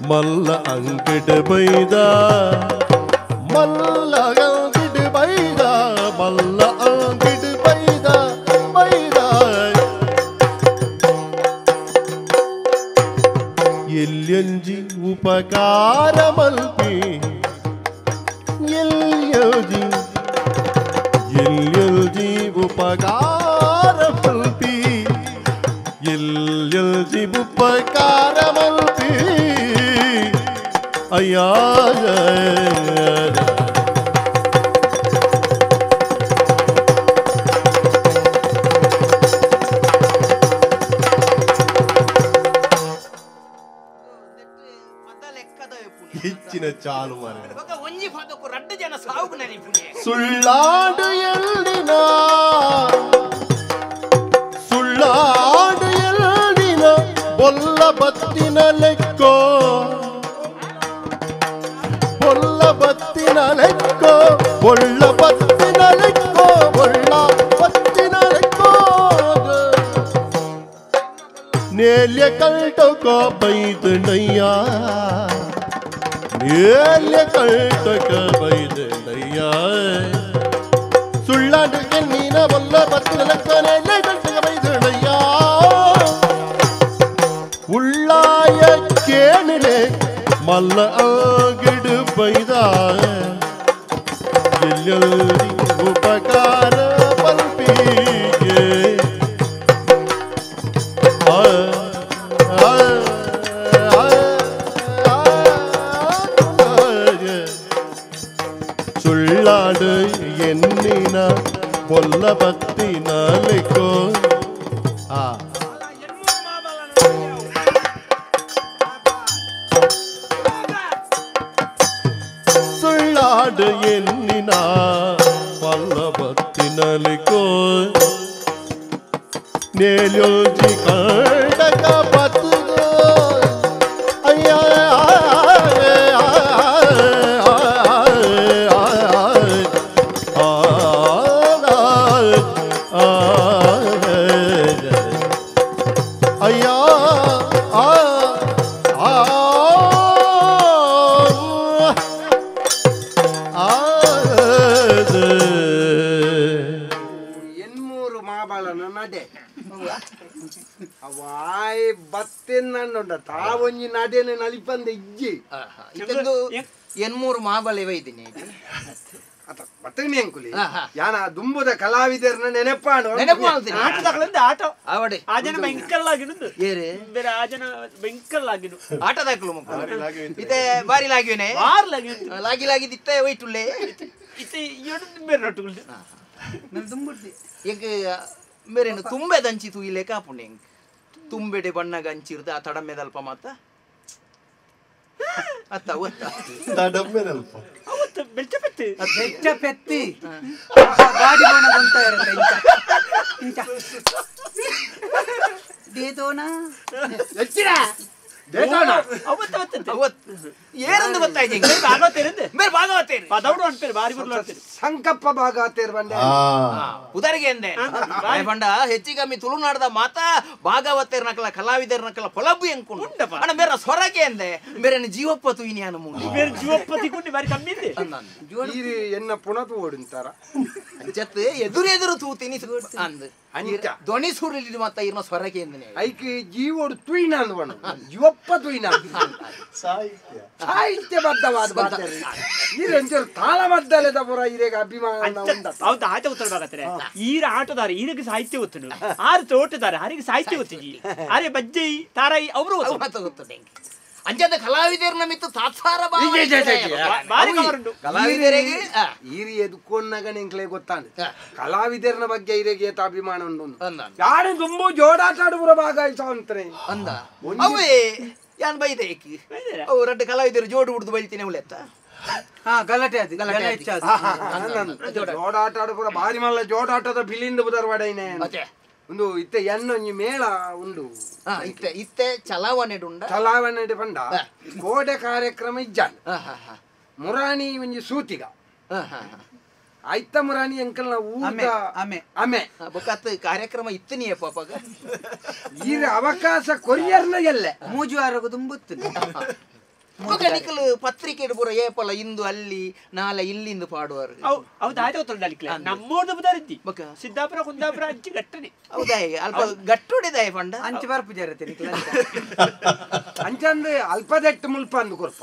ಮಲ್ಲ ಅಂಗಡ ಬೈದ ಮಲ್ಲ ಅಂಗಡ ಬೈದ ಮಲ್ಲ ಅಂಗಡ ಬೈದ ಬೈದ ಎಲ್ಲಂಜಿ ಉಪಕಾರ ಮಲ್ಪಿ ಎಲ್ಲಂಜಿ ಎಲ್ಲಂಜಿ ಉಪಕಾರ ಮಲ್ಪಿ ಎಲ್ಲಂಜಿ ಉಪಕಾರ ಮಲ್ಪಿ ಅಯ್ಯಾ ಹೆಚ್ಚಿನ ಚಾಲು ಸುಳ್ಳಾಡು ಎಲ್ಲಿನ ಸುಳ್ಳಾಡು ಎಲ್ಲಿನ ಬೊಲ್ಲ ಬತ್ತಿನ ಲೆಕ್ಕೋ ಬೊಲ್ಲ ಬತ್ತಿನ ಲೆಕ್ಕೋ ಬೊಳ್ಳ ಬತ್ತಿನ ಲೆಕ್ಕೋ ಬೊಳ್ಳ ಬತ್ತಿನ ಲೆಕ್ಕೋ ನೇಲ್ಯ ಕಲ್ಟಕ ಬೈದಣಯ್ಯ ನೇಲ್ಯ ಕಲ್ಟಕ ಬೈದಣಯ್ಯ ಸುಳ್ಳಾಡು ಎನ್ನಿನ ಬೊಲ್ಲ ಬತ್ತಿನ ಲೆಕ್ಕೋ ನೇಲ್ಯ ಕಲ್ಟಕ ಬೈದಣಯ್ಯ ಉಳ್ಳಾಯ ಕೇಣಿಲೆ ಮಲ್ಲ ಆಗಿಡು ಬೈದ ಎಲ್ಲೆಲ್ಲಿ ಉಪಕಾರ ಪಲ್ಪಿಗೆ ಆ ಆ ಆ ಸುಳ್ಳಾಡು ಎನ್ನಿನ ಬೊಲ್ಲ ಬತ್ತಿನ ಲೆಕ್ಕೋ ಆ ಸುಳ್ಳಾಡು ಎನ್ನಿನ ಪಲ್ಲಬತ್ತಿನಲಿಕೋ ನೇಲ್ಯೋಜಿ ಕಂಡಕ ಬತ್ತುಗೋ ಅಯ್ಯ ಅಯ್ಯ ಆ ಅವಾಯ್ ಬತ್ತೆನ್ನಂಡ ತಾವೊಂಜಿ ನದೇನೆ ನಲಿಪಂದ ಇಜ್ಜಿ ಇದೊಂದು ಎನ್ಮೂರು ಮಾಬಲೆ ವೈದಿನಿ ಅತ ಬತ್ತನೆ ಅಂಕುಲಿ ಯಾನ ದುಂಬುದ ಕಲಾವಿದರ್ನ ನೆನಪಾಡು ನೆನಪು ಮಾಡ್ತೀನಿ ಆಟದಾಗಲಂದ ಆಟ ಅವಡೆ ಆ ಜನ ಭಯಂಕರಲಾಗಿನದು ಏರೆ ಬೇರೆ ಆ ಜನ ಭಯಂಕರಲಾಗಿನು ಆಟದಾಕಲು ಮಕ್ಕಳು ಇತ್ತೆ ಬಾರಿ ಲಾಗಿವನೆ ಬಾರಿ ಲಾಗಿ ಲಾಗಿ ಲಾಗಿದಿತ್ತೆ ಒಯ್ಟುಳ್ಳೆ ಇತ್ತೆ ಎಡು ಬೇರೆ ರೊಟ್ಟುಗಳು ನಾನು ದುಂಬುಡ್ದಿ ಎಂಕ್ ಮೇರೇನು ತುಂಬೆದಂಚಿ ತೂಯಿಲೆ ಕಾಪುಂಡು ಎಂಕ್ ತುಂಬೆಡೆ ಬಣ್ಣಗ ಅಂಚಿರ್ದ ಆ ತಡಮೆದಲ್ಪ ಮಾತ ಅತ್ತ ಒತ್ತ ತಡಮ್ಮೆದಲ್ಪ ಅವತ್ತು ಬೆಳ್ಚ ಪೆತ್ತಿ ಬೆಚ್ಚ ಪೆತ್ತಿ ಗಾಡಿ ಬೋಣ ಗೊಂತ ಇರುತ್ತೆ ಇಂಚ ದೇದೋನಾ ಎಚ್ಚಿರ ದೇದೋನ ಅವತ್ತು ಅವತ್ತು ಅವತ್ತು ಏನಂದು ಗೊತ್ತಾಯ್ತು ಎಂಕ್ ಭಾಗವತೇರಂದೆ ಬೇರೆ ಭಾಗವತೇರು ಪದೌಡು ಅಂತಾರೆ ಬಾರಿ ಬುರ್ಲು ಅಂತಾರೆ ಸಂಕಪ್ಪ ಭಾಗವತೇರ್ ಬಂಡೆ ಉದಾರಿಗೆ ಅಂದೆ ಬಂಡ ಹೆಚ್ಚಿ ಕಮ್ಮಿ ತುಳುನಾಡದ ಮಾತಾ ಭಾಗವತೇರ್ನಕಲ ಕಲಾವಿದರ್ನಕಲ ಪೊಲಬು ಎಂಕುಂಡು ಅಣ್ಣ ಬೇರೆ ಸ್ವರಕ್ಕೆ ಅಂದೆ ಬೇರೆ ಜೀವಪ್ಪ ತುಯಿನಿ ಮೂಡಿ ಬೇರೆ ಜೀವಪ್ಪ ತಿಕ್ಕೊಂಡು ಬಾರಿ ಕಮ್ಮಿ ಇದೆ ಈರಿ ಎನ್ನ ಪುಣತು ಓಡುಂತಾರ ಅಂಚತ್ ಎದುರು ಎದುರು ತೂತೀನಿ ಅಂದ್ ಅಂಚ ಧ್ವನಿ ಸುರಿಲಿ ಮಾತ ಇರ್ನ ಸ್ವರಕ್ಕೆ ಅಂದನೆ ಐಕ್ ಜೀವೋಡು ತುಯಿನ ಅಂದ್ ಬಣ್ಣ ಜೀವಪ್ಪ ತುಯಿನ ಸಾಹಿತ್ಯ ಸಾಹಿತ್ಯಬದ್ಧವಾದ ಈರೆಂಚೂರು ತಾಳಮದ್ದಲೆದ ಪುರ ಈರೆಗೆ ಅಭಿಮಾನ ಉಂಡ ಹೌದು ಆಟ ಉತ್ತರ ಬಾಗತ್ತಾರೆ ಈರ ಆಟದಾರ ಈರಿಗೆ ಸಾಹಿತ್ಯ ಗೊತ್ತುಂಡು ಆರು ತೋಟದಾರ ಆರಿಗೆ ಸಾಹಿತ್ಯ ಗೊತ್ತಿಜಿ ಆರೆ ಬಜ್ಜೈ ತಾರಾಯಿ ಅವರು ಗೊತ್ತುಂಡು ಅಂಚದ ಕಲಾವಿದರ್ನ ಮಿತ್ತು ತಾತ್ಸಾರ ಕಲಾವಿದರಿಗೆ ಈರಿ ಎದುಕೊನ್ನಾಗ ನಿಂಕ್ಲೆ ಗೊತ್ತಾಂಡು ಕಲಾವಿದರ್ನ ಬಗ್ಗೆ ಈರೆಗೆ ಏತ ಅಭಿಮಾನ ಉಂಡು ಯಾರು ತುಂಬು ಜೋಡಾಟ ಆಡುವ ಭಾಗ ಅಂತಾನೆ ಅಂದ ಅವೇ ಯಾನ್ ಬೈದೆ ಅವು ರಡ್ಡು ಕಲಾವಿದರು ಜೋಡು ಹುಡ್ದು ಬೈಲ್ತೀನಿ ಅವಳೆತ್ತ ಹಾ ಗಲಾಟೆ ಅದು ಗಲಾಟೆ ಜೋಡಾಟ ಆಡುವ ಬಾರಿ ಮಲ್ಲ ಜೋಡಾಟದ ಬಿಲಿಂದ ಬುದರ್ವಾಡೈನೆ ಒಂದು ಇತ್ತೆ ಎನ್ನೊಂಜಿ ಮೇಳ ಉಂಡು ಇತ್ತೆ ಇತ್ತೆ ಚಲಾವಣೆ ಉಂಡ ಚಲಾವಣೆ ಪಂಡ ಕೋಡೆ ಕಾರ್ಯಕ್ರಮ ಇಜ್ಜಾನ್ ಮುರಾಣಿ ಒಂಜಿ ಸೂತಿಗ ಆಯ್ತ ಮುರಾಣಿ ಅಂಕಲ್ನ ಊಟ ಆಮೆ ಆಮೆ ಬೊಕತ್ ಕಾರ್ಯಕ್ರಮ ಇತ್ತನಿಯೇ ಪಾಪಾಗ ಈ ಅವಕಾಶ ಕೊರಿಯರ್ನ ಎಲ್ಲೆ ಮೂಜು ಆರೋಗ ತುಂಬುತ್ತು ನಿಕಲು ಪತ್ರಿಕೆ ಪೂರ ಏಪಲ ಇಂದು ಅಲ್ಲಿ ನಾಳೆ ಇಲ್ಲಿಂದು ಪಾಡುವರು ಹೌದು ಆಯ್ತು ಗೊತ್ತುಂಡು ನಮ್ಮೋರ್ದು ಬುದಾರಿದ್ದಿ ಸಿದ್ದಾಪುರ ಕುಂದಾಪುರ ಅಂಚಿ ಗಟ್ಟನೆ ಹೌದಾ ಅಲ್ಪ ಗಟ್ಟುಡಿದಾಯ ಪಂಡ ಅಂಚಿ ಬರ್ಪು ಜರತೆ ನಿಕಲ ಅಂಚಂದು ಅಲ್ಪದೆಟ್ಟು ಮುಲ್ಪ ಅಂದು ಕೊರ್ಪ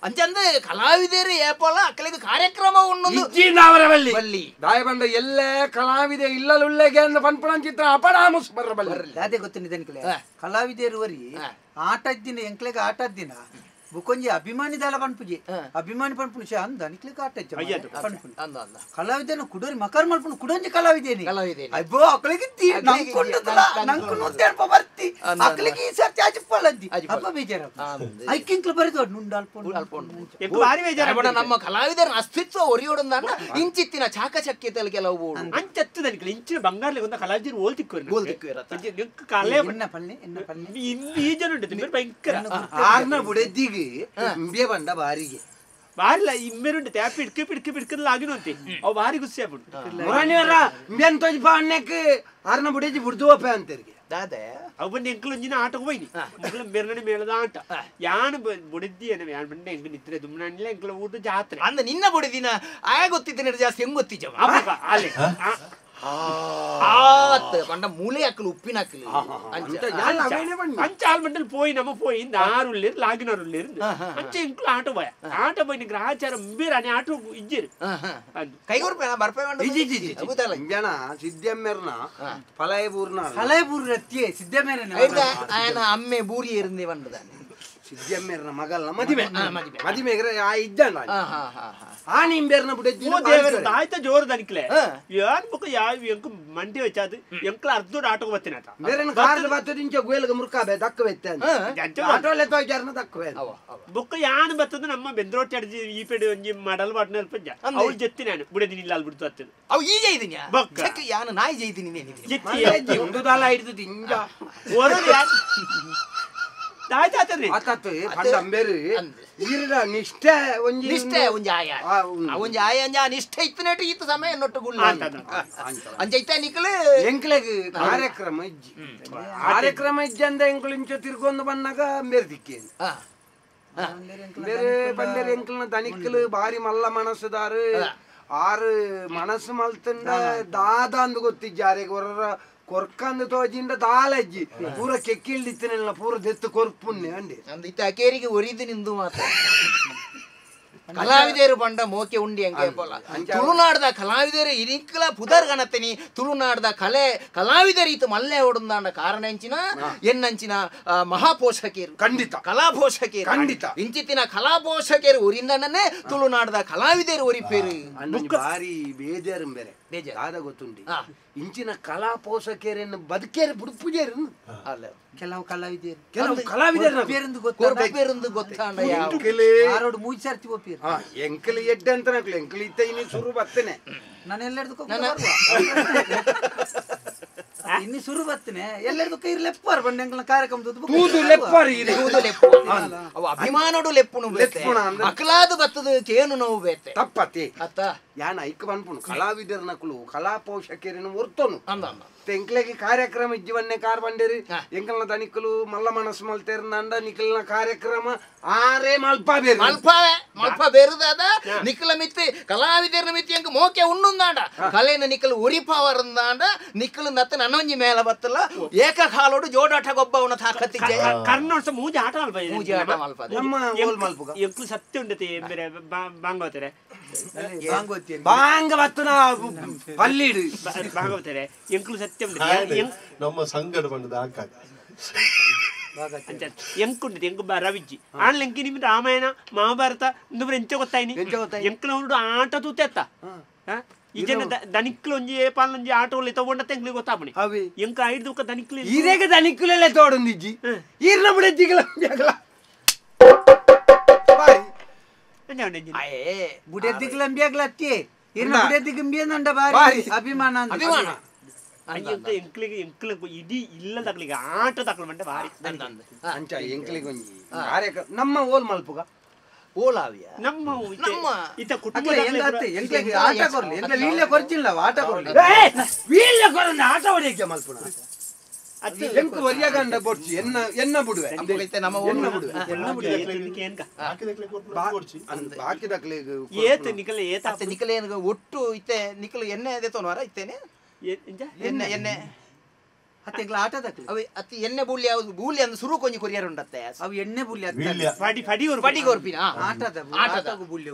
ಅಂಚಂದು ಕಲಾವಿದರು ಏಪಲ ಅಕ್ಕಲಿಗೆ ಕಾರ್ಯಕ್ರಮ ಉಣ್ಣೊಂದು ಬಲ್ಲಿ ದಾಯ ಬಂದ ಎಲ್ಲೇ ಕಲಾವಿದೆ ಇಲ್ಲಲುಳ್ಳೆಗೆ ಅಂದ ಪನ್ಪಣಂಚಿತ್ರ ಅಪಡಾಮುಸ್ ಬರಬಲ್ಲ ಅದೇ ಗೊತ್ತಿದೆ ನಿಕಲೆ ಕಲಾವಿದರು ವರಿ ಆಟದ್ದಿನ ಎಂಕ್ಲೆಗೆ ಆಟದ್ದಿನ ಬುಕೊಂಜಿ ಅಭಿಮಾನಿ ದಾಲ ಪನ್ಪುಜಿ ಅಭಿಮಾನಿ ಪನ್ಪುನು ಶೇ ಅಂದ ನಿಕ್ಲಿಕ್ ಆಟ ಪನ್ಪುನು ಕಲಾವಿದನ ಕುಡೋರಿ ಮಕರ್ ಮಲ್ಪುನು ಕುಡೊಂಜಿ ಕಲಾವಿದೇನಿ ಅಯ್ಯೋ ಅಕ್ಲಿಗೆ ನಂಕುಂಡುದಲ ನಂಕು ನೂತೇಳ್ಪ ಬರ್ತಿ ಅಕ್ಲಿಗೆ ಈ ಸರ್ತಿ ಅಜಿಪ್ಪಲ್ಲಂತಿ ಅಪ್ಪ ಬೇಜಾರ ಐಕಿಂಕ್ಲು ಬರಿದೋಡ್ ನುಂಡು ಅಲ್ಪ ಭಾರಿ ನಮ್ಮ ಕಲಾವಿದರ ಅಸ್ತಿತ್ವ ಒರಿಯೋಡಂದಾನ ಇಂಚಿತ್ತಿನ ಚಾಕಚಕ್ಯತೆಲ್ ಕೆಲವು ಅಂಚತ್ತು ನನಗೆ ಇಂಚಿನ ಬಂಗಾರಲಿ ಒಂದು ಕಲಾವಿದರು ಓಲ್ ತಿಕ್ಕು ಓಲ್ ತಿಕ್ಕು ಕಲೆ ಎನ್ನ ಪಲ್ಲೆ ಎನ್ನ ಪಲ್ಲೆ ಈ ಜನ ಉಂಟು ಭಯಂಕರ ಆರ್ನ ಬುಡೆದ್ದಿಗೆ ಇಂಬೆ ಬಂಡ ಬಾರಿಗೆ ಬಾರಿಲ್ಲ ಇಮ್ಮೆರುಂಟು ತ್ಯಾಪ್ ಹಿಡ್ಕ പിടിക്ക് പിടിക്കുന്നലാകിനോത്തി ಅವು ಭಾರಿ ಗುಸ್ಸಿ ಆಗ್ಬಿಟ್ಟು ಮುರಾಣಿಯವರ ಇಂಬೆನ್ ತೋಜ್ ಅನ್ನಕ್ಕೆ ಆರ್ನ ಬುಡೆಜಿ ಬುಡ್ದು ಅಂತೀರಿಗೆ ದಾದೆ ಅವು ಬಂದು ಎಂಕಲ್ ಒಂಜಿನ ಆಟಕ್ಕೆ ಹೋಯ್ನಿ ಎಂಕಲ ಬೆರ್ನಣಿ ಮೇಳದ ಆಟ ಯಾನು ಬುಡಿದ್ದಿ ಏನ ಯಾನ್ ಬಂಡೆ ಎಂಕ ನಿತ್ರೆ ದುಮ್ನಾಣಿಲ್ಲ ಎಂಕಲ ಊಟ ಜಾತ್ರೆ ಅಂದ ನಿನ್ನ ಬುಡಿದಿನ ಆಯ ಗೊತ್ತಿದ್ದೇನೆ ಜಾಸ್ತಿ ಹೆಂಗ್ ಗೊತ್ತಿಜವ ಅಲ್ಲೇ ಆತ್ ಪಂಡ ಮೂಲೆ ಹಾಕಲು ಉಪ್ಪಿನ ಹಾಕಲು ಅಂಚ ಆಲ್ಮಂಡಲ್ ಪೋಯಿ ನಮ್ಮ ಪೋಯಿ ಇಂದ ಆರುಳ್ಳೇರು ಲಾಗಿನರುಳ್ಳೇರು ಅಂಚೆ ಎಂಕುಲು ಆಟೋ ಬಾಯ ಆಟೋ ಬಾಯ್ ನಿಂಗೆ ಆಚಾರ ಅಂಬೇರಾನೆ ಆಟೋ ಇಜ್ಜೇರು ಕೈಗೊರ್ಪೇನ ಬರ್ಪೇ ಜನ ಸಿದ್ದಮ್ಮೇರ್ನ ಫಲಯಬೂರ್ನ ಫಲಯಬೂರ್ ರತ್ತಿಯೇ ಸಿದ್ದಮ್ಮೇರನ ಆಯನ ಅಮ್ಮೆ ಬೂರಿ ಇರಂದೆ ಬಂದದಾನೆ ಸಿದ್ದಮ್ಮೇರ್ನ ಮಗಲ್ನ ಮದಿಮೆ ಮದಿಮೆಗ್ರೆ ಆ ಇದ್ದಾನ ಆ ನಿಂಬೇರ್ನ ಬುಡೆಜ್ಜಿ ಆಯ್ತ ಜೋರು ದನಿಕ್ಲೆ ಯಾನ್ ಬುಕ್ಕ ಯಾವ ಎಂಕು ಮಂಡಿ വെച്ചാത് ಎಂಕ್ಲ ಅರ್ಧೋಡ್ ಆಟೋಗೆ ಬತ್ತಿನ ಬೇರೆ ಕಾರ್ ಬತ್ತದ ಇಂಚ ಗುಯಲ್ಗ ಮುರ್ಕಾಬೆ ದಕ್ಕವೆತ್ತೆ ಆಟೋಲೆ ತೋಜಾರ್ನ ದಕ್ಕವೆ ಬುಕ್ಕ ಯಾನ್ ಬತ್ತದ ನಮ್ಮ ಬೆಂದ್ರೋಟಿ ಅಡ್ಜಿ ಈ ಪೆಡೆ ಒಂಜಿ ಮಾಡಲ್ ಬಾಟ್ನ ಅಲ್ಪ ಅವಳು ಜೆತ್ತಿ ನಾನು ಬುಡೆದಿನ ಇಲ್ಲ ಅಲ್ಲಿ ಬಿಡ್ತು ಅತ್ತದ ಅವು ಈ ಜೈದಿನ ಬಕ್ಕ ಯಾನು ನಾಯಿ ಜೈದಿನಿ ಜೆತ್ತಿ ಒಂದು ದಾಲ ಹಿಡಿದು ಇಂಜ ನಿಷ್ಠೆ ಒಂಜಿ ನಿಷ್ಠೆ ಒಂಜಿ ಆಯ ಒಂಜಿ ಆಯ ಅಂಜ ನಿಷ್ಠೆ ಇತ್ತನೇಟು ಈತ ಸಮಯ ನೊಟ್ಟು ಗುಳ್ಳ ಅಂಚ ಇತ್ತ ನಿಕ್ಲು ಎಂಕ್ಲೆಗ್ ಕಾರ್ಯಕ್ರಮ ಇಜ್ಜಿ ಕಾರ್ಯಕ್ರಮ ಇಜ್ಜಿ ಅಂದ ಎಂಕ್ಲು ಇಂಚ ತಿರ್ಗೊಂದು ಬಂದಾಗ ಬೇರೆ ದಿಕ್ಕೇನು ಬೇರೆ ಬಂದೇರು ಎಂಕ್ಲನ ದನಿಕ್ಲು ಬಾರಿ ಮಲ್ಲ ಮನಸ್ಸುದಾರು ಆರು ಮನಸ್ಸು ಮಲ್ತಂಡ ದಾದ ಅಂದು ಗೊತ್ತಿಜ್ಜಿ ಆರೆಗ್ ಹೊರರ ಕೊರ್ಕಂದು ತೋಜಿಂಡ ದಾಲಜ್ಜಿ ಪೂರ ಕೆಕ್ಕಿಲ್ದಿತ್ತನೆಲ್ಲ ಪೂರ ದೆತ್ತು ಕೊರ್ಪುನ್ನೆ ಅಂಡಿ ಅಂದ ಇತ್ತ ಅಕೇರಿಗೆ ಒರಿದು ನಿಂದು ಮಾತ್ರ ಕಲಾವಿದರು ಬಂಡ ಮೋಕೆ ಉಂಡಿ ಹಂಗೆ ಪೋಲ ತುಳುನಾಡ್ದ ಕಲಾವಿದರು ಇರಿಕ್ಲ ಪುದರ್ ಗಣತನಿ ತುಳುನಾಡ್ದ ಕಲೆ ಕಲಾವಿದರು ಈತ ಮಲ್ಲೆ ಓಡುಂದಾಂಡ ಕಾರಣ ಎಂಚಿನ ಎನ್ನಂಚಿನ ಮಹಾಪೋಷಕರು ಖಂಡಿತ ಕಲಾಪೋಷಕರು ಖಂಡಿತ ಇಂಚಿತ್ತಿನ ಕಲಾಪೋಷಕರು ಒರಿಂದನೇ ತುಳುನಾಡ್ದ ಕಲಾವಿದರು ಒರಿಪೇರು ಭಾರಿ ಬೇಜಾರು ಬೇರೆ ಬೇಜಾರು ಆದ ಗೊತ್ತುಂಡಿ ಇಂಚಿನ ಕಲಾ ಪೋಷಕರನ್ನು ಬದುಕೇರು ಬುಡುಪುಜೇರು ಅಲ್ಲ ಕೆಲವು ಕಲಾವಿದರು ಕೆಲವು ಕಲಾವಿದರು ಬೇರೆಂದು ಗೊತ್ತಾಂಡ ಗೊತ್ತಾಂಡ ಆರೋಡು ಮೂಜಿ ಸರ್ತಿ ಒಪ್ಪಿರು ಎಂಕಲ್ ಎಡ್ಡೆ ಅಂತ ನಕ್ಲು ಎಂಕಲ್ ಇತ್ತ ಇನ್ನು ಸುರು ಬರ್ತೇನೆ ನಾನು ಎಲ್ಲರದಕ್ಕೂ ಇನ್ನು ಸುರು ಬರ್ತೇನೆ ಎಲ್ಲರದಕ್ಕೂ ಇರ್ ಲೆಪ್ಪಾರು ಬಂಡ ಎಂಕಲ್ನ ಕಾರ್ಯಕ್ರಮದ ತೂದು ಲೆಪ್ಪಾರು ತೂದು ಲೆಪ್ಪು ಅವು ಅಭಿಮಾನೋಡು ಲೆಪ್ಪುನು ಬೇತೆ ಅಕಲಾದ ಬತ್ತದ ಕೇನು ನೋವು ಬೇತೆ ತಪ್ಪತಿ ಅತ್ತ ಯಾನ ಐಕ್ ಬನ್ಪುನು ಕಲಾವಿದರ ನಕಲು ಕಲಾ ಪೋಷಕರನ್ನು ಒರ್ತೋನು ಎಂಕ್ಲೆಗೆ ಕಾರ್ಯಕ್ರಮ ಇಜ್ಜಿವನ್ನೇ ಕಾರ್ ಬಂಡೇರಿ ಎಂಕಲ್ನ ದನಿಕಲು ಮಲ್ಲ ಮನಸ್ಸು ಮಲ್ತೇರ್ನಂಡ ನಿಕಲ್ನ ಕಾರ್ಯಕ್ರಮ ಆರೇ ಮಲ್ಪ ಬೇರು ಮಲ್ಪಾವೆ ಮಲ್ಪ ಬೇರುದಾದ ನಿಕಲ ಮಿತ್ತಿ ಕಲಾವಿದರ ಮಿತ್ತಿ ಎಂಕ ಮೋಕೆ ಉಂಡುಂದಾಂಡ ಕಲೆನ ನಿಕಲ್ ಉರಿಪಾವರಂದಾಂಡ ನಿಕಲ್ ನತ್ತ ನನ್ನೊಂಜಿ ಮೇಲ ಬತ್ತಲ್ಲ ಏಕಕಾಲೋಡು ಜೋಡಾಟ ಗೊಬ್ಬವನ ತಾಕತ್ತಿಗೆ ಕರ್ನೋಡ್ಸ ಮೂಜಿ ಆಟ ಮಲ್ಪ ಮೂಜಿ ಆಟ ಮಲ್ಪ ನಮ್ಮ ಓಲ್ ಮಲ್ಪುಗ ಎಂಕ್ಲು ಸತ್ಯ ಉಂಡತೆ ಬೇರೆ ಬಾಂಗೋತಾರೆ ಬಾಂಗ ಬತ್ತನ ಪಲ್ಲಿಡು ಬಾಂಗೋತಾರೆ ಎಂಕ್ಲು ಸತ್ಯ ನಮ್ಮ ಸಂಗಡ ಬಂದದ ಹಾಕಾಗ ಎಂಕುಂಡು ಎಂಕು ರವಿಜ್ಜಿ ಆಣ್ಲ ಎಂಕಿ ನಿಮ್ ರಾಮಾಯಣ ಮಹಾಭಾರತ ಇಂದು ಎಂಚ ಗೊತ್ತಾಯ್ನಿ ಎಂಕ್ಲವ್ರು ಆಟ ತೂತೆತ್ತ ಈ ಜನ ದನಿಕ್ಲು ಒಂಜಿ ಏಪಾಲೊಂಜಿ ಆಟೋ ತಗೊಂಡ ಎಂಕ್ಲಿಗೆ ಗೊತ್ತಾಪಣಿ ಎಂಕ ಐದು ದನಿಕ್ಲು ಈರೇಗ ದನಿಕ್ಲೆಲ್ಲ ತೋಡೊಂದಿಜ್ಜಿ ಈರ್ನ ಬಿಡಜ್ಜಿಗಳ ಬುಡೆದ್ದಿಗ್ಲಂಬಿಯಾಗ್ಲ ಅತ್ತಿ ಈರ್ನ ಬುಡೆದ್ದಿಗಂಬಿಯಂದಂಡ ಬಾರಿ ಅಭಿಮಾನ ಅಭಿಮಾನ ಎಂಕ್ಲಿಗೆ ಎಂಕ್ಲಿಗೆ ಇಡೀ ಇಲ್ಲ ತಕ್ಲಿಗೆ ಆಟ ತಕ್ಲು ಮಂಡೆ ಭಾರಿ ಅಂಚ ಎಂಕ್ಲಿಗೆ ಒಂಜಿ ಕಾರ್ಯಕ್ರಮ ನಮ್ಮ ಓಲ್ ಮಲ್ಪುಗ ಓಲಾವಿಯ ನಮ್ಮ ನಮ್ಮ ಇತ ಕುಟುಂಬ ಎಂಕ್ಲಿಗೆ ಆಟ ಕೊರ್ಲಿ ಎಂಕ್ಲೆ ವೀಳ್ಯ ಕೊರ್ಚಿಲ್ಲ ಆಟ ಕೊರ್ಲಿ ವೀಳ್ಯ ಕೊರಂದ ಆಟ ಹೊಡೆಯಕ್ಕೆ ಮಲ್ಪುನ ಎಂಕು ಒರಿಯಗಂಡ ಬೊಡ್ಚಿ ಎನ್ನ ಎನ್ನ ಬುಡುವೆ ನಮ್ಮ ಎನ್ನ ಬುಡುವೆ ಬಾಕಿ ದಕ್ಲಿಗೆ ಏತ ನಿಕಲ ಏತ ಅತ್ತೆ ನಿಕಲ ಏನು ಒಟ್ಟು ಇತ್ತೆ ನಿಕಲ ಎಣ್ಣೆ ಅದೇ ತೋನವಾರ ಇತ್ತೇನೆ ಎಣ್ಣೆ ಎಣ್ಣೆ ಅತ್ತೆ ಎಂಕ್ಲ ಆಟ ದಕ್ಲಿ ಅವೆ ಅತ್ತಿ ಎಣ್ಣೆ ಬೂಲಿ ಯಾವುದು ಬೂಲಿ ಅಂದ್ ಸುರು ಕೊಂಜಿ ಕೊರಿಯರ್ ಉಂಡತ್ತೆ ಅವು ಎಣ್ಣೆ ಬೂಲಿ ಫಡಿ ಫಡಿ ಫಡಿ ಕೊರ್ಪಿನ ಆಟದ ಆಟದ ಬೂಲಿ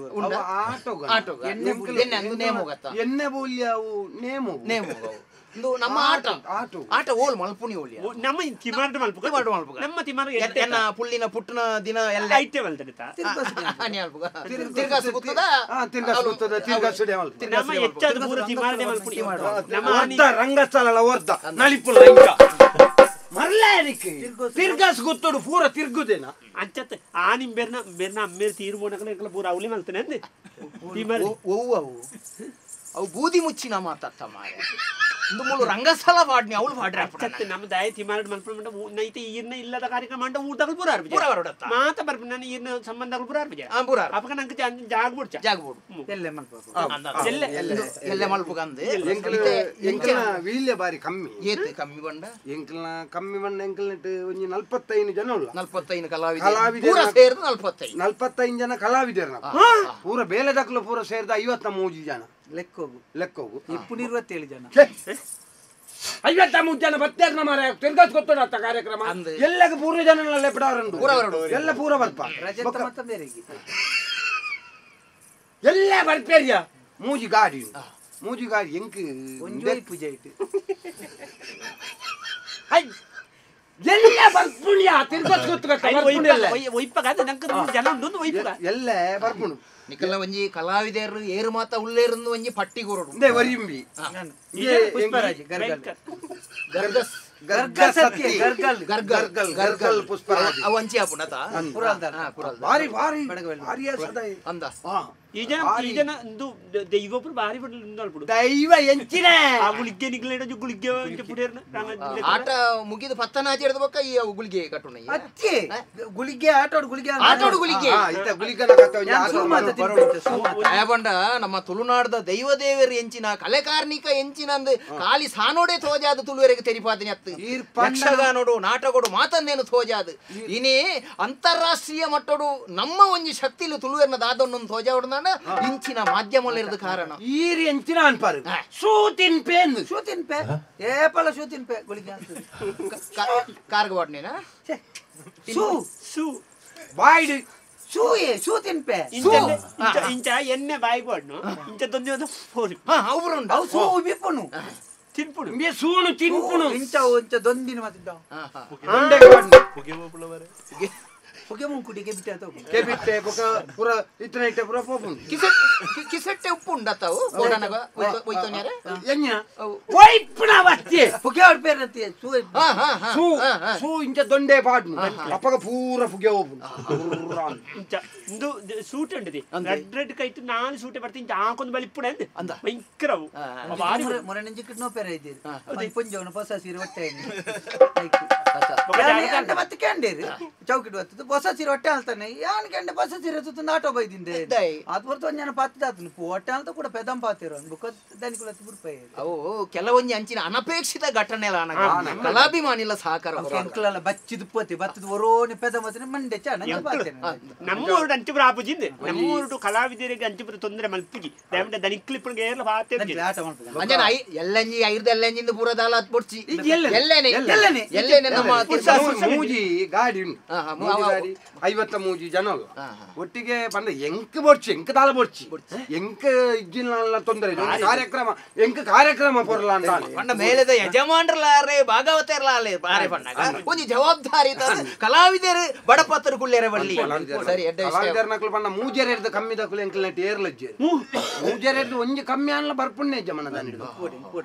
ಆಟೋಗ ಆಟೋಗ ಎಣ್ಣೆ ಬೂಲಿ ಎಣ್ಣೆ ಅಂದು ನೇಮೋಗತ್ತ ಎಣ್ಣೆ ಬೂಲಿ ಅವು ನೇಮು ನೇಮು ನಮ್ಮ ಆಟ ಆಟ ಓಲ್ ಮಲ್ಪುನಿ ಓಲಿ ನಮ್ಮ ತಿಮಾರ್ಡ್ ಮಲ್ಪುಗ ನಮ್ಮ ತಿಮಾರ್ ಎನ್ನ ಪುಳ್ಳಿನ ಪುಟ್ಟನ ದಿನ ಎಲ್ಲ ಐತೆ ಮಲ್ತಡಿತ ತಿರ್ಗಾಸು ಗೊತ್ತದ ತಿರ್ಗಾಸು ಗೊತ್ತದ ತಿರ್ಗಾಸು ನಮ್ಮ ಹೆಚ್ಚಾದ ಪೂರ ತಿಮಾರ್ಡೆ ಮಲ್ಪುನಿ ನಮ್ಮ ಅರ್ಧ ರಂಗಸ್ಥಳ ವರ್ಧ ನಲಿಪುಲ್ಲ ಇಂಕ ಮರ್ಲಾರಿಕ್ ತಿರ್ಗಾಸು ಗೊತ್ತೋಡು ಪೂರ ತಿರ್ಗುದೇನ ಅಂಚತ್ತೆ ಆ ನಿಮ್ ಬೆರ್ನ ಬೆರ್ನ ಅಮ್ಮೇರ್ ತೀರ್ಬೋನಕಲ ಎಂಕಲ ಪೂರ ಅವಲಿ ಮಲ್ತನೆ ಅಂದೆ ತಿಮಾರ್ ಒವ್ವು ಅವು ಅವು ಬೂದಿ ಮುಚ್ಚಿನ ಮಾತತ್ತ ಮಾಯ ಮುಳು ರಂಗಸ್ಥಳ ಪಾಡ್ನಿ ಅವಳು ಪಾಡ್ರೆ ಅಚ್ಚತ್ತೆ ನಮ್ಮ ದಾಯ ತಿಮಾರಡ್ ಮಲ್ಪುಂಡ ನೈತೆ ಈರ್ನ ಇಲ್ಲದ ಕಾರ್ಯಕ್ರಮ ಅಂಡ ಊಟಗಳು ಪೂರ ಅರ್ಪಿಜ ಪೂರ ಬರೋಡತ್ತ ಮಾತ ಬರ್ಪು ನಾನು ಈರ್ನ ಸಂಬಂಧಗಳು ಪೂರ ಅರ್ಪಿಜ ಪೂರ ಅಪಕ ನಂಗೆ ಜಾಗ ಬುಡ್ಚ ಜಾಗ ಬುಡು ಎಲ್ಲೆ ಮಲ್ಪು ಎಲ್ಲೆ ಎಲ್ಲೆ ಮಲ್ಪುಗಂದೆ ಎಂಕಲ್ನ ವೀಲ್ಯ ಬಾರಿ ಕಮ್ಮಿ ಏತ್ ಕಮ್ಮಿ ಬಂಡ ಎಂಕಲ್ನ ಕಮ್ಮಿ ಬಂಡ ಎಂಕಲ್ನೆಟ್ ಒಂಜಿ 45 ಜನ ಉಲ್ಲ 45 ಕಲಾವಿದ ಪೂರ ಸೇರ್ದು 45 45 ಜನ ಕಲಾವಿದರು ಪೂರ ಬೇಲೆದಕ್ಲು ಪೂರ ಸೇರ್ದ 53 ಜನ ಲೆಕ್ಕೋಗು ಲೆಕ್ಕೋಗು ಇಪ್ಪುನಿರುವತ್ತೇಳು ಜನ 53 ಜನ ಬತ್ತೇರ್ನ ಮಾರ ತಿರ್ಗಾಸ್ ಗೊತ್ತೋಡ ಕಾರ್ಯಕ್ರಮ ಎಲ್ಲಕ್ಕೆ ಪೂರ್ವ ಜನ ಲೆಪ್ಪಡಾರಂಡು ಎಲ್ಲ ಪೂರ ಬರ್ಪ ರಜತ ಮತ್ತ ಬೇರೆಗೆ ಎಲ್ಲ ಬರ್ಪೇರಿಯ ಮೂಜಿ ಗಾಡಿ ಮೂಜಿ ಗಾಡಿ ಎಂಕ್ ಒಂಜೋಯ್ ಪೂಜೆ ಇಟ್ಟು ಎಲ್ಲ ಬರ್ಪುಣಿಯ ತಿರ್ಗಾಸ್ ಗೊತ್ತು ಒಯ್ಪಗ ನಂಗೆ ಜನ ಉಂಡು ಒಯ್ಪಗ ಎಲ್ಲ ಬರ್ಪುಣು ನಿಕಲ್ನ ಒಂಜಿ ಕಲಾವಿದರು ಏರು ಮಾತ ಉಳ್ಳೇರಂದು ಒಂಜಿ ಪಟ್ಟಿ ಕೊರಡು ಇಂದೇ ವರಿಂಬಿ ಪುಷ್ಪರಾಜ್ ಗರ್ಗಲ್ ಗರ್ಗಸ್ ಗರ್ಗಸತ್ತಿ ಗರ್ಗಲ್ ಗರ್ಗಲ್ ಗರ್ಗಲ್ ಪುಷ್ಪರಾಜ್ ಅವ ಅಂಚಿ ಆಪುನತ ಕುರಲ್ದ ಕುರಲ್ದ ಬಾರಿ ಬಾರಿ ಬಾರಿ ಸದೈ ಅಂದ ಈ ಜನ ಈ ಜನ ಇಂದು ದೈವಪುರ ಬಾರಿ ಬಡ್ಲು ದೈವ ಎಂಚಿನ ಆ ಗುಳಿಗೆ ನಿಗ್ಲೇಡ ಗುಳಿಗೆ ಪುಡೇರ್ನ ಆಟ ಮುಗಿದು ಪತ್ತನಾಚೆ ಹಿಡಿದ ಬೊಕ್ಕ ಈ ಗುಳಿಗೆ ಕಟ್ಟುನ ಅತ್ತಿ ಗುಳಿಗೆ ಆಟೋಡು ಗುಳಿಗೆ ಆಟೋಡು ಗುಳಿಗೆ ಇತ್ತ ಗುಳಿಗನ ಕತ್ತ ಬಂಡ ನಮ್ಮ ತುಳುನಾಡದ ದೈವ ದೇವರು ಎಂಚಿನ ಕಲೆಕಾರ್ನಿಕ ಎಂಚಿನ ಅಂದ್ ಖಾಲಿ ಸಾನೋಡೆ ತೋಜಾದ ತುಳುವರೆಗೆ ತೆರಿಪಾದಿನಿ ಅತ್ತು ಯಕ್ಷಗಾನೋಡು ನಾಟಕೋಡು ಮಾತನ್ನೇನು ತೋಜಾದು ಇನಿ ಅಂತಾರಾಷ್ಟ್ರೀಯ ಮಟ್ಟೋಡು ನಮ್ಮ ಒಂಜಿ ಶಕ್ತಿಲು ತುಳುವೆರ್ನ ದಾದೊನ್ನೊಂದು ತೋಜಾವಡ್ದಾನ ಇಂಚಿನ ಮಾಧ್ಯಮಲಿರದ ಕಾರಣ ಈರಿ ಎಂಚಿನ ಅನ್ಪಾರು ಸೂ ತಿನ್ಪೆ ಸೂ ತಿನ್ಪೆ ಏಪಲ ಸೂ ತಿನ್ಪೆ ಗುಳಿಗೆ ಕಾರ್ಗ ವಾಡ್ನೇನಾ ಸೂ ಸೂ ಬಾಯ್ಡು ಸೂಯೆ ಸೂ ತಿನ್ಪೆ ಇಂಚ ಇಂಚ ಎಣ್ಣೆ ಬಾಯಿಗೆ ವಾಡ್ನು ಇಂಚ ದೊಂದಿ ಒಂದು ಫೋನ್ ಅವ್ರುಂಡು ಅವು ಸೂ ಬಿಪ್ಪುನು ತಿನ್ಪುಡು ಇಂಬೆ ಸೂನು ತಿನ್ಪುನು ಇಂಚ ಇಂಚ ದೊಂದಿನ ಮಾತಿದ್ದ ಪುಗೆ ಬೋಪುಳ ಪುಗೆ ಮುಂಕುಡಿಗೆ ಬಿಟ್ಟೆ ಕೆಬಿಟ್ಟೆ ಬೊಕ ಪೂರ ಇತ್ತನ ಇಟ್ಟೆ ಪೂರ ಪೋಪುಂಡು ಕಿಸೆಟ್ಟೆ ಉಪ್ಪು ಉಂಡತ್ತಾವು ಬೋಡನಗ ಒಯ್ತೋನ್ಯಾರೆ ಎಣ್ಣ ಒಯ್ಪುನ ವತ್ತಿ ಪುಗೆ ಅವ್ರ ಸೂ ಸೂ ಸೂ ಇಂಚ ದೊಂಡೆ ಪಾಡ್ನು ಅಪ್ಪಗ ಪೂರ ಪುಗೆ ಹೋಪುಂಡು ಇಂಚ ಇಂದು ಸೂಟ್ ಉಂಟು ರೆಡ್ ರೆಡ್ ಕೈತು ನಾಲ್ ಸೂಟೆ ಬರ್ತಿ ಇಂಚ ಹಾಕೊಂದು ಬಲಿಪ್ಪುಡೆ ಅಂದ ಭಯಂಕರ ಅವು ಬಾರಿ ಮೊರನೆಂಜಿ ಕಿಟ್ನೋ ಪೆರ ಇದ್ದೀರಿ ಪುಂಜವನ ಹೊಸ ಸೀರೆ ಹೊಟ್ಟೆ ಮತ್ತೆ ಕೆಂಡೇರಿ ಚೌಕಿಡು ಬರ್ತದೆ ಹೊಸ ಸೀರೆ ಹೊಟ್ಟೆ ಅಲ್ತಾನೆ ಯಾನ್ ಕೆಂಡೆ ಹೊಸ ಸೀರೆ ಸುತ್ತ ಆಟೋ ಬೈದಿಂದೆ ಅದು ಬರ್ತು ಒಂದ್ ಜನ ಪಾತಿದಾತನು ಹೊಟ್ಟೆ ಅಂತ ಕೂಡ ಪೆದಂ ಪಾತಿರೋ ಬುಕ್ಕ ದನಿಕುಲ ಬುಡ್ಪಾಯಿ ಅವು ಕೆಲವೊಂದು ಅಂಚಿನ ಅನಪೇಕ್ಷಿತ ಘಟನೆ ಕಲಾಭಿಮಾನಿಲ್ಲ ಸಹಕಾರ ಎಂಕಲೆಲ್ಲ ಬಚ್ಚಿದ ಪೋತಿ ಬತ್ತದ ಒರೋನಿ ಪೆದಂ ಬತ್ತಿನ ಮಂಡೆ ಚ ನಮ್ಮೂರು ಅಂಚಿಪುರ ಆಪುಜಿಂದೆ ನಮ್ಮೂರು ಕಲಾವಿದರಿಗೆ ಅಂಚಿಪುರ ತೊಂದರೆ ಮಲ್ಪಿಗೆ ದಯವಿಟ್ಟು ದನಿಕ್ಲಿಪ್ಪನಿಗೆ ಏರ್ಲ ಪಾತೆ ಆಟ ಮಾಡ್ತಾರೆ ಅಂಜನ ಎಲ್ಲಂಜಿ ಐರ್ದ ಎಲ್ಲಂಜಿಂದ ಪೂರ ದಾಲ ಹತ್ಬಿಡ್ಚಿ ಎಲ್ಲೇನೆ ಎಲ್ಲೇನೆ ಎಲ್ಲೇನೆ ನಮ್ಮ ಮೂಜಿ ಗಾಡಿ ಉಂಟು ಮೂಜಿ ಗಾಡಿ 53 ಜನ ಅಲ್ಲ ಒಟ್ಟಿಗೆ ಬಂದ ಎಂಕ್ ಬೊಡ್ಚಿ ಎಂಕ್ ದಾಲ ಬೊಡ್ಚಿ ಎಂಕ್ ಇಜ್ಜಿನ ತೊಂದರೆ ಕಾರ್ಯಕ್ರಮ ಎಂಕ್ ಕಾರ್ಯಕ್ರಮ ಪೊರ್ಲ ಅಂತ ಪಂಡ ಮೇಲೆದ ಯಜಮಾನ್ರಲಾರೆ ಭಾಗವತರ್ಲಾಲೆ ಬಾರೆ ಪಂಡಾಗ ಒಂಜಿ ಜವಾಬ್ದಾರಿ ಕಲಾವಿದರು ಬಡಪತ್ತರು ಕುಳ್ಳೇರೆ ಬಳ್ಳಿ ಸರಿ ಎಡ್ಡೆ ಕಲಾವಿದರ್ನಕ್ಲು ಪಂಡ ಮೂಜೆರೆ ಹಿಡ್ದು ಕಮ್ಮಿ ದಕ್ಕಲು ಎಂಕ್ಲ ನೆಟ್ ಏರ್ಲಜ್ಜೆ ಮೂಜೆರೆ ಹಿಡ್ದು ಒಂಜಿ ಕಮ್ಮಿ ಅನ್ಲ ಬರ್ಪುಣ್ಣೆ ಜಮನ ದಾನಿಡ್ದು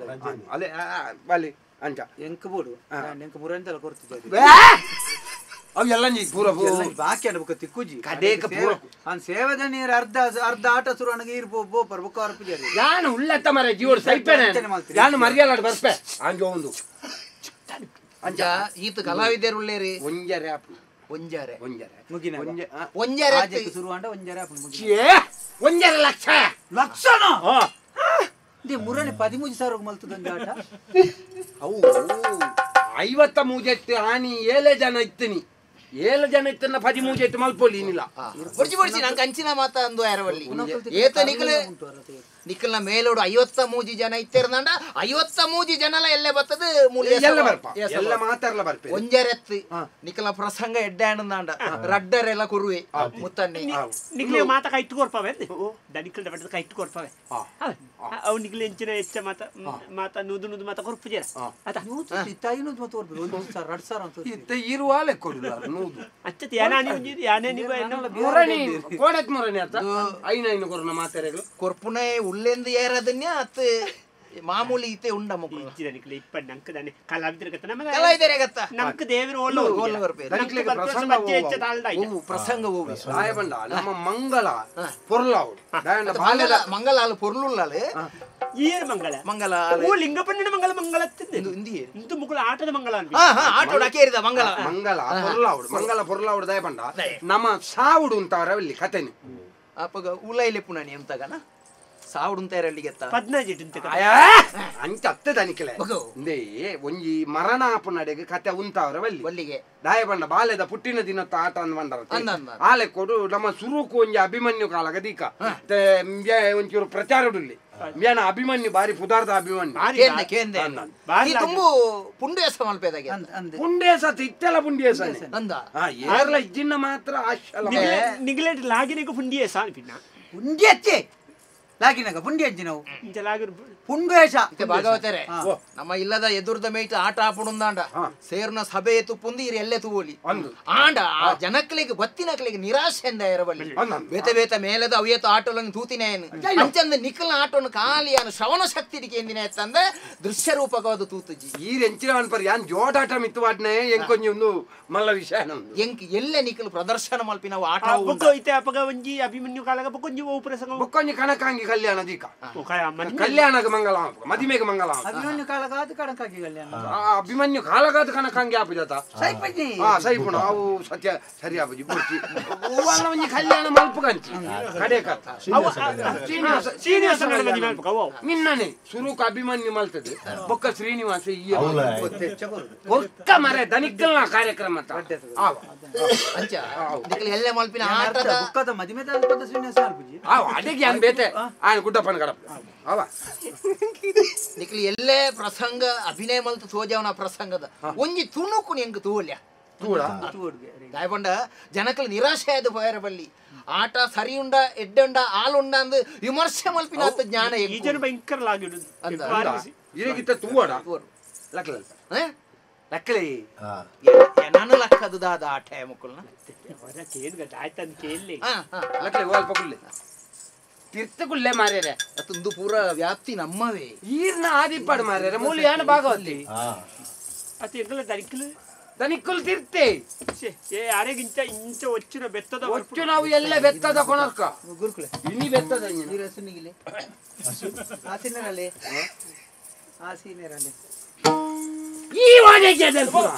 ಅಲೆ ಬಲಿ ಅಂಚ ಎಂಕ್ ಬೋಡು ಎಂಕ್ ಮುರಂದಲ ಕೊರ್ತಿದ್ದೆ ಅವು ಎಲ್ಲ ಪೂರ ಬಾಕಿ ಅನ್ಬೇಕು ತಿಕ್ಕುಜಿ ಕಡೇಕ ಪೂರ ಅವ್ನು ಸೇವೆದ ನೀರು ಅರ್ಧ ಅರ್ಧ ಆಟ ಶುರು ಅನಗ ಈರ್ ಬೋಪರ್ ಬೊಕ್ಕ ಅರ್ಪಿಜಾರಿ ಯಾನು ಉಳ್ಳತ್ತ ಮರ ಜೀವಡ್ ಸೈಪೇನೆ ಯಾನು ಮರ್ಯಾಲಾಡ್ ಬರ್ಪೆ ಅಂಜ ಒಂದು ಅಂಜ ಈತ ಕಲಾವಿದರು ಉಳ್ಳೇರಿ ಒಂಜರೆ ಆಪು ಒಂಜರೆ ಒಂಜರೆ ಮುಗಿನ ಒಂಜರೆ ಶುರು ಅಂಡ ಒಂಜರೆ ಆಪು ಮುಗಿನ ಒಂಜರೆ ಲಕ್ಷ ಲಕ್ಷಣ ಮುರನೆ 13 ಸಾವಿರ ಮಲ್ತದಂಜ ಆಟ ಅವು 53 ಆನಿ 7 ಜನ ಇತ್ತನಿ 7 ಜನ ಇತ್ತನ್ನ 13 ಎಟ್ಟು ಮಲ್ಪೊಲಿ ಏನಿಲ್ಲ ಬೊಡ್ಚಿ ಬೊಡ್ಚಿ ನಂಗೆ ಅಂಚಿನ ಮಾತ ಅಂದು ಯಾರವಲ್ಲಿ ಏತ ನಿಕಲೆ ನಿಕ್ಕಲ್ನ ಮೇಲೋಡು 53 ಜನ ಇತ್ತೆರ್ದಂಡ 53 ಜನಲ ಎಲ್ಲೆ ಬತ್ತದ ಎಲ್ಲ ಮಾತಾಡಲ ಬರ್ಪೆ ಒಂಜರೆತ್ತು ನಿಕ್ಕಲ್ನ ಪ್ರಸಂಗ ಎಡ್ಡೆ ಆಂಡ ರಡ್ಡರೆಲ್ಲ ಕುರುವೆ ಮುತ್ತನ್ನೆ ನಿಕ್ಲೆ ಮಾತ ಕೈಟ್ ಕೊರ್ಪವೆ ದನಿಕಲ್ದ ಬಟ್ಟದ ಕೈಟ್ ಕೊರ್ಪವೆ ಅವು ನಿಕ್ಲೆ ಎಂಚಿನ ಹೆಚ್ಚ ಮಾತ ಮಾತ ನೂದು ನೂದು ಮಾತ ಕೊರ್ಪು ಜರ ಅತ ಐನೂದು ಮಾತ ಕೊರ್ಪು ಒಂದು ಸಾವಿರ 2 ಸಾವಿರ ಅಂತ ಇತ್ತ ಇರುವಾಲೆ ಕೊಡುಲ್ಲ ನೂದು ಅಚ್ಚ ಯಾನಾನಿ ಒಂಜಿ ಯಾನೇ ಮುರಣಿ ಕೋಡತ್ ಮುರಣಿ ಅತ್ತ ಐನ ಐನು ಕೊರ್ನ ಮಾತಾರೆಗಳು ಕೊರ್ಪುನೆ ಉಲ್ಲೆಂದು ಏರದನ್ಯ ಅತ್ತ ಮಾಮೂಲಿ ಇತ್ತೆ ಉಂಡ ಮುಕ್ಕುಲ ಇಜ್ಜಿದನಿಕ್ಲೆ ಇಪ್ಪಣ್ಣ ಅಂಕದಾನೆ ಕಲಾವಿದರ ಗತ್ತ ನಮಗ ಕಲಾವಿದರ ಗತ್ತ ನಮಕ್ ದೇವರು ಓಲ ಓಲ ಬರ್ಪೆ ಪ್ರಸಂಗ ಪ್ರಸಂಗ ಓವಿ ರಾಯಬಂಡ ನಮ್ಮ ಮಂಗಳ ಪೊರ್ಲಾವು ಮಂಗಳ ಮಂಗಳ ಆಲು ಪೊರ್ಲುಲ್ಲಾಲು ಏರ್ ಮಂಗಳ ಮಂಗಳ ಓ ಲಿಂಗಪಣ್ಣನ ಮಂಗಳ ಮಂಗಳ ತಿಂದೆ ಇಂದಿಯೇ ಇಂದು ಮುಕುಲ ಆಟದ ಮಂಗಳ ಅನ್ಬಿ ಹಾ ಹಾ ಆಟೋಡ ಕೇರಿದ ಮಂಗಳ ಮಂಗಳ ಪೊರ್ಲಾವುಡು ಮಂಗಳ ಪೊರ್ಲಾವುಡು ದಯಬಂಡ ನಮ್ಮ ಸಾವುಡು ಅಂತಾರ ಅಲ್ಲಿ ಕಥೆನಿ ಅಪಗ ಉಲೈಲೆ ಪುಣನಿ ಅಂತಗನ ಸಾವುಡುಂತೇರಲ್ಲಿಗೆತ್ತ ಪದ್ನಾಜಿಟ್ ಅಂಚ ಅತ್ತೆ ದನಿಕಲೆ ಇಂದೇ ಒಂಜಿ ಮರಣ ಆಪುನಡೆಗೆ ಕತೆ ಉಂತಾವ್ರ ವಲ್ಲಿ ವಲ್ಲಿಗೆ ದಾಯಬಂಡ ಬಾಲ್ಯದ ಪುಟ್ಟಿನ ದಿನತ್ತ ಆಟ ಅಂದ್ ಬಂಡರ ಆಲೆ ಕೊಡು ನಮ್ಮ ಸುರುಕು ಒಂಜಿ ಅಭಿಮನ್ಯು ಕಾಲಗ ದೀಕ ಒಂಚೂರು ಪ್ರಚಾರಡುಲ್ಲಿ ಮೇನ ಅಭಿಮನ್ಯು ಬಾರಿ ಪುದಾರ್ದ ಅಭಿಮನ್ಯು ಕೇಂದೆ ತುಂಬು ಪುಂಡೇಸ ಮಲ್ಪೆದಾಗೆ ಪುಂಡೇಸ ಇತ್ತೆಲ್ಲ ಪುಂಡೇಸ ಅಂದ ಏರ್ಲ ಇಜ್ಜಿನ್ನ ಮಾತ್ರ ಆಶಲ ನಿಗ್ಲೆಟ್ ಲಾಗಿನಿಗೆ ಪುಂಡಿಯೇಸ ಅನ್ಪಿನ ಪುಂಡಿಯಚ್ಚೆ ಲಾಗಿನಾಗ ಪುಂಡಿ ಅಜ್ಜಿ ನಾವು ಪುಂಡೇಶ ಭಾಗವತರೆ ನಮ್ಮ ಇಲ್ಲದ ಎದುರ್ದ ಮೇಯ್ತು ಆಟ ಆಪುಡುಂದಾಂಡ ಸೇರ್ನ ಸಭೆ ತುಪ್ಪುಂದು ಇರ್ ಎಲ್ಲೆ ತೂವೊಲಿ ಆಂಡ ಆ ಜನಕ್ಲಿಗೆ ಬತ್ತಿನಕ್ಲಿಗೆ ನಿರಾಶೆ ಎಂದ ಎರವಲ್ಲಿ ಬೇತೆ ಬೇತೆ ಮೇಲದ ಅವಿಯತ ಆಟೋಲನ್ನು ತೂತಿನೇನು ಅಂಚಂದ ನಿಕ್ಕಲ್ನ ಆಟೋನು ಖಾಲಿ ಶ್ರವಣ ಶಕ್ತಿ ಎಂದಿನ ಎತ್ತಂದ ದೃಶ್ಯ ರೂಪಕವಾದ ತೂತುಜಿ ಈ ಎಂಚಿನ ಪರ್ ಯಾನ್ ಜೋಟಾಟ ಮಿತ್ತುವಾಟ್ನೆ ಎಂಕೊಂಜಿ ಒಂದು ಮಲ್ಲ ವಿಷಯ ಎಂಕ್ ಎಲ್ಲೆ ನಿಕ್ಕಲು ಪ್ರದರ್ಶನ ಮಲ್ಪಿ ನಾವು ಆಟ ಅಪಗ ಒಂಜಿ ಅಭಿಮನ್ಯು ಕಾಲಗ ಬೊಕ್ಕೊಂಜಿ ಓ ಪ್ರಸಂಗ ಬೊಕ್ಕೊಂಜಿ ಕನಕಾಂಗಿ ಕಲ್ಯಾಣ ದೀಕ ಕಲ್ಯಾಣಗ ಮಂಗಳ ಮದಿಮೆಗೆ ಮಂಗಳ ಅಭಿಮನ್ಯು ಕಾಲಗಾದ ಕನಕಾಂಗಿ ಕಲ್ಯಾಣ ಅಭಿಮನ್ಯು ಕಾಲಗಾದ ಕನಕಾಂಗಿ ಆಪುಜತ ಸೈಪಜಿ ಆ ಸೈಪುಣ ಅವು ಸತ್ಯ ಸರಿ ಆಪುಜಿ ಬೊರ್ಚಿ ಓವಲ್ಲ ಒಂಜಿ ಕಲ್ಯಾಣ ಮಲ್ಪುಗಂಚಿ ಕಡೆ ಕಥ ಶ್ರೀನಿವಾಸ ಮದಿಮೆ ಮಲ್ಪುಗ ನಿನ್ನನೆ ಸುರುಕು ಅಭಿಮನ್ಯು ಮಲ್ತದೆ ಬೊಕ್ಕ ಶ್ರೀನಿವಾಸ ಈ ಬೊಕ್ಕ ಮರೆ ದನಿಕ್ಕಲ್ನ ಕಾರ್ಯಕ್ರಮ ಆವ ಅಂಚ ನಿಕ್ಕಲ್ ಎಲ್ಲೆ ಮಲ್ಪಿನ ಆಟದ ಬೊಕ್ಕದ ಮದಿಮೆದ ಶ್ರೀನಿವಾಸ ಆಲ್ಪುಜಿ ಆವ ಅಡೆಗೆ ಅನ್ ಬೇತೆ ಆಯ್ ಗುಡ್ಡಪ್ಪನ ಕಡಪ ಅವ ನಿಕ್ಲಿ ಎಲ್ಲೇ ಪ್ರಸಂಗ ಅಭಿನಯ ಮಲ್ತು ತೋಜವನ ಪ್ರಸಂಗದ ಒಂಜಿ ತುಣುಕು ಎಂಕ್ ತೂವಲ್ಯ ದಾಯಪಂಡ ಜನಕಲ್ ನಿರಾಶೆ ಆದ ಪೋಯರ ಬಲ್ಲಿ ಆಟ ಸರಿ ಉಂಡ ಎಡ್ಡೆ ಉಂಡ ಆಲುಂಡ ಅಂದ್ ವಿಮರ್ಶೆ ಮಲ್ಪಿನ ಜ್ಞಾನ ಈ ಜನ ಭಯಂಕರ ಲಾಗಿಡು ಇರಗಿತ್ತ ತೂವಡ ಲಕ್ಲ ಲಕ್ಕಲಿ ನಾನು ಲಕ್ಕದು ದಾದ ಆಟ ಮುಕ್ಕುಲ್ನ ಆಯ್ತಂತ ಕೇಳಿ ಲಕ್ಲೆ ಅಲ್ಪ ಕುಲ್ಲೆ ತೀರ್ಥಕುಲ್ಲೆ ಮಾರ್ಯಾರೆ ಅತ್ತೊಂದು ಪೂರ ವ್ಯಾಪ್ತಿ ನಮ್ಮವೇ ಈರ್ನ ಆದಿಪ್ಪಾಡು ಮಾರ್ಯಾರೆ ಮೂಲ ಯಾನ ಭಾಗವತಿ ಅತ್ತ ಎಂಕಲ ದನಿಕ್ಕಲು ದನಿಕ್ಕಲು ತೀರ್ತೆ ಅರೆಗಿಂತ ಇಂಚ ಒಚ್ಚಿನ ಬೆತ್ತದ ಒಚ್ಚು ನಾವು ಎಲ್ಲ ಬೆತ್ತದ ಕೊಣರ್ಕ ಗುರುಕುಲೆ ಇನಿ ಬೆತ್ತದ ನೀರಸುನಿಗಿಲೆ ಆಸಿನರಲ್ಲಿ ಆಸಿನರಲ್ಲಿ ಈ ವಾಡೆಗೆ ದಲ್ಪುರ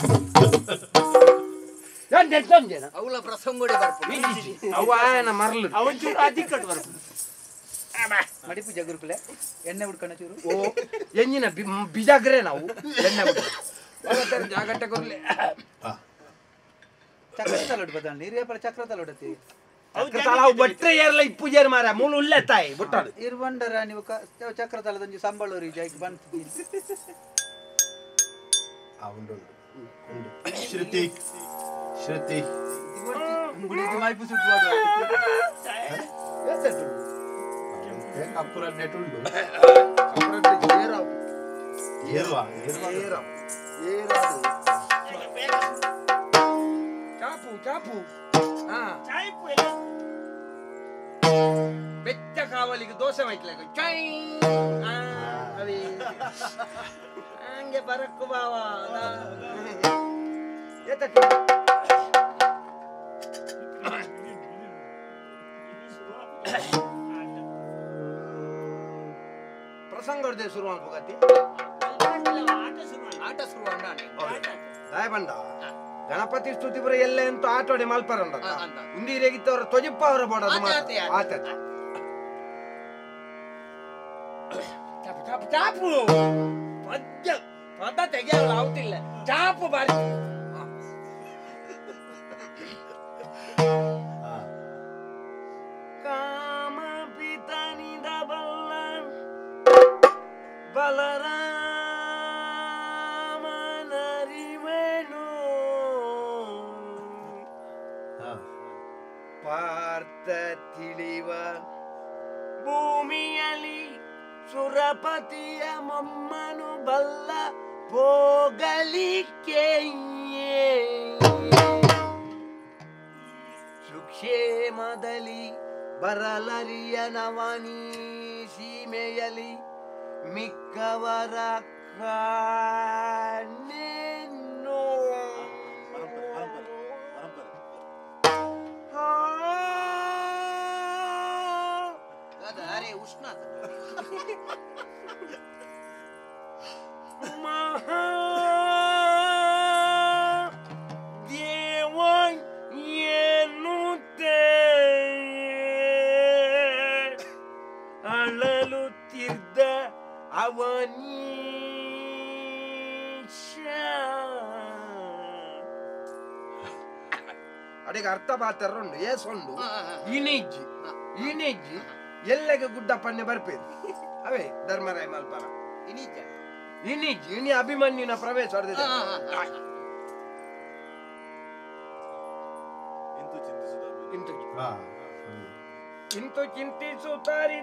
ಯಾನ್ ದಲ್ತೊಂಜೆನ ಅವಳ ಪ್ರಸಂಗೋಡೆ ಬರ್ಪು ಅವ ಆಯನ ಮರಲು ಅವಂಚೂರು ಅದಿಕ್ಕಟ್ಟು ಬರ್ಪು ಮಡಿಪು ಜಗುರುಕುಲೆ ಎಣ್ಣೆ ಹುಡ್ಕಣ ಚೂರು ಓ ಎಂಜಿನ ಬಿಜಾಗ್ರೆ ನಾವು ಎಣ್ಣೆ ಹುಡ್ಕ ಜಾಗಟ್ಟೆ ಕೊರ್ಲೆ ಚಕ್ರ ತಲೋಡ್ ಬದಲ್ ನೀರು ಪರ ಚಕ್ರ ತಲೋಡತಿ ಅವು ಬಟ್ರೆ ಏರ್ಲ ಇಪ್ಪು ಜೇರ್ ಮಾರ ಮೂಲ ಉಲ್ಲೆ ತಾಯಿ ಬುಟ್ಟಾಡು ಇರ್ಬಂಡರ ನೀವು ಚಕ್ರ ತಲದಂಜಿ ಸಂಬಳೂರಿ ಜೈಕ್ ಬಂತು ಉಂಡು ಉಂಡು ಶ್ರುತಿ ಶ್ರುತಿ ಮಾಯ್ಪು ಸುಟ್ಟು ಕಪ್ಪುರ ನೆಟ್ ಉಂಡು ಏರುವ ಚಾಪು ಚಾಪು ಬೆಚ್ಚ ಕಾವಲಿಗೆ ದೋಸೆ ಮೈಕ್ಲಾಗ ಚೈ ಹಂಗೆ ಬರಕ್ಕು ಬಾವ ಪ್ರಸಂಗ ಶುರು ಮಾಡ್ಬೇಕತ್ತಿ ಆಟ ಶುರು ದಯಬಂಡ ಗಣಪತಿ ಸ್ತುತಿ ಪುರ ಎಲ್ಲೆ ಅಂತ ಆಟೋಡೆ ಮಲ್ಪರಂಡ ಉಂದಿರೇಗಿತ್ತವರ ತೊಜಿಪ್ಪ ಅವರ ಬೋಡ ಆತ ಚಾಪು ಚಾಪು ಚಾಪು ಪದ್ಯ ಪದ ತೆಗೆಯಲ್ಲ ಆವತ್ತಿಲ್ಲ ಚಾಪು ಬಾರಿ ಕಾಮ ಪಿತನಿದ ಬಲ್ಲ ಪಾರ್ಥ ತಿಳಿವ ಭೂಮಿಯಲ್ಲಿ ಸುರಪತಿಯ ಮೊಮ್ಮನು ಬಲ್ಲ ಪೋಗಲಿಕೆ ಸುಕ್ಷೇಮದಲ್ಲಿ ಬರಲರಿಯ ನವನೀ ಸೀಮೆಯಲಿ ಮಿಕ್ಕವರ ಕಾಣೆನೋ. ಅರೆ ಉಷ್ಣ ಮಹಾ ದೇವ ಎನ್ನುತ್ತೇ ಅಳಲುತ್ತಿದ್ದ ಅವನೀಶ. ಅಡಿಗೆ ಅರ್ಥ ಪಾತ್ರ ಉಂಡು ಏಸುಂಡು ಇನಿಜ್ಜಿ ಇನಿಜ್ಜಿ ಎಲ್ಲಗೆ ಗುಡ್ಡ ಪನ್ನೆ ಬರ್ಪೇದು ಅವೇ ಧರ್ಮರಾಯ ಮಲ್ಪರ ಇನಿಜ್ಜ ಇನಿಜ್ಜಿ ಇನಿ ಅಭಿಮನ್ಯುನ ಪ್ರವೇಶ ಇಂತು ಚಿಂತಿಸುತ್ತಾರೆ.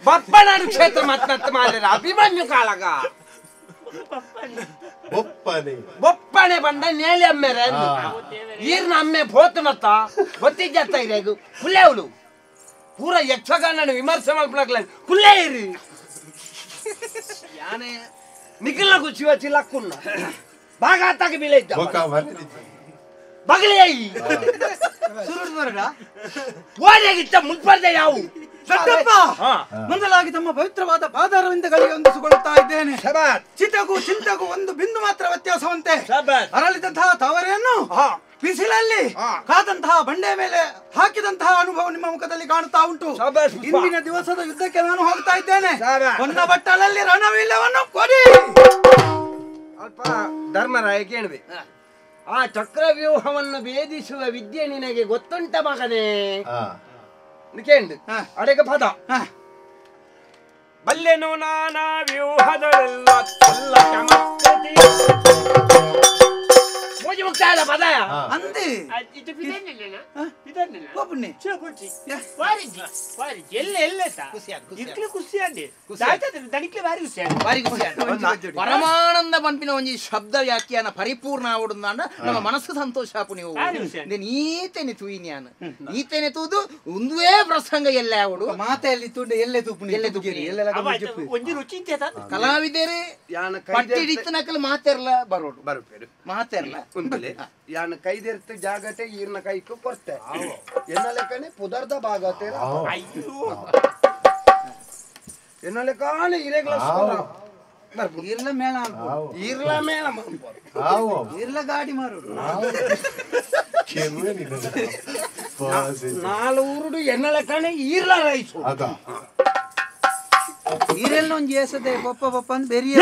ಬಪ್ಪನಾಡು ಕ್ಷೇತ್ರ ಮತ್ತ ಮಾತ್ರ ಅಭಿಮನ್ಯು ಕಾಲಗ ಬೊಪ್ಪನೆ ಬೊಪ್ಪನೆ ಬಂದ ನೇಲೆ ಅಮ್ಮೆರೆ ಈರ್ನ ಅಮ್ಮೆ ಪೋತುನತ್ತ ಗೊತ್ತಿಜ್ಜತ್ತ ಇರೇಗು ಕುಲ್ಲೆ ಅವಳು ಪೂರ ಯಕ್ಷಗಾನ ವಿಮರ್ಶೆ ಮಲ್ಪಲಾಗ್ಲ ಕುಲ್ಲೆ ಇರಿ ಯಾನೆ ನಿಖಿಲ ಗುಚ್ಚಿವ ಚಿಲಕ್ಕುನ್ನ ಬಾಗಾತಾಗಿ ಬಿಲೆ ಇದ್ದ ಬಗಲೇ ಸುರುಡು ಬರಡ ಓಡಾಗಿತ್ತ ಮುಲ್ಪರ್ದೆ ಯಾವು ದೊಡ್ಡಪ್ಪ ಮೊದಲಾಗಿ ತಮ್ಮ ಪವಿತ್ರವಾದ ಪಾದಾರವಿಂದಗಳಿಗೆ ಹೊಂದಿಸಿಕೊಳ್ಳುತ್ತಾ ಇದ್ದೇನೆ. ಚಿತಗೂ ಚಿಂತಗೂ ಒಂದು ಬಿಂದು ಮಾತ್ರ ವ್ಯತ್ಯಾಸವಂತೆ. ಅರಳಿದಂತಹ ತಾವರೆಯನ್ನು ಬಿಸಿಲಲ್ಲಿ ಕಾದಂತಹ ಬಂಡೆಯ ಮೇಲೆ ಹಾಕಿದಂತಹ ಅನುಭವ ನಿಮ್ಮ ಮುಖದಲ್ಲಿ ಕಾಣುತ್ತಾ ಉಂಟು. ಇಂದಿನ ದಿವಸದ ಯುದ್ಧಕ್ಕೆ ನಾನು ಹೋಗ್ತಾ ಇದ್ದೇನೆ. ಹೊನ್ನ ಬಟ್ಟಲಲ್ಲಿ ರಣವೀಲ್ಯವನ್ನು ಕೊಡಿ. ಅಲ್ಪ ಧರ್ಮರಾಯ ಕೇಳುವೆ, ಆ ಚಕ್ರವ್ಯೂಹವನ್ನು ಭೇದಿಸುವ ವಿದ್ಯೆ ನಿನಗೆ ಗೊತ್ತುಂಟ ಮಗನೇ? ಕೇಂಡು ಅಡೆಗೆ ಪದ ಬಲ್ಲೆನು ನಾನಾ ವ್ಯೂಹದಳೆಲ್ಲ ಪೂಜೆ ಮುಕ್ತಾಯದ ಪದ ಅಂದಿ ಪರಮಾನಂದ ಪನ್ಪಿನ ಒಂಜಿ ಶಬ್ದ ವ್ಯಾಖ್ಯಾನ ಪರಿಪೂರ್ಣ ಆವಡುಂದಾಂಡ ನಮ್ಮ ಮನಸ್ಸು ಸಂತೋಷ ಆಪು. ನೀವು ಈತೇನೆ ತೂಯಿನ್ಯಾನ ಈತೇನೆ ತೂದು ಒಂದುವೇ ಪ್ರಸಂಗ ಎಲ್ಲ ಆವಡು ಮಾತೆಯಲ್ಲಿ ತೂಂಡ ಎಲ್ಲೆ ತೂಪುನಿ ಎಲ್ಲೆ ತೂಪುನಿ ಒಂಜಿ ರುಚಿ ಕಲಾವಿದರೆ ಪಟ್ಟಿಡಿತ್ತನಕಲ್ ಮಾತೆರ್ಲ ಬರೋಡು ಬರುಪೇರು ಮಾತೆರ್ಲ ಉಂಟಲೆ ಯಾನ ಕೈದೆರ್ತ ಜಾಗತೆ ಈರ್ನ ಕೈಕು ಕೊರ್ತೆ ಎನ್ನ ಲೆಕ್ಕನೆ ಪುದರ್ದ ಭಾಗತೆ ಎನ್ನ ಲೆಕ್ಕನೆ ಇರೆಗ್ಲ ಇರ್ಲ ಮೇಳ ಇರ್ಲ ಮೇಳ ಇರ್ಲ ಗಾಡಿ ಮಾರುಡು ನಾಲು ಊರುಡು ಎನ್ನ ಲೆಕ್ಕನೆ ಈರ್ಲ ರೈಸು ಈರೆಲ್ಲ ಒಂಜಿ ಏಸದೆ ಪಪ್ಪ ಪಪ್ಪ ಅಂತ ಬೆರಿಯ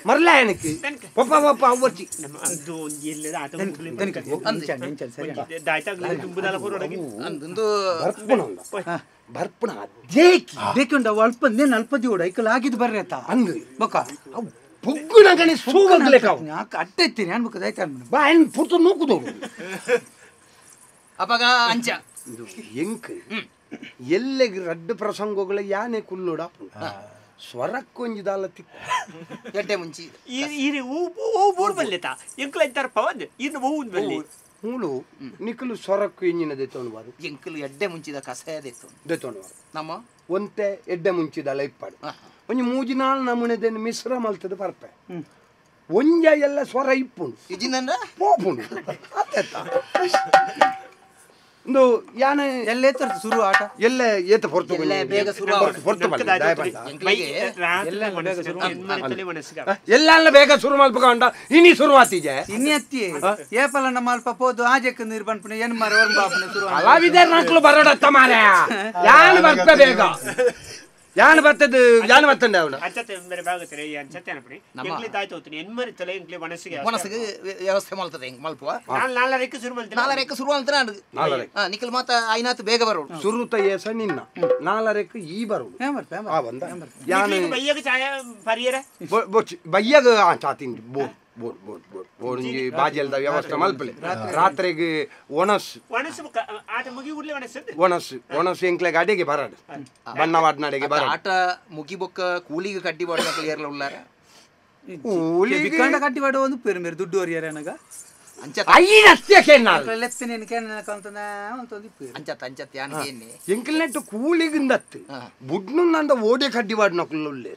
ಮರ್ಲ ಏನಕ್ಕೆ ಪಪ್ಪ ಪಪ್ಪ ಅವ್ವರ್ಚಿ ಬರ್ಪಣ ದೇಕಿ ದೇಕಿ ಉಂಡು ಅವು ಅಲ್ಪ ನೇನು ಅಲ್ಪ ಜೋಡು ಐಕಲ್ ಆಗಿದ್ದು ಬರ್ರಿ ಆತ ಅಂದು ಬೊಕ್ಕ ಅವು ಪೊಗ್ಗುನ ಗಣಿ ಸೂಗಗ್ಲೇಕ ಅಡ್ಡ ಇತ್ತೀನಿ ಅನ್ಬೇಕು ಆಯ್ತು ಅನ್ಬಿಡು ಬಾ ಏನು ಪುರ್ತು ನೂಕುದೋಡು ಅಪಗ ಅಂಚ ಇದು ಎಂಕ್ ಎಲ್ಲೆಗ್ ರಡ್ಡು ಪ್ರಸಂಗಗಳ ಯಾನೆ ಕುಲ್ಲೋಡ ಸ್ವರಕ್ಕೊಂಜಿದಾಲ ತಿಕ್ಕು ಎಡ್ಡೆ ಮುಂಚಿ ಈರೆ ಹೂ ಹೂ ಬೋಡ್ ಬಲ್ಲೆತ ಎಂಕ್ಲ ಇಂತಾರ ಪವನ್ ಇನ್ನು ಹೂ ಬಲ್ಲೆ ಮೂಲು ನಿಕ್ಕಲು ಸ್ವರಕ್ಕು ಎಂಜಿನ ದೆತ್ತೊಂಡು ಬಾರು ಎಂಕಲು ಎಡ್ಡೆ ಮುಂಚಿದ ಕಸಾಯ ದೆತ್ತೊಂಡು ದೆತ್ತೊಂಡು ಬಾರು ನಮ್ಮ ಒಂತೆ ಎಡ್ಡೆ ಮುಂಚಿದಲ್ಲ ಇಪ್ಪಾಡು ಒಂಜಿ ಮೂಜಿ ನಾಲ್ ನಮೂನೆದೇನು ಮಿಶ್ರ ಮಲ್ತದ ಪರ್ಪೆ ಒಂಜ ಎಲ್ಲ ಸ್ವರ ಇಪ್ಪುಂಡು ಇಜಿನಂದ್ರ ಪೋಪುಂಡು ಅತ್ತೆತ್ತ ಇಂದು ಯಾನೆ ಎಲ್ಲ ಏತರ್ತು ಶುರು ಆಟ ಎಲ್ಲ ಏತ ಹೊರತು ಬೇಗ ಶುರು ಹೊರತು ಎಲ್ಲ ಬೇಗ ಶುರು ಮಲ್ಪಕೊಂಡ ಇನಿ ಶುರು ಆತಿಜೆ ಇನಿ ಅತ್ತಿ ಏಪಲ ನಮ್ಮ ಅಲ್ಪ ಪೋದು ಆಜೆಕ್ ನೀರು ಬಂದ್ಪುಣ ಏನ್ ಮಾರ ಓರ್ ಬಾಪುನ ಶುರು ಕಲಾವಿದರ ನಕ್ಲು ಬರೋಡತ್ತ ಮಾರ್ಯ ಯಾನು ಬರ್ತ ಬೇಗ ಯಾನು ಬರ್ತದ ಯಾನು ಬರ್ತಂಡೆ ಅವನು ಅಂಚತೆ ಬೇರೆ ಬಾಗತ್ರೆ ಈ ಅಂಚತೆ ಅನ್ಪಡಿ ಎಂಕ್ಲಿ ತಾಯ್ತು ಹೋಗ್ತೀನಿ ಎನ್ಮರಿ ತಲೆ ಎಂಕ್ಲಿ ಮನಸ್ಸಿಗೆ ಮನಸ್ಸಿಗೆ ವ್ಯವಸ್ಥೆ ಮಲ್ತದೆ ಹೆಂಗ್ ಮಲ್ಪುವ ನಾಲ್ಕಕ್ಕೆ ಶುರು ಮಲ್ತ ನಾಲ್ಕಕ್ಕೆ ಶುರು ಅಂತ ನಾನು ನಿಖಲ್ ಮಾತ ಐನಾತ್ ಬೇಗ ಬರೋಡು ಸುರುತ ಏಸ ನಿನ್ನ ನಾಲ್ಕಕ್ಕೆ ಈ ಬರೋಡು ಆ ಬಂದ ಯಾನು ಬಯ್ಯಗ ಚಾಯ ಪರಿಯರ ಬಯ್ಯಗ ಆ ಚಾ ತಿಂಡಿ bore bore bore bore ಬೋರಿಂಜಿ ಬಾಜೆಲ್ದ ವ್ಯವಸ್ಥೆ ಮಲ್ಪಲೆ ರಾತ್ರಿಗೆ ಒಣಸು ಒಣಸು ಆಟ ಮುಗಿ ಕೂಡಲೇ ಒಣಸು ಒಣಸು ಒಣಸು ಎಂಕ್ಲೆಗೆ ಅಡಿಗೆ ಬರಾಡು ಬಣ್ಣವಾಡ್ನಡೆಗೆ ಬರ ಆಟ ಮುಗಿಬೊಕ್ಕ ಕೂಲಿಗೆ ಕಡ್ಡಿ ಬಾಡ ಏರ್ಲ ಉಳ್ಳಾರ ಕೂಲಿಗೆ ಕಡ್ಡಿ ಬಾಡ ಒಂದು ಪೇರು ಮೇರೆ ದುಡ್ಡು ಹೊರಿಯಾರ ನನಗ ಎಂಕಲ್ನೆಟ್ಟು ಕೂಲಿಗಿಂದತ್ತು ಬುಡ್ನು ನಂದ ಓಡೆ ಕಡ್ಡಿ ಬಾಡ್ ನಕುಲ್ಲೇ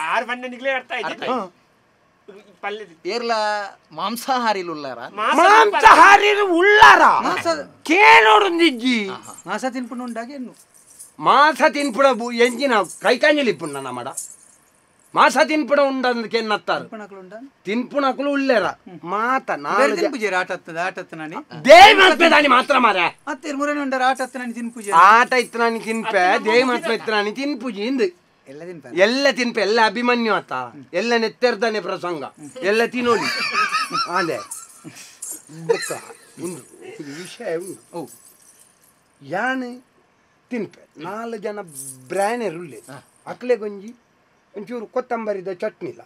ಆರು ಬಣ್ಣ ನಿಗ್ಲೇ ಅರ್ಥ ಆಯ್ತು ಏರ್ಲ ಮಾಂಸಾಹಾರಿ ಉಳ್ಳಾರ ಮಾಂಸಾಹಾರಿ ಉಳ್ಳಾರ ಕೇಳೋಡು ನಿಜ್ಜಿ ಮಾಂಸ ತಿನ್ಪುಣ ಉಂಡಾಗ ಏನು ಮಾಂಸ ತಿನ್ಪುಣ ಎಂಜಿನ ಕೈಕಾಂಜಲಿ ಪುಣ್ಣ ನಮ್ಮಡ ಮಾಸ ತಿನ್ಪುಣ ಉಂಡಂದ್ ಕೆನ್ನತ್ತಾರೆ ತಿನ್ಪುಣಕುಲು ಉಳ್ಳೇರ ಮಾತ ನಾಳೆ ತಿನ್ಪುಜೇರ ಆಟ ಹತ್ತದ ಆಟ ಹತ್ತ ನಾನಿ ದೇವಿ ಮಾತ್ಮೆ ದಾನಿ ಮಾತ್ರ ಮಾರ ಅತ್ತೆ ಮುರನೆ ಉಂಡಾರ ಆಟ ಹತ್ತ ನಾನಿ ತಿನ್ಪುಜೆ ಆಟ ಇತ್ತು ನಾನಿ ತಿನ್ಪೆ ದೇವಿ ಮಾತ್ಮೆ ಇತ್ತು ನಾನಿ ತಿನ್ಪುಜಿ ಇಂದು ಎಲ್ಲ ತಿನ್ಪೆ ಎಲ್ಲ ತಿನ್ಪೆ ಎಲ್ಲ ಅಭಿಮನ್ಯು ಆತ ಎಲ್ಲ ನೆತ್ತೆರ್ದಾನೆ ಪ್ರಸಂಗ ಎಲ್ಲ ತಿನ್ನೋಲಿ ಅದೇ ಬೊಕ್ಕ ಉಂಡು ವಿಷಯ ಉಂಡು ಯಾನೆ ತಿನ್ಪೆ ನಾಲ್ಕು ಜನ ಬ್ರಾಣೆರುಳ್ಳೆ ಅಕ್ಲೆ ಗೊಂಜಿ ಒಂಚೂರು ಕೊತ್ತಂಬರಿದ ಚಟ್ನಿಲ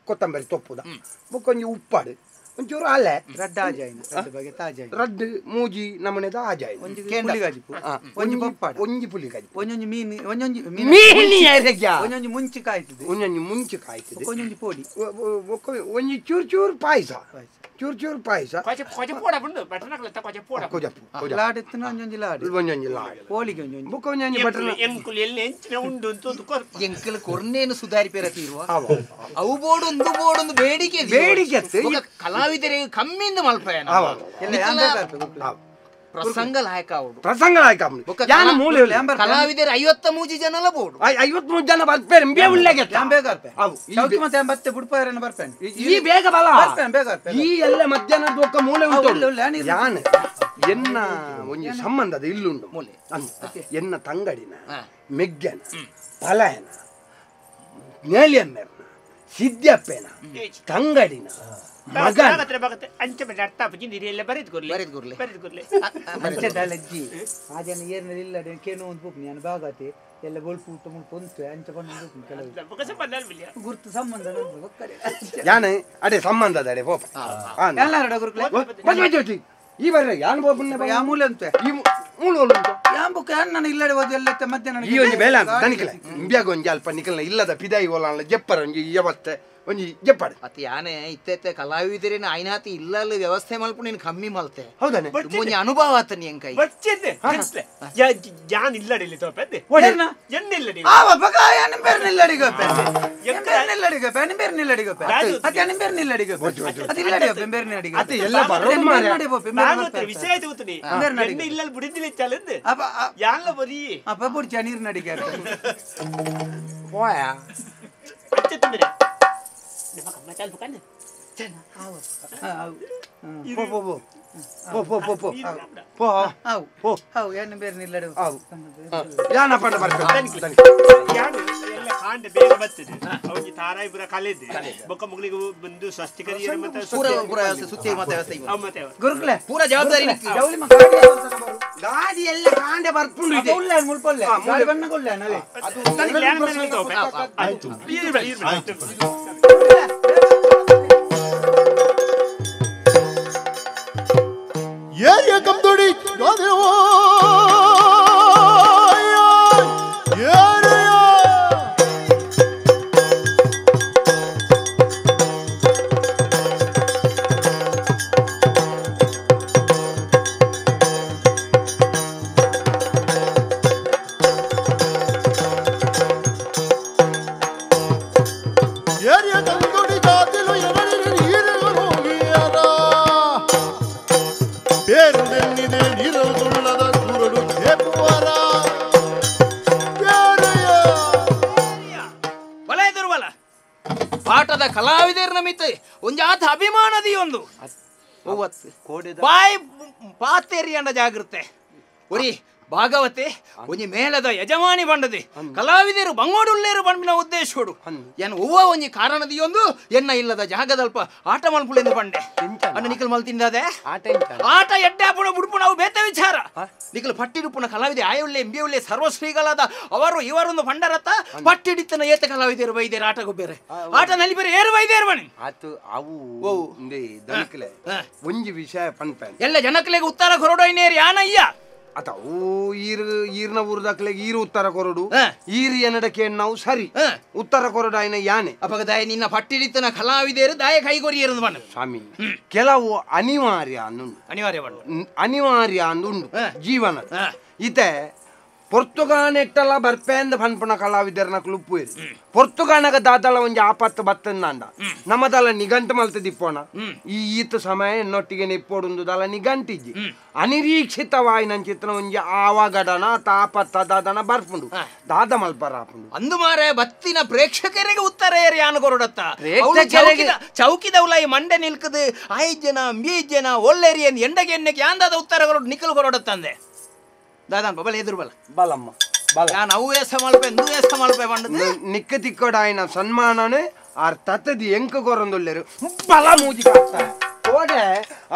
ಕೊತ್ತಂಬರಿ ತೊಪ್ಪುದ ಬೊಕ್ಕೊಂಜಿ ಉಪ್ಪಾಡು ಒಂಚೂರು ಅಲೆ ರಡ್ಡು ಆಜಾಯಿನ ರಡ್ಡು ಮೂಜಿ ನಮೂನೆದ ಆಜಾಯಿ ಒಂಜಿ ಪುಲಿಗಾಜಿಪು ಒಂಜಿ ಪಪ್ಪಾಡು ಒಂಜಿ ಪುಲಿಗಾಜಿಪು ಒಂಜೊಂಜಿ ಮೀನು ಒಂಜೊಂಜಿ ಮೀನು ಎರೆಗ್ಯಾ ಒಂಜೊಂಜಿ ಮುಂಚಿ ಕಾಯ್ತದೆ ಒಂಜೊಂಜಿ ಮುಂಚಿ ಕಾಯ್ತದೆ ಒಂಜೊಂಜಿ ಪೋಡಿ ಒಂಜಿ ಚೂರು ಚೂರು ಪಾಯಸ ಚೂರು ಚೂರು ಪಾಯಸ ಕೊಜೆ ಪೋಡ ಬಂದು ಬಟನಕಲ ಕೊಜೆ ಪೋಡ ಕೊಜಪ್ಪು ಲಾಡ್ ಇತ್ತು ಒಂಜೊಂಜಿ ಲಾಡ್ ಒಂಜೊಂಜಿ ಲಾಡ್ ಹೋಳಿಗೆ ಒಂಜೊಂಜಿ ಬೊಕ್ಕ ಒಂಜೊಂಜಿ ಬಟನ್ ಎಂಕುಲು ಎಲ್ಲಿ ಎಂಚಿನ ಉಂಡು ಅಂತ ಎಂಕುಲು ಕೊರ್ನೇನು ಸುಧಾರಿ ಪೇರ ತೀರುವ ಅವು ಬೋಡು ಒಂದು ಬೋಡೊಂದು ಬೇಡಿಕೆ ಬೇಡಿಕೆ ಕಲಾವಿದರೆ ಕಮ್ಮಿಂದ ಮಲ್ಪಯನ ಪ್ರಸಂಗ ಲಾಯಕ ಅವಡು ಪ್ರಸಂಗ ಲಾಯಕ ಕಲಾವಿದರೆ 53 ಜನಲ ಬೋಡು 53 ಜನ ಬರ್ಪೇರೆ ಇಂಬೆ ಉಳ್ಳೆಗೆ ಬೇಗ ಮತ್ತೆ ಬುಡ್ಪಾಯರನ್ನ ಬರ್ಪೇನೆ ಈ ಬೇಗ ಬಲ ಬೇಗ ಈ ಎಲ್ಲ ಮಧ್ಯಾಹ್ನದ ಒಕ್ಕ ಮೂಲೆ ಉಂಟು ಯಾನ್ ಎನ್ನ ಒಂಜಿ ಸಂಬಂಧದ ಇಲ್ಲುಂಡು ಮೂಲೆ ಎನ್ನ ತಂಗಡಿನ ಮೆಗ್ಗನ ಪಲಯನ ನೇಲಿಯಮ್ಮೆರ್ನ ಸಿದ್ಯಪ್ಪೇನ ತಂಗಡಿನ ಆ ಜನ ಏರ್ನಲ್ಲಿ ಇಲ್ಲ ಕೇನು ಒಂದು ಪೂಪ್ ನಾನು ಬಾಗತೆ ಎಲ್ಲ ಗೋಲ್ಪು ಊಟ ಮುಲ್ಪ ಉಂಟು ಅಂಚ ಪಂಡು ಕೆಲವು ಗುರ್ತು ಸಂಬಂಧ ಯಾನೆ ಅಡೆ ಸಂಬಂಧದ ಅಡೆ ಪೋಪ ಎಲ್ಲಾರಡ ಗುರುಕುಲೆ ಈ ಬರ್ರೆ ಯಾನ್ ಬೋಪುನ್ನೆ ಯಾ ಮೂಲೆ ಉಂಟು ಈ ಮೂಲೆ ಉಂಟು ಯಾನ್ ಬುಕ್ಕ ಯಾನ್ ನಾನು ಇಲ್ಲಡೆ ಹೋದ ಎಲ್ಲ ಮಧ್ಯಾಹ್ನ ಈ ಒಂಜಿ ಬೇಲೆ ಅಂತ ತನಿಕಲೆ ಇಂಬ್ಯಾಗ ಒಂಜಿ ಅಲ್ಪ ನಿಕಲ್ನ ಇಲ್ಲದ ಪಿದಾಯಿ ಓಲಾನ್ಲ ಜೆಪ್ಪರ ಒಂಜಿ ವ್ಯವಸ್ಥೆ ಒಂಜಿ ಜೆಪ್ಪಾಡು ಅತ್ತ ಯಾನೆ ಇತ್ತೆ ಕಲಾವಿದರೇನ ಐನಾತಿ ಇಲ್ಲ ವ್ಯವಸ್ಥೆ ಮಲ್ಪ ನೀನು ಕಮ್ಮಿ ಮಲ್ತೆ ಹೌದಾನೆ ಒಂಜಿ ಅನುಭವ ಆತ ನೀ ಎಂಕೈ ಬಚ್ಚಿದ್ದೆ ಯಾನ್ ಇಲ್ಲಡೆ ಇಲ್ಲಿ ತೋಪೆದ್ದೆ ಎನ್ನ ಇಲ್ಲಡೆ ಆವ ಬಗ ಯಾನ್ ಬೇರ್ನ ಇಲ್ಲಡೆ ಗೊಪ್ಪೆ ಬೇರ್ನ ಇಲ್ಲಡೆ ಗೊಪ್ಪೆ ಯಾನ್ ಬೇರ್ನ ಇಲ್ಲಡೆ ಗೊಪ್ಪೆ ಅತ್ತ ಯಾನ್ ಬೇರ್ನ ಇಲ್ಲಡೆ ಗೊಪ್ಪೆ ಅತ್ತ ಇಲ್ಲಡೆ ಗೊಪ್ಪೆ ಬೇರ್ನ ಇಲ್ಲಡೆ ಅತ್ತ ಎಲ್ಲ ಬರೋ ಮಾರೆ ನಾನು ವಿಷಯ ತೂತನಿ ಎನ್ನ ಇಲ್ಲಲ್ ಬುಡಿದಿಲ್ಲ ಚಲಂದು ಅಪ್ಪ ಯಾನ್ಲ ಬರಿ ಅಪ್ಪ ಬುಡ್ಚ ನೀರು ನಡಿಗೆ ಹೋಯ ಅಚ್ಚ ನಮ್ಮ ಕಮ್ಮ ಚಾಲ್ ಬುಕನ್ ಚನ ಆವ ಪೋ ಪೋ ಪೋ ಪೋ ಪೋ ಪೋ ಪೋ ಆವು ಪೋ ಆವು ಯಾನ ಬೇರೆ ನಿಲ್ಲಡು ಆವು ಯಾನ ಪಡ ಬರ್ಕ ಯಾನ ಎಲ್ಲ ಕಾಂಡ ಬೇಗ ಬರ್ತದೆ ಅವನಿಗೆ ತಾರಾಯಿಪುರ ಕಲೆದೆ ಬೊಕ್ಕ ಮಗಳಿಗೆ ಬಂದು ಸ್ವಸ್ತಿಕರಿಯರ ಮತ್ತೆ ಪೂರ ಪೂರ ಸುತ್ತಿ ಮತ್ತೆ ವ್ಯವಸ್ಥೆ ಮತ್ತೆ ಗುರುಕುಲೆ ಪೂರ ಜವಾಬ್ದಾರಿ ಜವಳಿ ಗಾಡಿ ಎಲ್ಲ ಕಾಂಡ ಬರ್ಪುಂಡು ಇದೆ ಉಲ್ಲಾನ್ ಮುಲ್ಪೊಲ್ಲೆ ಗಾಡಿ ಬಣ್ಣ ಉಲ್ಲಾನ್ ಅವೇ ಅದು ಆಯ್ತು ಆಯ್ತು. ಏರಿಯ ಕಂದೋಡಿ ಪಾಠದ ಕಲಾವಿದರ ನಮಿತ ಒಂಜಾತ ಅಭಿಮಾನದಿ ಒಂದು ಬಾಯ್ ಪಾತೇರಿ ಅಂಡ ಜಾಗೃತೆ ಒರಿ ಭಾಗವತೆ ಒಂಜಿ ಮೇಲದ ಯಜಮಾನಿ ಬಂಡದೆ ಕಲಾವಿದರು ಬಂಗೋಡುಲ್ಲೇರು ಬಂಡಿನ ಉದ್ದೇಶೋಡು ಎನ್ ಹೂವ ಒಂಜಿ ಕಾರಣದಿಯೊಂದು ಎನ್ನ ಇಲ್ಲದ ಜಾಗದಲ್ಪ ಆಟ ಮಲ್ಪುಲೆಂದು ಬಂಡೆ ಅಣ್ಣ ನಿಖಲ್ ಮಲ್ತಿಂದದೆ ಆಟ ಎಡ್ಡೆ ಪುಣ ಬುಡುಪು ನಾವು ಬೇತೆ ವಿಚಾರ ನಿಖಲ್ ಪಟ್ಟಿಡುಪುನ ಕಲಾವಿದೆ ಆಯುಳ್ಳೆ ಎಂಬಿಯುಳ್ಳೆ ಸರ್ವಶ್ರೀಗಳಾದ ಅವರು ಇವರೊಂದು ಪಂಡರತ್ತ ಪಟ್ಟಿಡಿತ್ತನ ಏತ ಕಲಾವಿದರು ಬೈದೇರು ಆಟಗೊಬ್ಬೇರೆ ಆಟ ನಲ್ಲಿ ಬೇರೆ ಏರು ಬೈದೇರು ಬಣಿ ಆತು ಅವು ದನಕಲೆ ಒಂಜಿ ವಿಷಯ ಪನ್ಪೆ ಎಲ್ಲ ಜನಕಲೆಗೆ ಉತ್ತರ ಕೊರಡೋಯ್ನೇರಿ ಯಾನಯ್ಯ ಅತ ಓ ಈರ್ ಈರ್ನ ಊರ್ದಾಕ್ಲೆಗ್ ಈರು ಉತ್ತರ ಕೊರಡು ಈರ್ ಎನ್ನಡಕ್ಕೆ ನಾವು ಸರಿ ಉತ್ತರ ಕೊರಡು ಆಯ್ನ ಯಾನೆ ಅಪಗ ದಾಯ ನಿನ್ನ ಪಟ್ಟಿಡಿತನ ಕಲಾವಿದೇರು ದಾಯ ಕೈಗೊರಿಯರು ಬಣ್ಣ ಸ್ವಾಮಿ ಕೆಲವು ಅನಿವಾರ್ಯ ಅನ್ನುಂಡು ಅನಿವಾರ್ಯ ಬಣ್ಣ ಅನಿವಾರ್ಯ ಅಂದುಂಡು ಜೀವನ ಇತೆ ಪೊರ್ತುಗಾನೆಟ್ಟಲ ಬರ್ಪೇಂದ ಪನ್ಪುನ ಕಲಾವಿದರ್ನ ಕ್ಲುಪ್ಪು ಪೊರ್ತುಗಾನಗ ದಾದಲ ಒಂಜಿ ಆಪತ್ತು ಬತ್ತಂದಾಂಡ ನಮ್ಮದಲ್ಲ ನಿಘಂಟು ಮಲ್ತದಿಪ್ಪೋಣ ಈ ಈತ ಸಮಯ ಎನ್ನೊಟ್ಟಿಗೆ ನಿಪ್ಪೋಡುಂದು ದಲ ನಿಘಂಟಿಜ್ಜಿ ಅನಿರೀಕ್ಷಿತವಾಯಿನಂಚಿತ್ನ ಒಂಜಿ ಆವಗಡನ ತಾಪತ್ತ ದಾದನ ಬರ್ಪುಂಡು ದಾದ ಮಲ್ಪರ ಆಪುಂಡು ಅಂದು ಮಾರೆ ಬತ್ತಿನ ಪ್ರೇಕ್ಷಕರಿಗೆ ಉತ್ತರ ಏರಿ ಯಾನು ಕೊರಡತ್ತ ಚೌಕಿದೌಲ ಈ ಮಂಡೆ ನಿಲ್ಕದು ಐದು ಜನ ಬೀಜ್ ಜನ ಒಲ್ಲೇರಿ ಎಂಡಗೆ ಎಣ್ಣೆಗೆ ಯಾಂದಾದ ಉತ್ತರ ಕೊರಡು ನಿಖಲ್ ಕೊರಡತ್ತಂದೆ ದಾದಾನ್ ಬಲ ಎದುರು ಬಲ ಬಲಮ್ಮ ಬಲ ನಾನು ಅವು ಏಸ ಮಲ್ಪೆ ನೂ ಏಸ ಮಲ್ಪೆ ಬಂಡದು ನಿಕ್ಕ ತಿಕ್ಕೋಡಾಯಿನ ಸನ್ಮಾನನೆ ಆರ್ ತತ್ತದಿ ಎಂಕ ಕೊರಂದೊಲ್ಲೇರು ಬಲ ಮೂಜಿ ಕಾಕ್ತ ಕೋಡೆ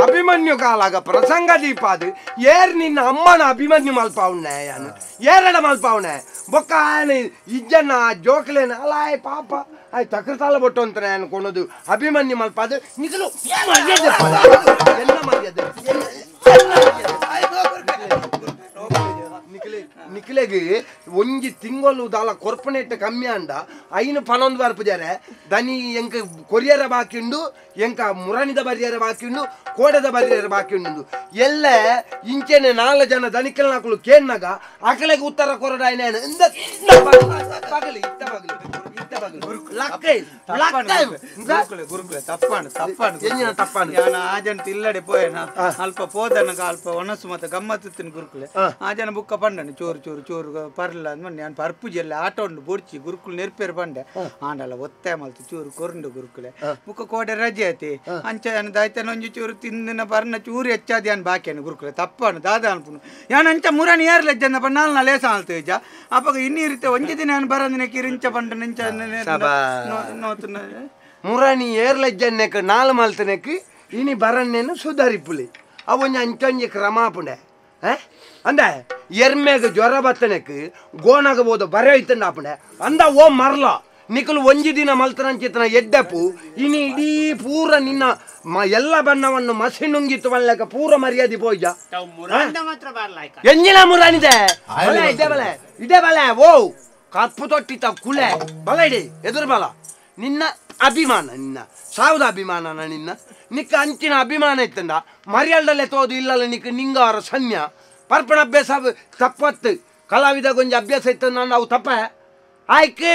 ಅಭಿಮನ್ಯು ಕಾಲಾಗ ಪ್ರಸಂಗ ದೀಪಾದು ಏರ್ ನಿನ್ನ ಅಮ್ಮನ ಅಭಿಮನ್ಯು ಮಲ್ಪಾವುಣ್ಣೆ ಯಾನು ಏರಡ ಮಲ್ಪಾವುಣೆ ಬೊಕ್ಕ ಆಯನ ಇಜ್ಜನ ಜೋಕ್ಲೇನ ಅಲ್ಲ ಆಯ್ ಪಾಪ ಆಯ್ ತಕೃತಾಲ ಬೊಟ್ಟು ಅಂತಾನೆ ಅನ್ಕೊಳೋದು ಅಭಿಮನ್ಯು ಮಲ್ಪಾದು ನಿಖಲು ಮರ್ಯಾದೆ ಎಲ್ಲ ಮರ್ಯಾದೆ ನಿಖಲೆಗೆ ಒಂಜಿ ತಿಂಗಳು ದಾಲ ಕೊರ್ಪನೆಟ್ ಕಮ್ಮಿ ಅಂಡ ಐನು ಪನೊಂದು ಬರ್ಪುಜಾರೆ ದನಿ ಎಂಕ ಕೊರಿಯರ ಬಾಕಿ ಉಂಡು ಎಂಕ ಮುರಣಿದ ಬರಿಯರ ಬಾಕಿ ಉಂಡು ಕೋಡದ ಬರಿಯರ ಬಾಕಿ ಉಂಡು ಎಲ್ಲ ಇಂಚೆನೆ ನಾಲ್ ಜನ ದನಿಕಲ್ನಾಕುಲು ಕೇನ್ನಾಗ ಅಕಲೆಗೆ ಉತ್ತರ ಕೊರಡ ಇಂದ ಬಗಲಿ ಇತ್ತ ಬಗಲಿ ಇತ್ತ ಬಗಲಿ ಗುರುಕುಲೆ ತಪ್ಪಾಂಡು ತಪ್ಪಾಂಡು ಎಂಜಿನ ತಪ್ಪಾಂಡು ಯಾನ ಆ ಜನ ತಿಲ್ಲಡೆ ಪೋಯನ ಅಲ್ಪ ಪೋದನಗ ಅಲ್ಪ ಒಣಸು ಮತ್ತೆ ಗಮ್ಮತ್ತಿನ ಗುರುಕುಲೆ ಆ ಜನ ಬುಕ್ಕ ಪಂಡನು ಚೋರು ಚೋರು ಚೋರು ಪರ್ಲ ಅಂದ್ ನಾನು ಪರ್ಪುಜಿ ಎಲ್ಲ ಆಟ ಉಂಡು ಬೊಡ್ಚಿ ಗುರುಕುಲು ನೆರ್ಪೇರು ಪಂಡೆ ಆಂಡಲ್ಲ ಒತ್ತಾಯ ಮಲ್ತು ಚೂರು ಕೊರಂಡು ಗುರುಕುಲೆ ಬುಕ್ಕ ಕೋಡೆ ರಜೆ ಆತಿ ಅಂಚ ದಾಯ್ತನ ಒಂಜಿ ಚೂರು ತಿಂದಿನ ಪರ್ನ ಚೂರು ಹೆಚ್ಚಾದಿ ಅನ್ ಬಾಕಿಯನ್ನು ಗುರುಕುಲೆ ತಪ್ಪಾನು ದಾದ ಅನ್ಪುನು ಯಾನ್ ಅಂಚ ಮುರಾಣಿ ಯಾರು ಲಜ್ಜನ ಪಂಡ ನಾಲ್ ಲೇಸ ಆಲ್ತು ಇಜ್ಜ ಅಪಗ ಇನ್ನೀರಿತೆ ಒಂಜಿ ದಿನ ಯಾನ್ ಬರಂದಿನ ಕಿರಿಂಚ ಪಂಡ ನಿಂಚ ನೋತುನ ಮುರಾಣಿ ಏರ್ ಲಜ್ಜನ್ನೆಕ್ ನಾಲ್ ಮಲ್ತನೆಕ್ ಇನಿ ಬರನ್ನೇನು ಸುಧಾರಿಪುಲಿ ಅವೊಂಜಿ ಅಂಚೊಂಜಿ ಕ್ರಮ ಆಪುಂಡೆ ಅಂದ ಎರ್ಮೆಗ್ ಜ್ವರ ಬತ್ತನೆಕ್ ಗೋಣಾಗ ಬೋದು ಬರ ಐತಂಡ ಆಪುಂಡೆ ಅಂದ ಓ ಮರ್ಲ ನಿಖಲು ಒಂಜಿ ದಿನ ಮಲ್ತನಂಚಿತನ ಎಡ್ಡಪ್ಪು ಇನಿ ಇಡೀ ಪೂರ ನಿನ್ನ ಎಲ್ಲ ಬಣ್ಣವನ್ನು ಮಸಿ ನುಂಗಿತ್ತು ಮಲ್ಲಕ ಪೂರ ಮರ್ಯಾದೆ ಪೋಯ್ಜ ಎಂಜಿನ ಮುರಾನಿದೆ ಬಲೆ ಇದೇ ಬಲೆ ಇದೇ ಬಲೆ ಓ ಕಪ್ಪು ತೊಟ್ಟಿತ ಕುಲೆ ಬಲ ಇಡಿ ಎದುರು ಬಲ ನಿನ್ನ ಅಭಿಮಾನ ನಿನ್ನ ಸಾವುದ ಅಭಿಮಾನನ ನಿನ್ನ ನಿಕ್ಕ ಅಂಚಿನ ಅಭಿಮಾನ ಇತ್ತಂಡ ಮರ್ಯಾದಲ್ಲೇ ತೋದು ಇಲ್ಲಲ್ಲ ನಿಕ್ಕ ನಿಂಗ ಅವರ ಸನ್ಯ ಪರ್ಪಣ ಅಭ್ಯಾಸ ತಪ್ಪತ್ತು ಕಲಾವಿದ ಗೊಂಜಿ ಅಭ್ಯಾಸ ಇತ್ತು ನಾನು ಅವು ತಪ್ಪ ಆಯ್ಕೆ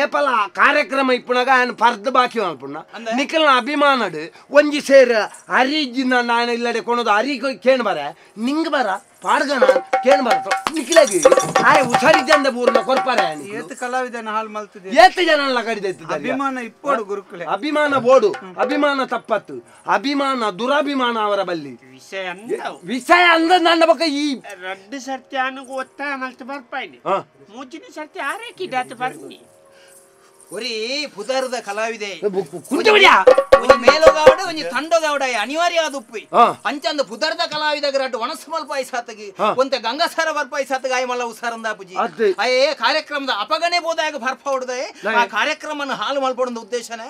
ಏಪಲ ಕಾರ್ಯಕ್ರಮ ಇಪ್ಪುನಾಗ ఆయన ಪರ್ದ ಬಾಕಿ ಅನ್ಪುಣ್ಣ ನಿಖಲ್ನ ಅಭಿಮಾನಡು ಒಂಜಿ ಸೇರ ಅರಿಜಿನ ನಾನು ಇಲ್ಲಡೆ ಕೊಣದು ಅರಿ ಕೇಣ್ ಬರ ನಿಂಗ್ ಬರ ಪಾಡ್ಗನ ಕೇಣ್ ಬರ ನಿಖಲಾಗಿ ಆಯ್ ಹುಷಾರಿದ್ದಂದ ಬೂರ್ನ ಕೊರ್ಪಾರೆ ಏತ್ ಕಲಾವಿದನ ಹಾಲ್ ಮಲ್ತದೆ ಏತ್ ಜನ ಕಡಿದ ಅಭಿಮಾನ ಇಪ್ಪೋಡು ಗುರುಕುಲೆ ಅಭಿಮಾನ ಬೋಡು ಅಭಿಮಾನ ತಪ್ಪತ್ತು ಅಭಿಮಾನ ದುರಭಿಮಾನ ಅವರ ಬಲ್ಲಿ ವಿಷಯ ಅಂದ ನನ್ನ ಬಕ್ಕ ಈ ರಡ್ಡು ಸರ್ತಿ ಅನುಗು ಒತ್ತಾಯ ಮಲ್ತು ಬರ್ಪಾಯ್ನಿ ಮೂಜಿನ ಸರ್ತಿ ಆರೇ ಕಿಡಾತ ಬರ್ನಿ ಒರಿ ಪುದರ್ದ ಕಲಾವಿದೆ ಮೇಲೋಗಾವಡ ಒಂಜಿ ತಂಡೋಗಾವಡ ಅನಿವಾರ್ಯ ಆದ ಉಪ್ಪಿ ಅಂಚಂದ ಪುದರ್ದ ಕಲಾವಿದಾಗ ರಡ್ಡು ಒಣಸು ಮಲ್ಪಾಯಿ ಸಾತಗಿ ಒಂತೆ ಗಂಗಾಸಾರ ಬರ್ಪಾಯಿ ಸಾತಗ ಆಯ ಮಲ್ಲ ಉಸಾರಂದ ಪೂಜಿ ಅಯ್ಯೇ ಕಾರ್ಯಕ್ರಮದ ಅಪಗಣೆ ಬೋದಾಗ ಬರ್ಪ ಹೊಡೆದೆ ಆ ಕಾರ್ಯಕ್ರಮನ ಹಾಲು ಮಲ್ಪೊಡೊಂದು ಉದ್ದೇಶನೇ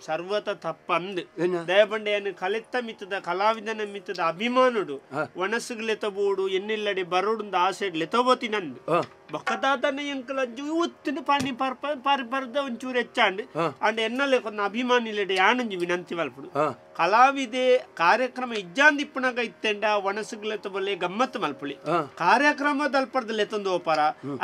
ಸರ್ವತ ತಪ್ಪಂದು ದಯಬಂಡೆಯನ್ನು ಕಲೆತ್ತ ಮಿತ್ತದ ಕಲಾವಿದನ ಮಿತ್ತದ ಅಭಿಮಾನುಡು ಒಣಸುಗ್ಲೆತ ಬೋಡು ಎನ್ನಿಲ್ಲಡೆ ಬರೋಡು ಆಸೆ ಲೆತೋಬೋತಿ ನಂದು ಬೊಕ್ಕದಾದನ ಎಂಕಲ ಉತ್ತಿನ ಪಾನಿ ಪರ್ಪ ಪಾರಿ ಪರ್ದ ಒಂಚೂರು ಹೆಚ್ಚಾಂಡ್ ಅಂಡ್ ಎನ್ನಲೆ ಕೊನ್ನ ಅಭಿಮಾನಿಲೆಡೆ ಯಾನಂಜಿ ವಿನಂತಿ ಮಲ್ಪುಡು ಕಲಾವಿದೆ ಕಾರ್ಯಕ್ರಮ ಇಜ್ಜಾಂದಿಪ್ಪುನಗ ಇತ್ತೆಂಡ ಒಣಸುಗ್ಲೆತ ಬಲ್ಲೆ ಗಮ್ಮತ್ತು ಮಲ್ಪುಳಿ ಕಾರ್ಯಕ್ರಮದಲ್ಪರ್ದ ಲೆತೊಂದು ಓಪರ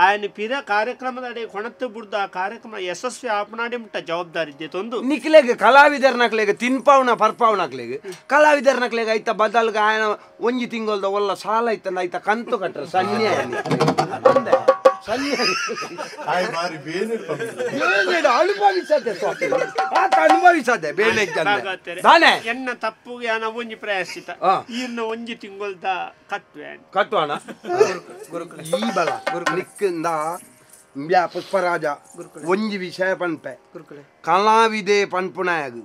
ಆಯನ ಪಿರ ಕಾರ್ಯಕ್ರಮದ ಅಡೆ ಕೊಣತ್ತು ಬುಡ್ದು ಆ ಕಾರ್ಯಕ್ರಮ ಯಶಸ್ವಿ ಆಪನಾಡಿ ಮುಟ್ಟ ಜವಾಬ್ದಾರಿ ಇದ್ದೆ ನಿಕ್ಲೆಗ್ ಕಲಾವಿದರ್ನಕ್ಲೆಗ್ ತಿನ್ಪಾವನ ಪರ್ಪಾವನಕ್ಲೆಗ್ ಕಲಾವಿದರ್ನಕ್ಲೆಗ್ ಐತ ಬದಲ್ಗ ಆಯನ ಒಂಜಿ ತಿಂಗೊಲ್ದ ಒಲ್ಲ ಸಾಲ ಐತಂದ ಐತ ಕಂತು ಕಟ್ರ ಸನ್ನೆ ಅನುಭವಿಸದೆ ಬೇಳೆ ಎನ್ನ ತಪ್ಪು ಒಂಜಿ ಪ್ರಯಾಸಿತ ಈರ್ನ ಒಂಜಿ ತಿಂಗೊಲ್ದ ಕಟ್ವೆ ಕಟ್ಟುವಣ ಈ ಬಲ ನಿಕ್ಕಿಂದ ಪುಷ್ಪರಾಜ ಒಂಜಿ ವಿಷಯ ಪನ್ಪೆ ಕಲಾವಿದೆ ಪನ್ಪುನಾಯಗ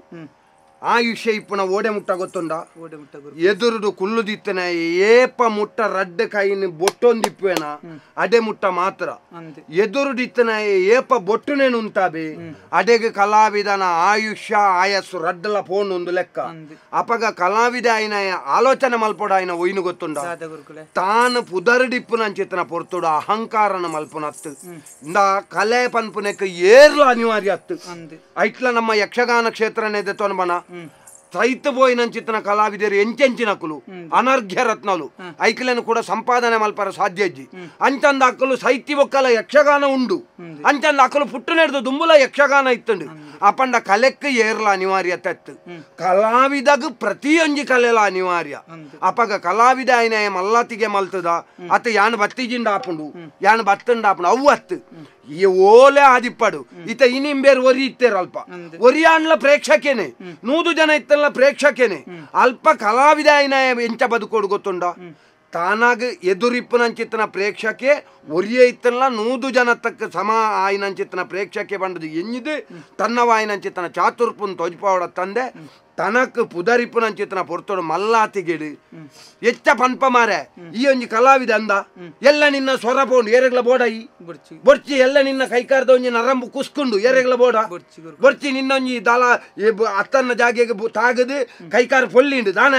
ಆಯುಷ್ಯ ಇಪ್ಪುನ ಓಡೆ ಮುಟ್ಟ ಗೊತ್ತುಂಡ ಎದುರುಡು ಕುಲ್ಲುದಿತ್ತನ ಏಪ ಮುಟ್ಟ ರಡ್ಡ ಕೈನ ಬೊಟ್ಟೊಂದಿಪ್ಪುವೇನ ಅಡೆ ಮುಟ್ಟ ಮಾತ್ರ ಎದುರುಡಿತ್ತನ ಏಪ ಬೊಟ್ಟುನೇನು ಉಂತಾಬೆ ಅಡೆಗೆ ಕಲಾವಿದನ ಆಯುಷ್ಯ ಆಯಸ್ಸು ರಡ್ಡಲ ಫೋನ್ ಒಂದು ಲೆಕ್ಕ ಅಪಗ ಕಲಾವಿದ ಆಯ್ನ ಆಲೋಚನೆ ಮಲ್ಪೊಡ ಆಯ್ನ ಒಯ್ನು ಗೊತ್ತುಂಡ ತಾನು ಪುದರುಡಿಪ್ಪುನಂಚಿತನ ಪೊರ್ತುಡು ಅಹಂಕಾರನ ಮಲ್ಪುನತ್ತು ಇಂದ ಕಲೆ ಪನ್ಪುನೆಕ್ ಏರ್ಲು ಅನಿವಾರ್ಯ ಅತ್ತು ಐಟ್ಲ ನಮ್ಮ ಯಕ್ಷಗಾನ ಕ್ಷೇತ್ರನೇ ತೊನ್ಬನ ಸೈತ ಪೋಯಿನಂಚಿತ್ತನ ಕಲಾವಿದರು ಎಂಚೆಂಚಿನಕುಲು ಅನರ್ಘ್ಯ ರತ್ನಲು ಐಕ್ಲೆನು ಕೂಡ ಸಂಪಾದನೆ ಮಲ್ಪರ ಸಾಧ್ಯ ಇಜ್ಜಿ ಅಂಚಂದ ಅಕ್ಕಲು ಸೈತಿ ಒಕ್ಕಲ ಯಕ್ಷಗಾನ ಉಂಡು ಅಂಚಂದ ಅಕ್ಕಲು ಪುಟ್ಟು ನೆಡ್ದು ದುಂಬುಲ ಯಕ್ಷಗಾನ ಇತ್ತುಂಡು ಅಪಂಡ ಕಲೆಕ್ ಏರ್ಲ ಅನಿವಾರ್ಯ ತತ್ತು ಕಲಾವಿದಗ್ ಪ್ರತಿಯೊಂಜಿ ಕಲೆಲ ಅನಿವಾರ್ಯ ಅಪಗ ಕಲಾವಿದ ಆಯ್ನ ಮಲ್ಲಾತಿಗೆ ಮಲ್ತದ ಅತ್ತ ಯಾನ್ ಬತ್ತಿಜಿಂಡ ಆಪುಂಡು ಯಾನ್ ಬತ್ತಂಡ ಆಪುಂಡು ಅವು ಅತ್ತು ಈ ಓಲೆ ಆದಿಪ್ಪಡು ಇತ ಇನಿಂಬೇರು ಒರಿ ಇತ್ತೇರು ಅಲ್ಪ ಒರಿಯಾನ್ಲ ಪ್ರೇಕ್ಷಕೇನೆ 100 ಜನ ಇತ್ತಲ್ಲ ಪ್ರೇಕ್ಷಕೇನೆ ಅಲ್ಪ ಕಲಾವಿದ ಆಯ್ನ ಎಂಚ ಬದುಕೋಡು ಗೊತ್ತುಂಡ ತಾನಾಗ ಎದುರಿಪ್ಪುನಂಚಿತ್ತನ ಪ್ರೇಕ್ಷಕೆ ಒರಿಯೇ ಇತ್ತಲ್ಲ 100 ಜನ ತಕ್ಕ ಸಮ ಆಯ್ನಂಚಿತ್ತನ ಪ್ರೇಕ್ಷಕೆ ಬಂಡದು ಎಂಜಿದು ತನ್ನವಾಯ್ನಂಚಿತ್ತನ ಚಾತುರ್ಪುನ್ ತೊಜ್ಪಾವಡ ತಂದೆ ತನಕ್ ಪುದರಿಪ್ಪುನಂಚಿತ್ತನ ಪೊರ್ತೋಡು ಮಲ್ಲಾತಿಗೆಡು ಎಚ್ಚ ಪನ್ಪ ಮಾರೆ ಈ ಒಂಜಿ ಕಲಾವಿದ ಅಂದ ಎಲ್ಲ ನಿನ್ನ ಸ್ವರ ಪೋಂಡು ಏರೆಗ್ಲ ಬೋಡಾಯಿ ಬೊರ್ಚಿ ಎಲ್ಲ ನಿನ್ನ ಕೈಕಾರದ ಒಂಜಿ ನರಂಬು ಕುಸ್ಕೊಂಡು ಏರೆಗ್ಲ ಬೋಡ ಬೊರ್ಚಿ ನಿನ್ನೊಂಜಿ ದಲ ಅತ್ತನ್ನ ಜಾಗೆಗೆ ತಾಗದು ಕೈಕಾರ ಪೊಲ್ಲಿಂಡು ದಾನ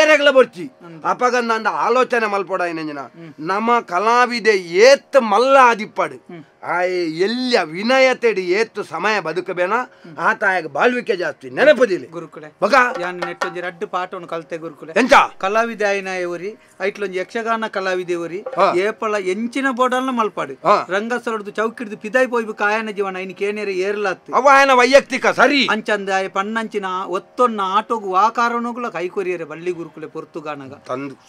ಏರೆಗ್ಲ ಬೊರ್ಚಿ ಅಪಗ ನಂದ ಆಲೋಚನೆ ಮಲ್ಪೊಡ ಏನಂಜಿನ ನಮ್ಮ ಕಲಾವಿದೆ ಏತ್ ಮಲ್ಲ ಆದಿಪ್ಪಾಡು ಆಯ್ ಎಲ್ಲಿಯ ವಿನಯತೆಡಿ ಏತ್ತು ಸಮಯ ಬದುಕಬೇನ ಆತಾಯಗ ಬಾಳ್ವಿಕೆ ಜಾಸ್ತಿ ನೆನಪದಿಲ್ಲ ಗುರುಕುಲೆ ಬಗ ಯಾನ್ ನೆಟ್ಟೊಂಜಿ ರಡ್ಡು ಪಾಠವನ್ನು ಕಲ್ತೆ ಗುರುಕುಲೆ ಎಂಚ ಕಲಾವಿದೆ ಆಯ್ನ ಒರಿ ಐಟ್ಲೊಂಜಿ ಯಕ್ಷಗಾನ ಕಲಾವಿದೆ ಒರಿ ಏಪಲ ಎಂಚಿನ ಬೋಡಲ್ನ ಮಲ್ಪಾಡು ರಂಗಸ್ಥಳದ್ದು ಚೌಕಿಡ್ದು ಪಿದಾಯಿ ಪೋಯ್ಬೇಕು ಆಯನ ಜೀವನ ಇನ್ ಕೇನೇರೆ ಏರ್ಲಾತ್ತು ಅವ ಆಯನ ವೈಯಕ್ತಿಕ ಸರಿ ಅಂಚಂದ ಆಯ ಪಣ್ಣಂಚಿನ ಒತ್ತೊನ್ನ ಆಟೋಗು ಆ ಕಾರಣಗುಲ ಕೈ ಕೊರಿಯರೆ ಬಳ್ಳಿ ಗುರುಕುಲೆ ಪೊರ್ತುಗಾನಗ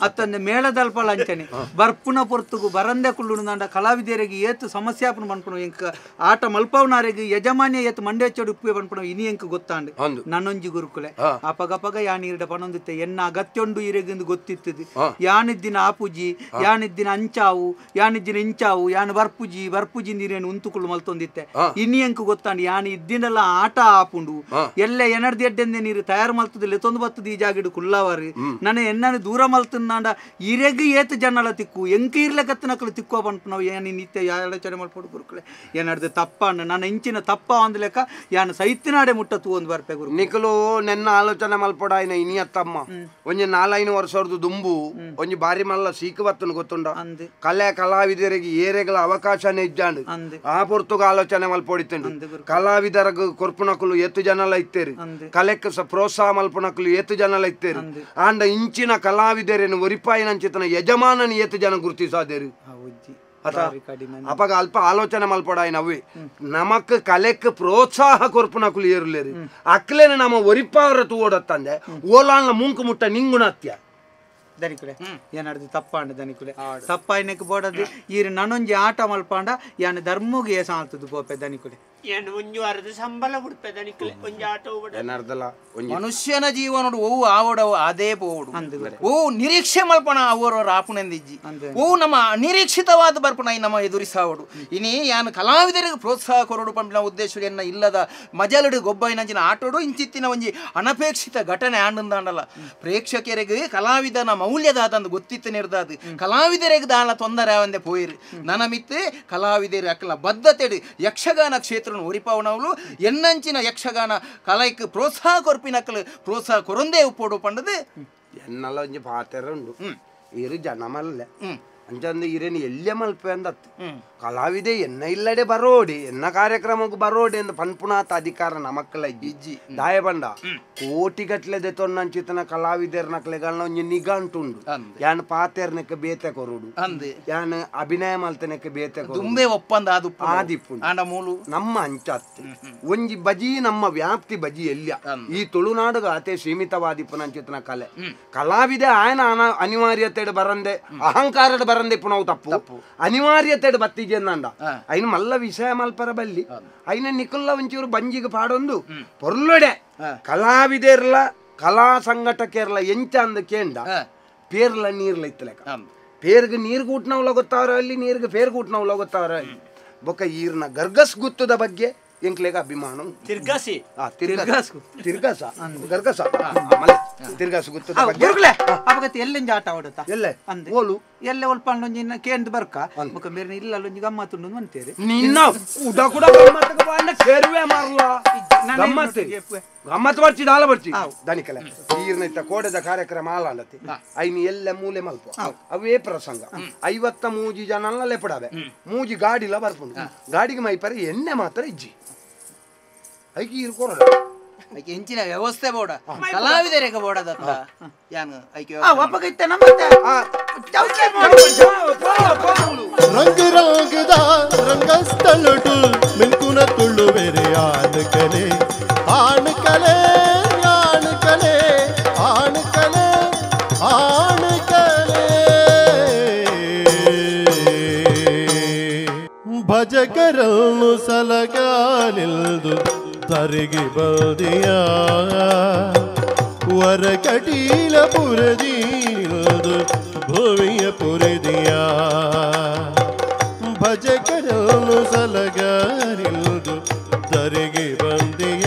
ಅತ್ತಂದೆ ಮೇಳದಲ್ಪಲ ಅಂಚನೆ ಬರ್ಪುನ ಪೊರ್ತುಗು ಬರಂದೆ ಕುಳ್ಳುಂಡ ಕಲಾವಿದರಿಗೆ ಏತು ಸಮಸ್ಯೆ ಆಪುನ ಪನ್ಪುಣ ಎಂಕ ಆಟ ಮಲ್ಪವನಾರಿಗೆ ಯಜಮಾನ್ಯ ಏತು ಮಂಡ್ಯ ಚೋಡು ಉಪ್ಪು ಪನ್ಪುಣ ಇನಿ ಎಂಕ ಗೊತ್ತಾಂಡು ನನ್ನೊಂಜಿ ಗುರುಕುಲೆ ಅಪಗಪಗ ಯಾನ್ ಇರಡ ಪನೊಂದಿತ್ತೆ ಎನ್ನ ಅಗತ್ಯೊಂಡು ಇರೆಗಿಂದು ಗೊತ್ತಿತ್ತದು ಯಾನಿದ್ದಿನ ಆಪುಜಿ ಯಾನಿದ್ದಿನ ಅಂಚಾವು ಯಾನಿದ್ದಿನ ಇಂಚಾವು ಯಾನ್ ಬರ್ಪುಜಿ ಬರ್ಪುಜಿ ನೀರೇನು ಉಂತುಕುಳು ಮಲ್ತೊಂದಿತ್ತೆ ಇನಿ ಎಂಕ ಗೊತ್ತಾಂಡು ಯಾನ್ ಇದ್ದಿನಲ್ಲ ಆಟ ಆಪುಂಡು ಎಲ್ಲ ಎನರ್ದು ಎಡ್ಡೆಂದೆ ನೀರು ತಯಾರು ಮಲ್ತದ ಲೆತ್ತೊಂದು ಬತ್ತದ ಈ ಜಾಗಿಡು ಕುಲ್ಲವಾರು ನನ್ನ ಎನ್ನನು ದೂರ ಮಲ್ತಂದಾಂಡ ಇರೆಗ್ ಏತು ಜನಲ ತಿಕ್ಕು ಎಂಕ ಇರ್ಲಕತ್ತನಕಲು ತಿಕ್ಕೋ ಪನ್ಪುನವು ಏನ್ ನಿತ್ಯ ಆಲೋಚನೆ ಮಲ್ಪೊಡು ಗುರುಕುಲೆ ಏನರ್ದು ತಪ್ಪ ನನ್ನ ಇಂಚಿನ ತಪ್ಪ ಒಂದು ಲೆಕ್ಕ ಯಾನ್ ಸೈತಿನಾಡೆ ಮುಟ್ಟ ತೂ ಒಂದು ಬರ್ಪೆ ಗುರು ನಿಕಲು ನೆನ್ನ ಆಲೋಚನೆ ಮಲ್ಪೊಡಾಯ್ನ ಇನಿಯತ್ತಮ್ಮ ಒಂಜಿ 4-5 ವರ್ಷದ ದುಂಬು ಒಂಜಿ ಬಾರಿ ಮಲ್ಲ ಸೀಕು ಬತ್ತನು ಗೊತ್ತುಂಡ ಕಲೆ ಕಲಾವಿದರಿಗೆ ಏರೆಗಳ ಅವಕಾಶನೇ ಇಜ್ಜಾಂಡು ಆ ಪೊರ್ತುಗ ಆಲೋಚನೆ ಮಲ್ಪೊಡಿತುಂಡು ಕಲಾವಿದರಗ ಕೊರ್ಪುನಕುಲು ಏತು ಜನಲ ಇತ್ತೇರು ಕಲೆಕ್ ಪ್ರೋತ್ಸಾಹ ಮಲ್ಪುನಕುಲು ಏತು ಜನಲ ಇತ್ತೇರು ಆಂಡ ಇಂಚಿನ ಕಲಾವಿದರೇನು ಒರಿಪಾಯಿನಂಚಿತನ ಯಜಮಾನನ ಏತು ಜನ ಗುರುತಿಸಾದೇರು ಅಪಗ ಅಲ್ಪ ಆಲೋಚನೆ ಮಲ್ಪೊಡಾಯ್ನ ಅವೇ ನಮಕ್ ಕಲೆಕ್ ಪ್ರೋತ್ಸಾಹ ಕೊರ್ಪುನಕುಲು ಏರುಲೇರು ಅಕ್ಲೇನ ನಮ್ಮ ಒರಿಪಾವರ ತೂವೊಡತ್ತಂದೆ ಓಲಾಲ್ನ ಮುಂಕು ಮುಟ್ಟ ನಿಂಗುಣತ್ಯ ದನಿಕುಲೆ ಏನಾಡ್ದು ತಪ್ಪಾಂಡ ದನಿಕುಲೆ ತಪ್ಪಾಯ್ನಕ್ಕೆ ಬೋಡದು ಈರು ನನೊಂಜಿ ಆಟ ಮಲ್ಪಾಂಡ ಯಾನ್ ಧರ್ಮಗೆ ಏಸಾಲ್ತದ್ದು ಪೋಪೆ ದನಿಕುಲೆ. ಏನು ಒಂಜಿ ವಾರದ ಸಂಬಳ ಬಿಡ್ಪೆದ ನಿಕ್ಲೆ ಒಂಜಿ ಆಟೋ ಏನರ್ದಲ್ಲ ಮನುಷ್ಯನ ಜೀವನಡು ಓ ಆವಡವು ಅದೇ ಪೋವಡು ಓ ನಿರೀಕ್ಷೆ ಮಲ್ಪಣ ಅವರವರ ಆಪುಣೆಂದಿಜ್ಜಿ ಓ ನಮ್ಮ ಅನಿರೀಕ್ಷಿತವಾದ ಬರ್ಪಣ ನಮ್ಮ ಎದುರಿಸಾವಡು ಇನಿ ಯಾನು ಕಲಾವಿದರಿಗೆ ಪ್ರೋತ್ಸಾಹ ಕೊರಡು ಪಂಪಿನ ಉದ್ದೇಶ ಎನ್ನ ಇಲ್ಲದ ಮಜಲಡು ಗೊಬ್ಬೈನಂಚಿನ ಆಟೋಡು ಇಂಚಿತ್ತಿನ ಒಂಜಿ ಅನಪೇಕ್ಷಿತ ಘಟನೆ ಆಂಡಂದಾಂಡಲ್ಲ ಪ್ರೇಕ್ಷಕರಿಗೆ ಕಲಾವಿದನ ಮೌಲ್ಯದಾದಂದು ಗೊತ್ತಿತ್ತು ನಿರ್ದಾದು ಕಲಾವಿದರಿಗೆ ದಾನ ತೊಂದರೆ ಆವಂದೆ ಪೋಯಿರು ನನಮಿತ್ತೆ ಕಲಾವಿದರು ಅಕ್ಕಲ ಬದ್ಧತೆಡು ಯಕ್ಷಗಾನ ಕ್ಷೇತ್ರ ಒರಿಪಾವನವಳು ಎನ್ನಂಚಿನ ಯಕ್ಷಗಾನ ಕಲೈಕ್ ಪ್ರೋತ್ಸಾಹ ಕೊರ್ಪಿನಕ್ಕಲು ಪ್ರೋತ್ಸಾಹ ಕೊರೊಂದೇ ಉಪ್ಪೋಡು ಪಂಡದು ಎನ್ನೆಲ್ಲ ಒಂಜಿ ಪಾತೆರ ಉಂಡು ಇರು ಜನ ಮಲ್ಲೆ ಅಂಚಂದು ಇರೇನು ಎಲ್ಲೆ ಮಲ್ಪೆ ಅಂದತ್ತು ಕಲಾವಿದೆ ಎನ್ನ ಇಲ್ಲಡೆ ಬರೋಡಿ ಎನ್ನ ಕಾರ್ಯಕ್ರಮಕ್ಕೆ ಬರೋಡಿ ಎಂದು ಪನ್ಪುಣಾತ ಅಧಿಕಾರ ನಮಕ್ಕಲ ಇಜ್ಜಿ ದಾಯ ಬಂಡ ಕೋಟಿ ಗಟ್ಲೆ ದೆತೊನ್ನಂಚಿತನ ಕಲಾವಿದರ್ನಕ್ಲೆಗಳನ್ನ ಒಂಜಿ ನಿಘಂಟುಂಡು ಯಾನ್ ಪಾತೆರ್ನಕ್ಕೆ ಬೇತೆ ಕೊರುಡು ಯಾನ್ ಅಭಿನಯ ಮಲ್ತನಕ್ಕೆ ಬೇತೆ ತುಂಬೆ ಒಪ್ಪಂದ ಅದು ಆದಿಪ್ಪು ಮೂಲು ನಮ್ಮ ಅಂಚತ್ತು ಒಂಜಿ ಬಜಿ ನಮ್ಮ ವ್ಯಾಪ್ತಿ ಬಜಿ ಎಲ್ಲಿಯ ಈ ತುಳುನಾಡುಗ ಆತೆ ಸೀಮಿತವಾದಿಪ್ಪುನಂಚಿತನ ಕಲೆ ಕಲಾವಿದೆ ಆಯನ ಅನಿವಾರ್ಯತೆ ಬರಂದೆ ಅಹಂಕಾರದ ಬರಂದೆ ಪುನವು ತಪ್ಪು ಅನಿವಾರ್ಯತೆ ಬತ್ತಿಜೆ ಅಂದ ಐನ ಮಲ್ಲ ವಿಷಯ ಮಲ್ಪರ ಬಲ್ಲಿ ಐನ ನಿಕುಲ್ಲ ಒಂಚೂರು ಬಂಜಿಗೆ ಪಾಡೊಂದು ಪೊರ್ಲೊಡೆ ಕಲಾವಿದೆರ್ಲ ಕಲಾ ಸಂಘಟಕರ್ಲ ಎಂಚ ಅಂದ ಕೇಂಡ ಪೇರ್ಲ ನೀರ್ಲ ಇತ್ತಲೆಕ ಪೇರ್ಗೆ ನೀರು ಕೂಟ್ನವ್ಲ ಗೊತ್ತಾವ್ರ ಅಲ್ಲಿ ನೀರಿಗೆ ಪೇರ್ ಕೂಟ್ನವ್ಲ ಗೊತ್ತಾವ್ರ ಅಲ್ಲಿ ಬೊಕ್ಕ ಈರ್ನ ಗರ್ಗಸ್ ಗುತ್ತದ ಬಗ್ಗೆ ಎಂಕ್ಲೆಗ ಅಭಿಮಾನ ತಿರ್ಗಾಸಿ ತಿರ್ಗಾಸ ತಿರ್ಗಾಸ ಗರ್ಗಸ ತಿರ್ಗಾಸ ಗುತ್ತದ ಬಗ್ಗೆ ಅಪಗತಿ ಎಲ್ಲೆಂಜ ಆಟ ಆಡುತ್ತಾ ಎಲ್ಲೆ ಅಂದೆ ಓಲು ಎಲ್ಲೆ ಒಲ್ಪಂಡೊಂಜಿ ಕೇಂದ್ರ ಬರ್ಕ ಬೊಕ ಮೇರೆ ಇಲ್ಲ ಒಂಜಿ ಗಮ್ಮತ್ತುಂಡು ಅಂತೀರಿ ನಿನ್ನ ಉಡ ಕೂಡ ಗಮ್ಮತ್ತಕ್ಕೆ ಬಾಂಡ ಸೇರುವೆ ಮಾರ್ಲ ಗಮ್ಮತ್ತು ಗಮ್ಮತ್ತು ಬರ್ಚಿ ದಾಲ ಬರ್ಚಿ ದನಿಕಲೆ ಈರ್ನ ಕೋಡೆದ ಕಾರ್ಯಕ್ರಮ ಆಲಾಂಡತಿ ಐನಿ ಎಲ್ಲ ಮೂಲೆ ಮಲ್ಪ ಅವೇ ಪ್ರಸಂಗ 53 ಜನ ಲೆಪಡಾವೆ ಮೂಜಿ ಗಾಡಿಲ ಬರ್ಪುಂಡು ಗಾಡಿಗೆ ಮೈಪರೆ ಎಣ್ಣೆ ಮಾತ್ರ ಇಜ್ಜಿ ಐಕಿ ಈರು ಕೊರಡ ಐಕೆ ಹೆಂಚಿನ ವ್ಯವಸ್ಥೆ ಬೋಡ ಕಲಾವಿದರಿಗೆ ಬೋಡದತ್ತ ಯಾನು ಐಕೆ ಅಪಗೈತೆ ನಮ್ಮತ್ತೆ ರಂಗ ರಂಗದ ರಂಗಸ್ಥಳಟು ಮಿಲ್ಕುನ ತುಳುವೆರೆ ಆಣಕಲೆ ಆಣಕಲೆ ಆಣಕಲೆ ಆಣಕಲೆ ಆಣಕಲೆ ಭಜಕರನ್ನು ಸಲಗಾಲಿಲ್ದು ತರಿಗೆ ಬಲ್ದಿಯ ವರ ಕಟೀಲ ಪುರದೀನಿಲ್ದು ಭುವಿಯ ಪುರದಿಯ ಭಜಕರನ್ನು ಸಲಗಾರಿಲ್ದು ತರಿಗೆ ಬಂದಿಯ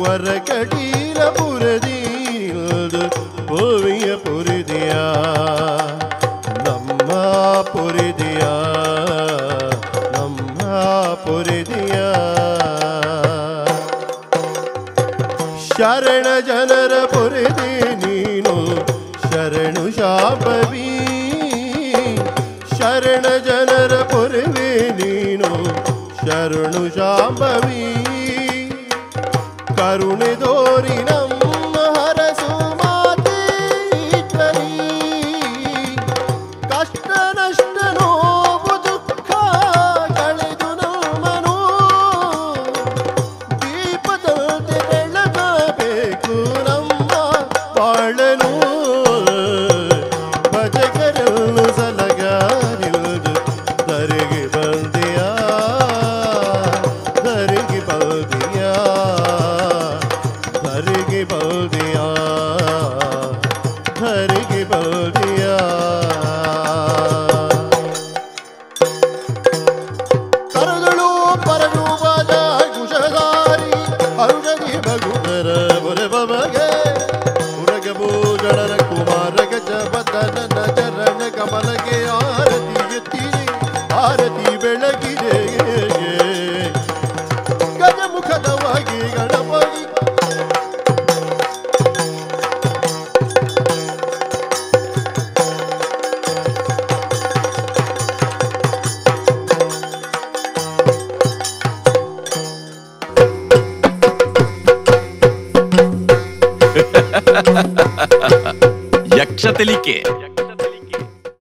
ವರ ಕಟೀಲ ಪುರದೀನಿಲ್ದು ಭುವಿಯ ಪುರದಿಯ ನಮ್ಮ ಪುರದಿಯ ನಮ್ಮ ಪುರದಿಯ ಶರಣ ಜನರ ಪುರದಿ ನೀನು ಶರಣು ಶಾಪವಿ ಶರಣ ಜನರ ಪುರವಿ ನೀನು ಶರಣು ಶಾಪವಿ ಕರುಣೆ ದೋರಿ ನಮ್ಮ ಹರಸು ಮಾತೇಶ್ವರಿ ಕಷ್ಟ ನಷ್ಟ ನೋವು ದುಃಖ ಕಳೆದು ನಮ್ಮನು ದೀಪದಂತೆ ಬೆಳಗಬೇಕು ನಮ್ಮ ಬಾಳನು ಭಜಕರನ್ನು ಸಲಗಾರಿಲ್ದು ದರಿಗೆ ಬಂದಿಯ ದರಿಗೆ ಬಂದಿಯ ದರಿಗೆ ಬಂದಿಯ ದರಿಗೆ ಬಂದಿಯ ಕರದಳು ಪರರೂಪದ ಕುಶಧಾರಿ ಅರುಣದಿ ಬಗುದರ ಬೊರೆಬಗೆ ಉರಗಭೂಷಣನ ಕುಮಾರ ಗಜವದನ ಚರಣ ಕಮಲಗೆ ಆರತಿ ಎತ್ತಿರಿ ಆರತಿ ಬೆಳಗಿದೆ ಗಜಮುಖದವಾಗಿ ಗಣಪತಿ ಯಕ್ಷ ತೆಲಿಕೆ.